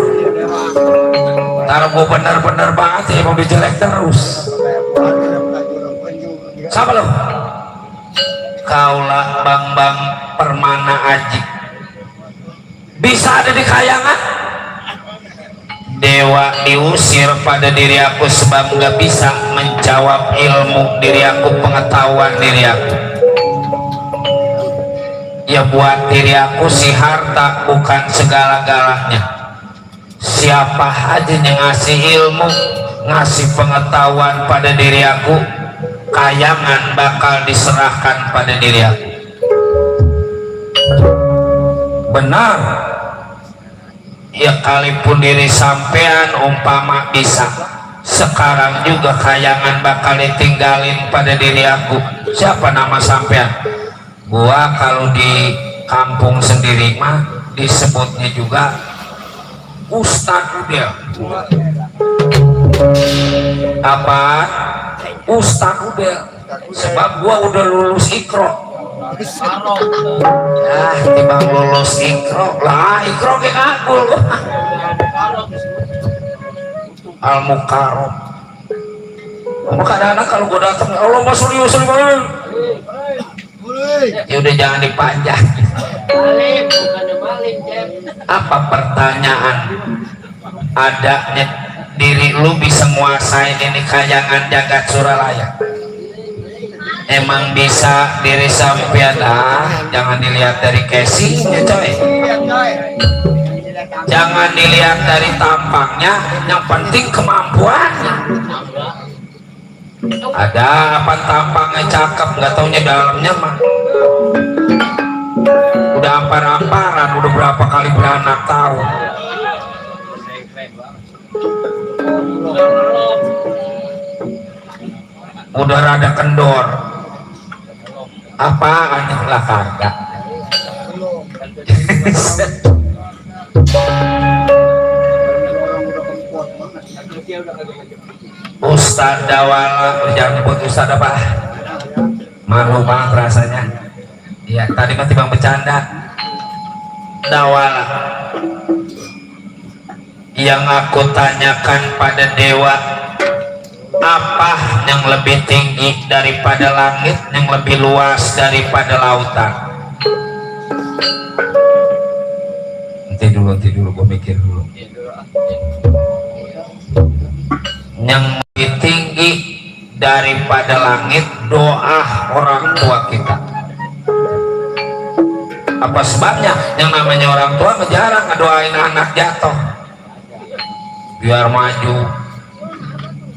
Taruh gue bener-bener banget ya, mau jelek terus. Siapa lo? Kaulah bang-bang permana aji. Bisa ada di kayangan? Dewa diusir pada diri aku sebab nggak bisa menjawab ilmu diri aku, pengetahuan diri aku. Ya buat diri aku si harta bukan segala-galanya. Siapa aja yang ngasih ilmu, ngasih pengetahuan pada diri aku, kayangan bakal diserahkan pada diri aku. Benar. Ya kalipun diri sampean umpama bisa, sekarang juga kayangan bakal ditinggalin pada diri aku. Siapa nama sampean? Gua kalau di kampung sendiri mah disebutnya juga Ustadz Udel. Apa? Ustadz Udel. Sebab gua udah lulus Iqra. Timbang lulus Iqra lah, Iqra ke ngakul. Al-Mukarram. Maka anak kalau gue datang, Allah masuli ya udah jangan dipanjang. Maling, bukan maling, Cep. Apa pertanyaan? Adanya diri lu bisa nguasain ini kayangan jagat Suralaya? Emang bisa diri sampean? Jangan dilihat dari casingnya coy, jangan dilihat dari tampangnya, yang penting kemampuannya. Ada apa tampangnya cakep, nggak taunya dalamnya mah udah ampar-amparan, udah berapa kali beranak tahu. Udah rada kendor, apaan lah kagak. Ustadz Dawala, jangan nyebut Ustadz apa, malu banget rasanya. Ya tadi mah timbang bercanda. Dawala, yang aku tanyakan pada dewa, apa yang lebih tinggi daripada langit, yang lebih luas daripada lautan? Nanti dulu gue mikir dulu. Yang lebih tinggi daripada langit, doa orang tua kita. Apa sebabnya? Yang namanya orang tua jarang ngedoain anak jatuh biar maju,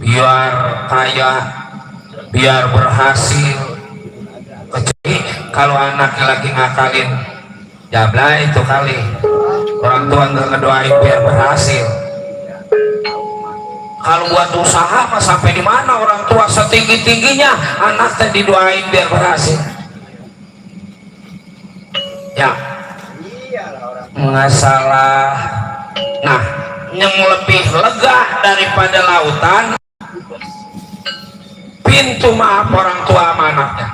biar kaya, biar berhasil. Kecuali kalau anaknya lagi ngakalin jabla, itu kali orang tua nggak ngedoain biar berhasil. Kalau buat usaha mah sampai di mana orang tua setinggi tingginya anaknya didoain biar berhasil. Ya, nggak salah. Nah, yang lebih lega daripada lautan, pintu maaf orang tua sama anaknya.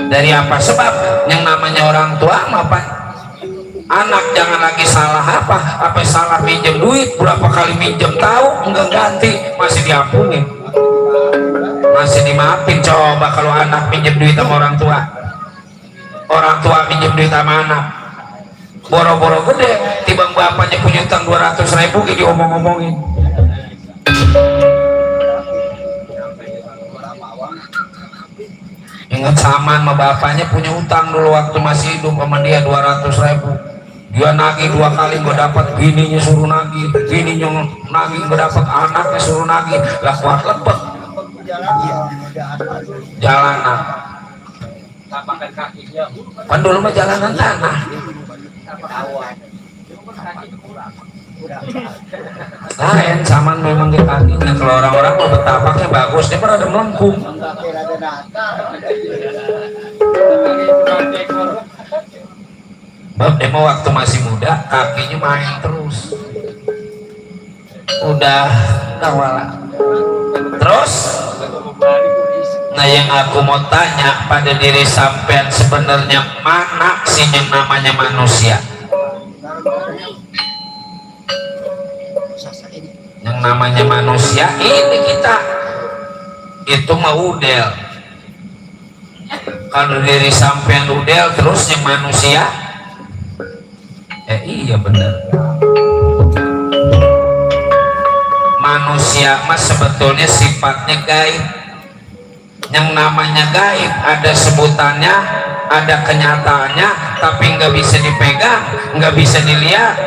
Dari apa sebab? Yang namanya orang tua apa? Anak jangan lagi salah apa salah minjem duit, berapa kali minjem tahu enggak ganti, masih diampuni, masih dimaafin. Coba kalau anak minjem duit sama orang tua minjem duit sama anak, boro-boro gede, timbang bapaknya punya utang 200.000 gitu omong-omongin. Ingat saman sama bapaknya punya utang dulu waktu masih hidup sama dia 200.000. Dia nagih 2 kali, gue dapat, bininya suruh nagih, bininya nagih, gue dapat, anaknya suruh nagih, lah kuat lepek jalanan. Kan dulu mah jalanan tanah. Lain saman memang di kakinya. Kalau orang-orang mau betapaknya bagus, dia pernah ada melengkung. Bab demo waktu masih muda kakinya main terus. Udah kawala. Terus, nah yang aku mau tanya pada diri sampean, sebenarnya mana sih yang namanya manusia? Yang namanya manusia ini kita, itu mah udel. Kalau diri sampean udel, terus yang manusia, iya benar. Manusia mah sebetulnya sifatnya gaib. Yang namanya gaib ada sebutannya, ada kenyataannya, tapi nggak bisa dipegang, nggak bisa dilihat.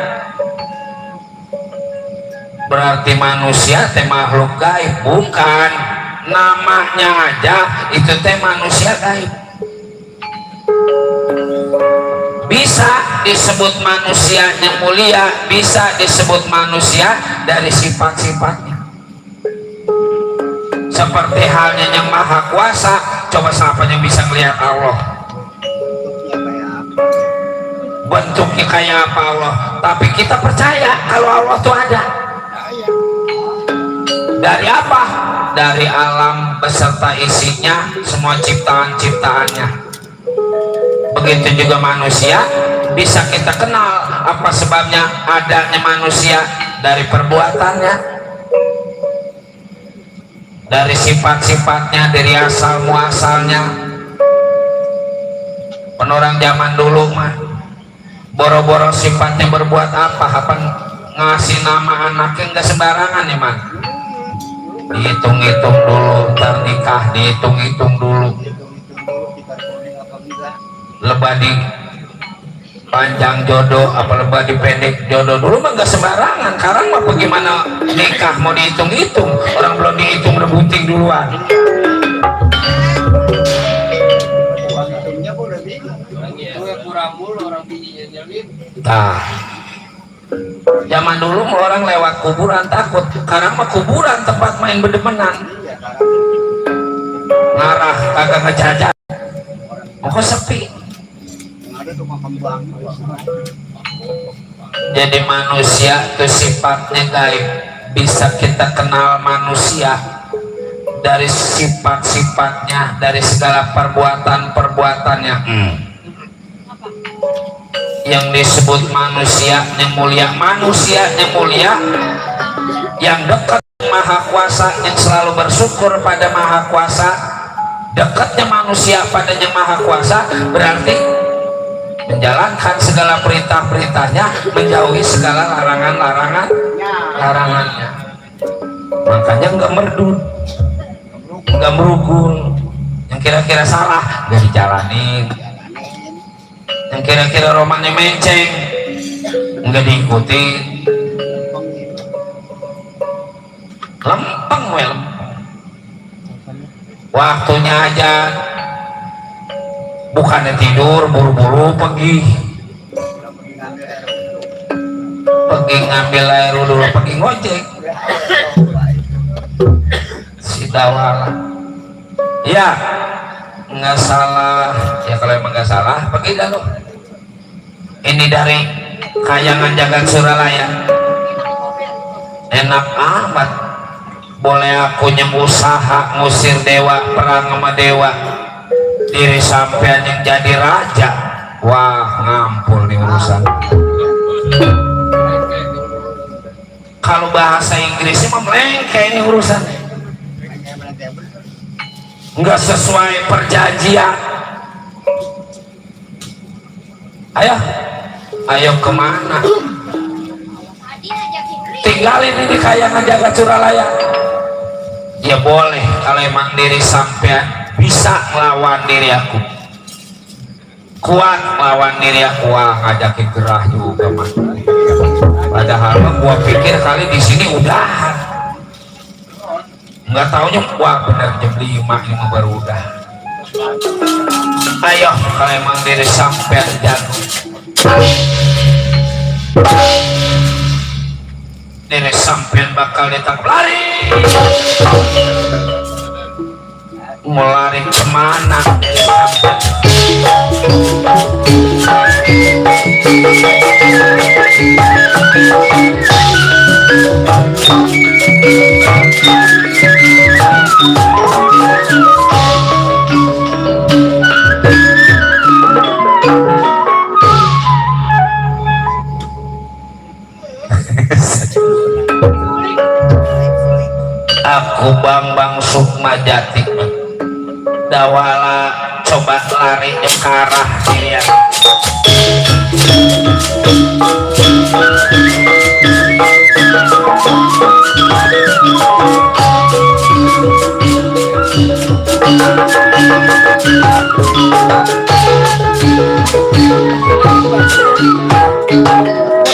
Berarti manusia teh makhluk gaib, bukan namanya aja itu teh manusia gaib. Bisa disebut manusia yang mulia, bisa disebut manusia dari sifat-sifatnya. Seperti halnya yang maha kuasa, coba siapa yang bisa melihat Allah? Bentuknya kayak apa Allah? Tapi kita percaya kalau Allah itu ada. Dari apa? Dari alam beserta isinya, semua ciptaan-ciptaannya. Begitu juga manusia, bisa kita kenal apa sebabnya adanya manusia, dari perbuatannya. dari sifat-sifatnya, dari asal muasalnya. Penorang zaman dulu mah boro-boro sifatnya berbuat apa ngasih nama anaknya nggak sembarangan ya man. Dihitung-hitung dulu, ntar nikah dihitung-hitung dulu, lebadi panjang jodoh apa lebadi pendek jodoh dulu mah nggak sembarangan. Sekarang mah bagaimana nikah mau dihitung-hitung, orang belum dihitung udah bunting duluan. Nah, zaman dulu mah orang lewat kuburan takut, sekarang mah kuburan tempat main bedemenan, ngarah kagak ngejajan, kok sepi. Jadi manusia itu sifatnya gaib, bisa kita kenal manusia dari sifat-sifatnya, dari segala perbuatan-perbuatannya. Yang disebut manusianya mulia, yang dekat Maha Kuasa, yang selalu bersyukur pada Maha Kuasa. Dekatnya manusia padanya Maha Kuasa berarti menjalankan segala perintah-perintahnya, menjauhi segala larangannya. Makanya nggak merdut, nggak merugul, yang kira-kira salah nggak dijalanin, yang kira-kira romannya menceng nggak diikuti, lempeng waktunya aja. Bukannya tidur buru-buru pergi ngambil air dulu, pergi ngojek si Dawala. Ya nggak salah ya, kalau emang nggak salah pergi dah lo. Ini dari Kayangan Jagat Suralaya, enak amat. Boleh aku usaha ngusir dewa, perang sama dewa, diri sampean yang jadi raja. Wah ngampul nih urusan. Kalau bahasa Inggrisnya mah melengkeh ini urusan, nggak sesuai perjanjian. Ayo kemana? Tinggalin ini Kayangan Jagat Suralaya. Ya boleh kalau emang diri sampean bisa melawan diri aku, kuat melawan diri aku. Wah ngajakin gerah juga mah. Padahal gua pikir kali di sini udahan, nggak taunya wah bener jam 5 ini baru udah. Ayo kalau emang diri sampean jago, diri sampean bakal ditangkap. Lari, mau lari kemana? Aku Bambang Sukmajati Dawala coba lari ke arah dirian.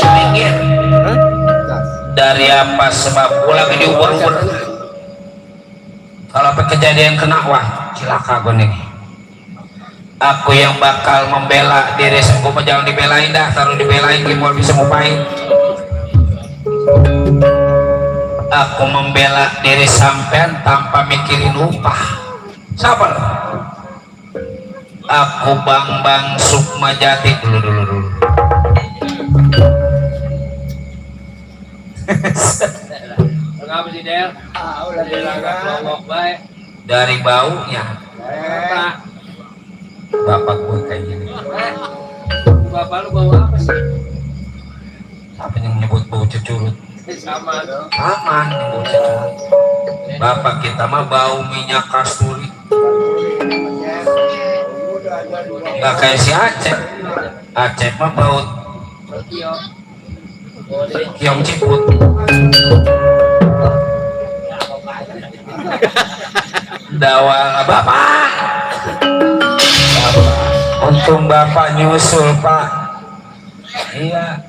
Minggir. Dari apa sebab pulang ini ubur-ubur. Kalau kejadian kena wah cilaka gue nih. Aku yang bakal membela diri gue, jangan dibelain dah, taruh dibelain gimana bisa ngupain. Aku membela diri sampean tanpa mikirin upah. Siapa lo? Aku Bambang Sukmajati dulu. Kenapa sih Der? Dari baunya. Bapak gue kayak gini. Bapak lu bawa apa sih? Apa yang menyebut bau cecurut? Sama dong. Aman bau cecurut. Bapak kita mah bau minyak kasturi, nggak kayak si Aceh. Aceh mah bau kiong ciput. Dawal bapak. Untung bapak nyusul pak. Iya,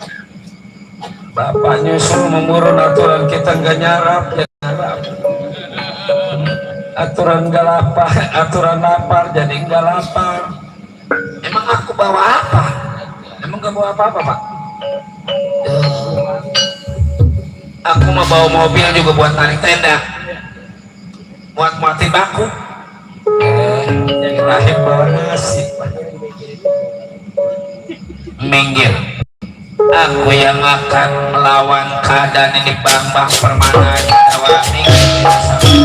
bapak nyusul memurun aturan kita nggak nyarap ya. Aturan nggak lapar, aturan lapar jadi nggak lapar. Emang aku bawa apa? Emang nggak bawa apa-apa pak? Aku mau bawa mobil juga buat narik tenda, buat muatin baku. Rahim bawa nasi. Minggir. Aku yang akan melawan keadaan ini. Bambang Permana di Jawa. Minggir.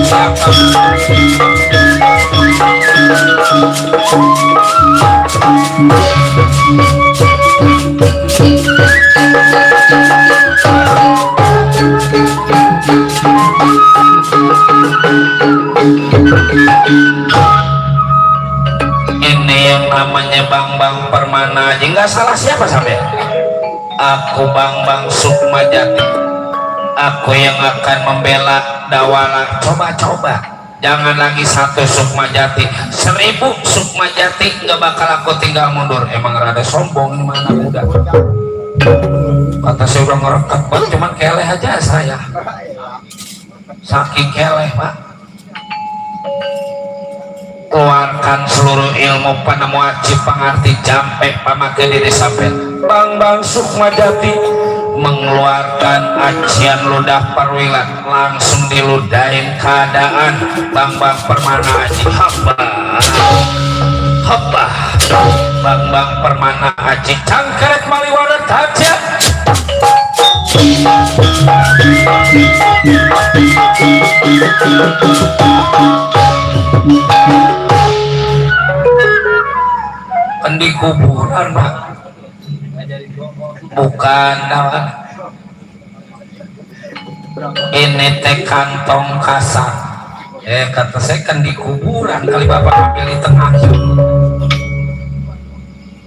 Siapa? Ini yang namanya Bambang Permana aja nggak salah siapa sampai. Aku Bambang Sukmajati. Aku yang akan membela Dawala. Coba-coba, jangan lagi satu Sukmajati, 1000 Sukmajati nggak bakal aku tinggal mundur. Emang rada sombong ini mana muda. Kata saya udah ngerekat banget, cuman keleh aja saya. Saking keleh pak. Keluarkan seluruh ilmu panemu aji pangarti jampe pamake diri sampai. Bambang Sukmajati mengeluarkan ajian ludah perwilan, langsung diludahin keadaan Bambang Permana Aji. Haba Bambang Permana Aji cangkeret maliwana taja. Kan di kuburan pak, bukan dawan. Ini teh kantong kasar. Kata saya kan di kuburan, kali bapak ambil di tengah.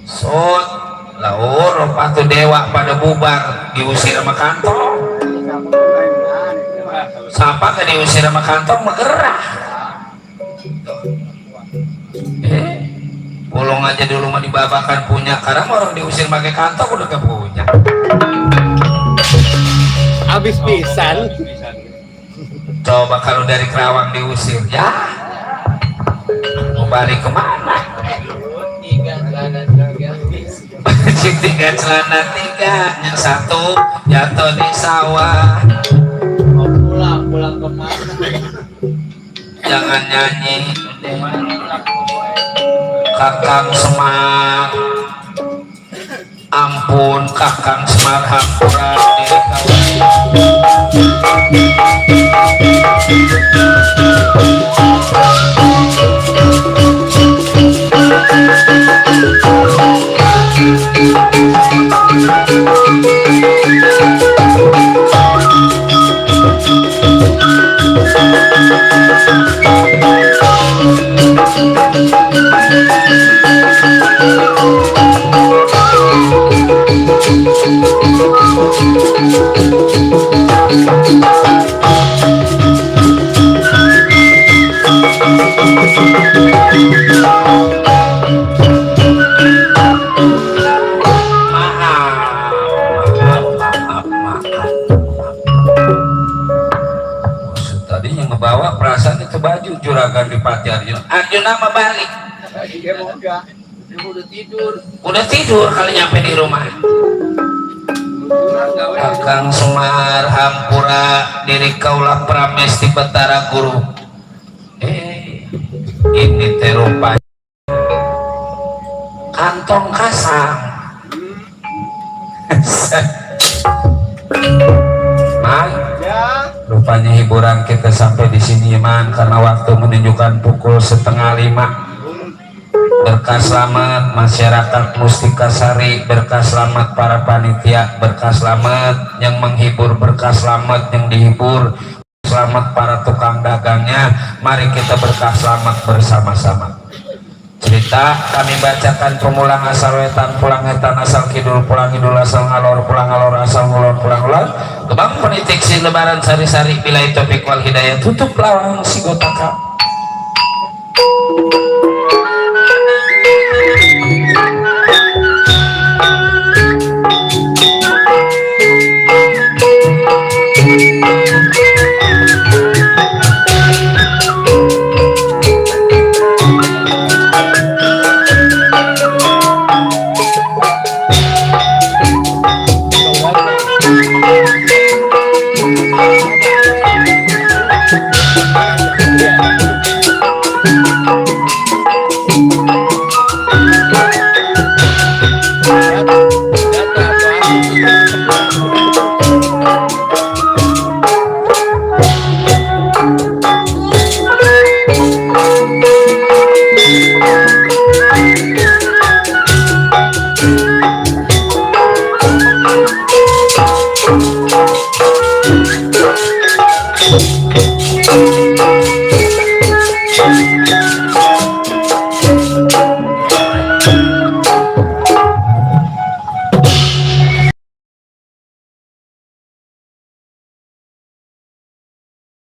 Sot laur patu dewa pada bubar diusir sama kantong. Siapa kan diusir sama kantong megerah. Pulung aja dulu mah dibabakan punya, karena orang diusir pakai kantong udah gak punya. Habis pisan. Coba kalau dari Kerawang diusir, ya mau balik kemana? Tiga celana tiga, yang satu jatuh di sawah. Mau pulang kemana? Jangan nyanyi. Kakang Semar, ampun Kakang Semar hampura diri tadinya ngebawa perasaan itu baju juragan di Pati Arjuna. Arjuna mah balik. Udah tidur kali nyampe di rumah. Kakang Semar hampura diri kaulah prames di Betara Guru. Ini teh rupanya kantong kasang. Mang, rupanya hiburan kita sampai di sini man, karena waktu menunjukkan pukul 4:30. Berkah selamat masyarakat Mustika Sari, berkah selamat para panitia, berkah selamat yang menghibur, berkah selamat yang dihibur, selamat selamat para tukang dagangnya. Mari kita berkah selamat bersama-sama. Cerita kami bacakan pemulang asal wetan pulang wetan asal kidul pulang kidul asal ngalor pulang ngalor asal ngulon pulang ngulon kebang penitik si lebaran sari-sari bila topik wal hidayah tutup lawang si gotaka.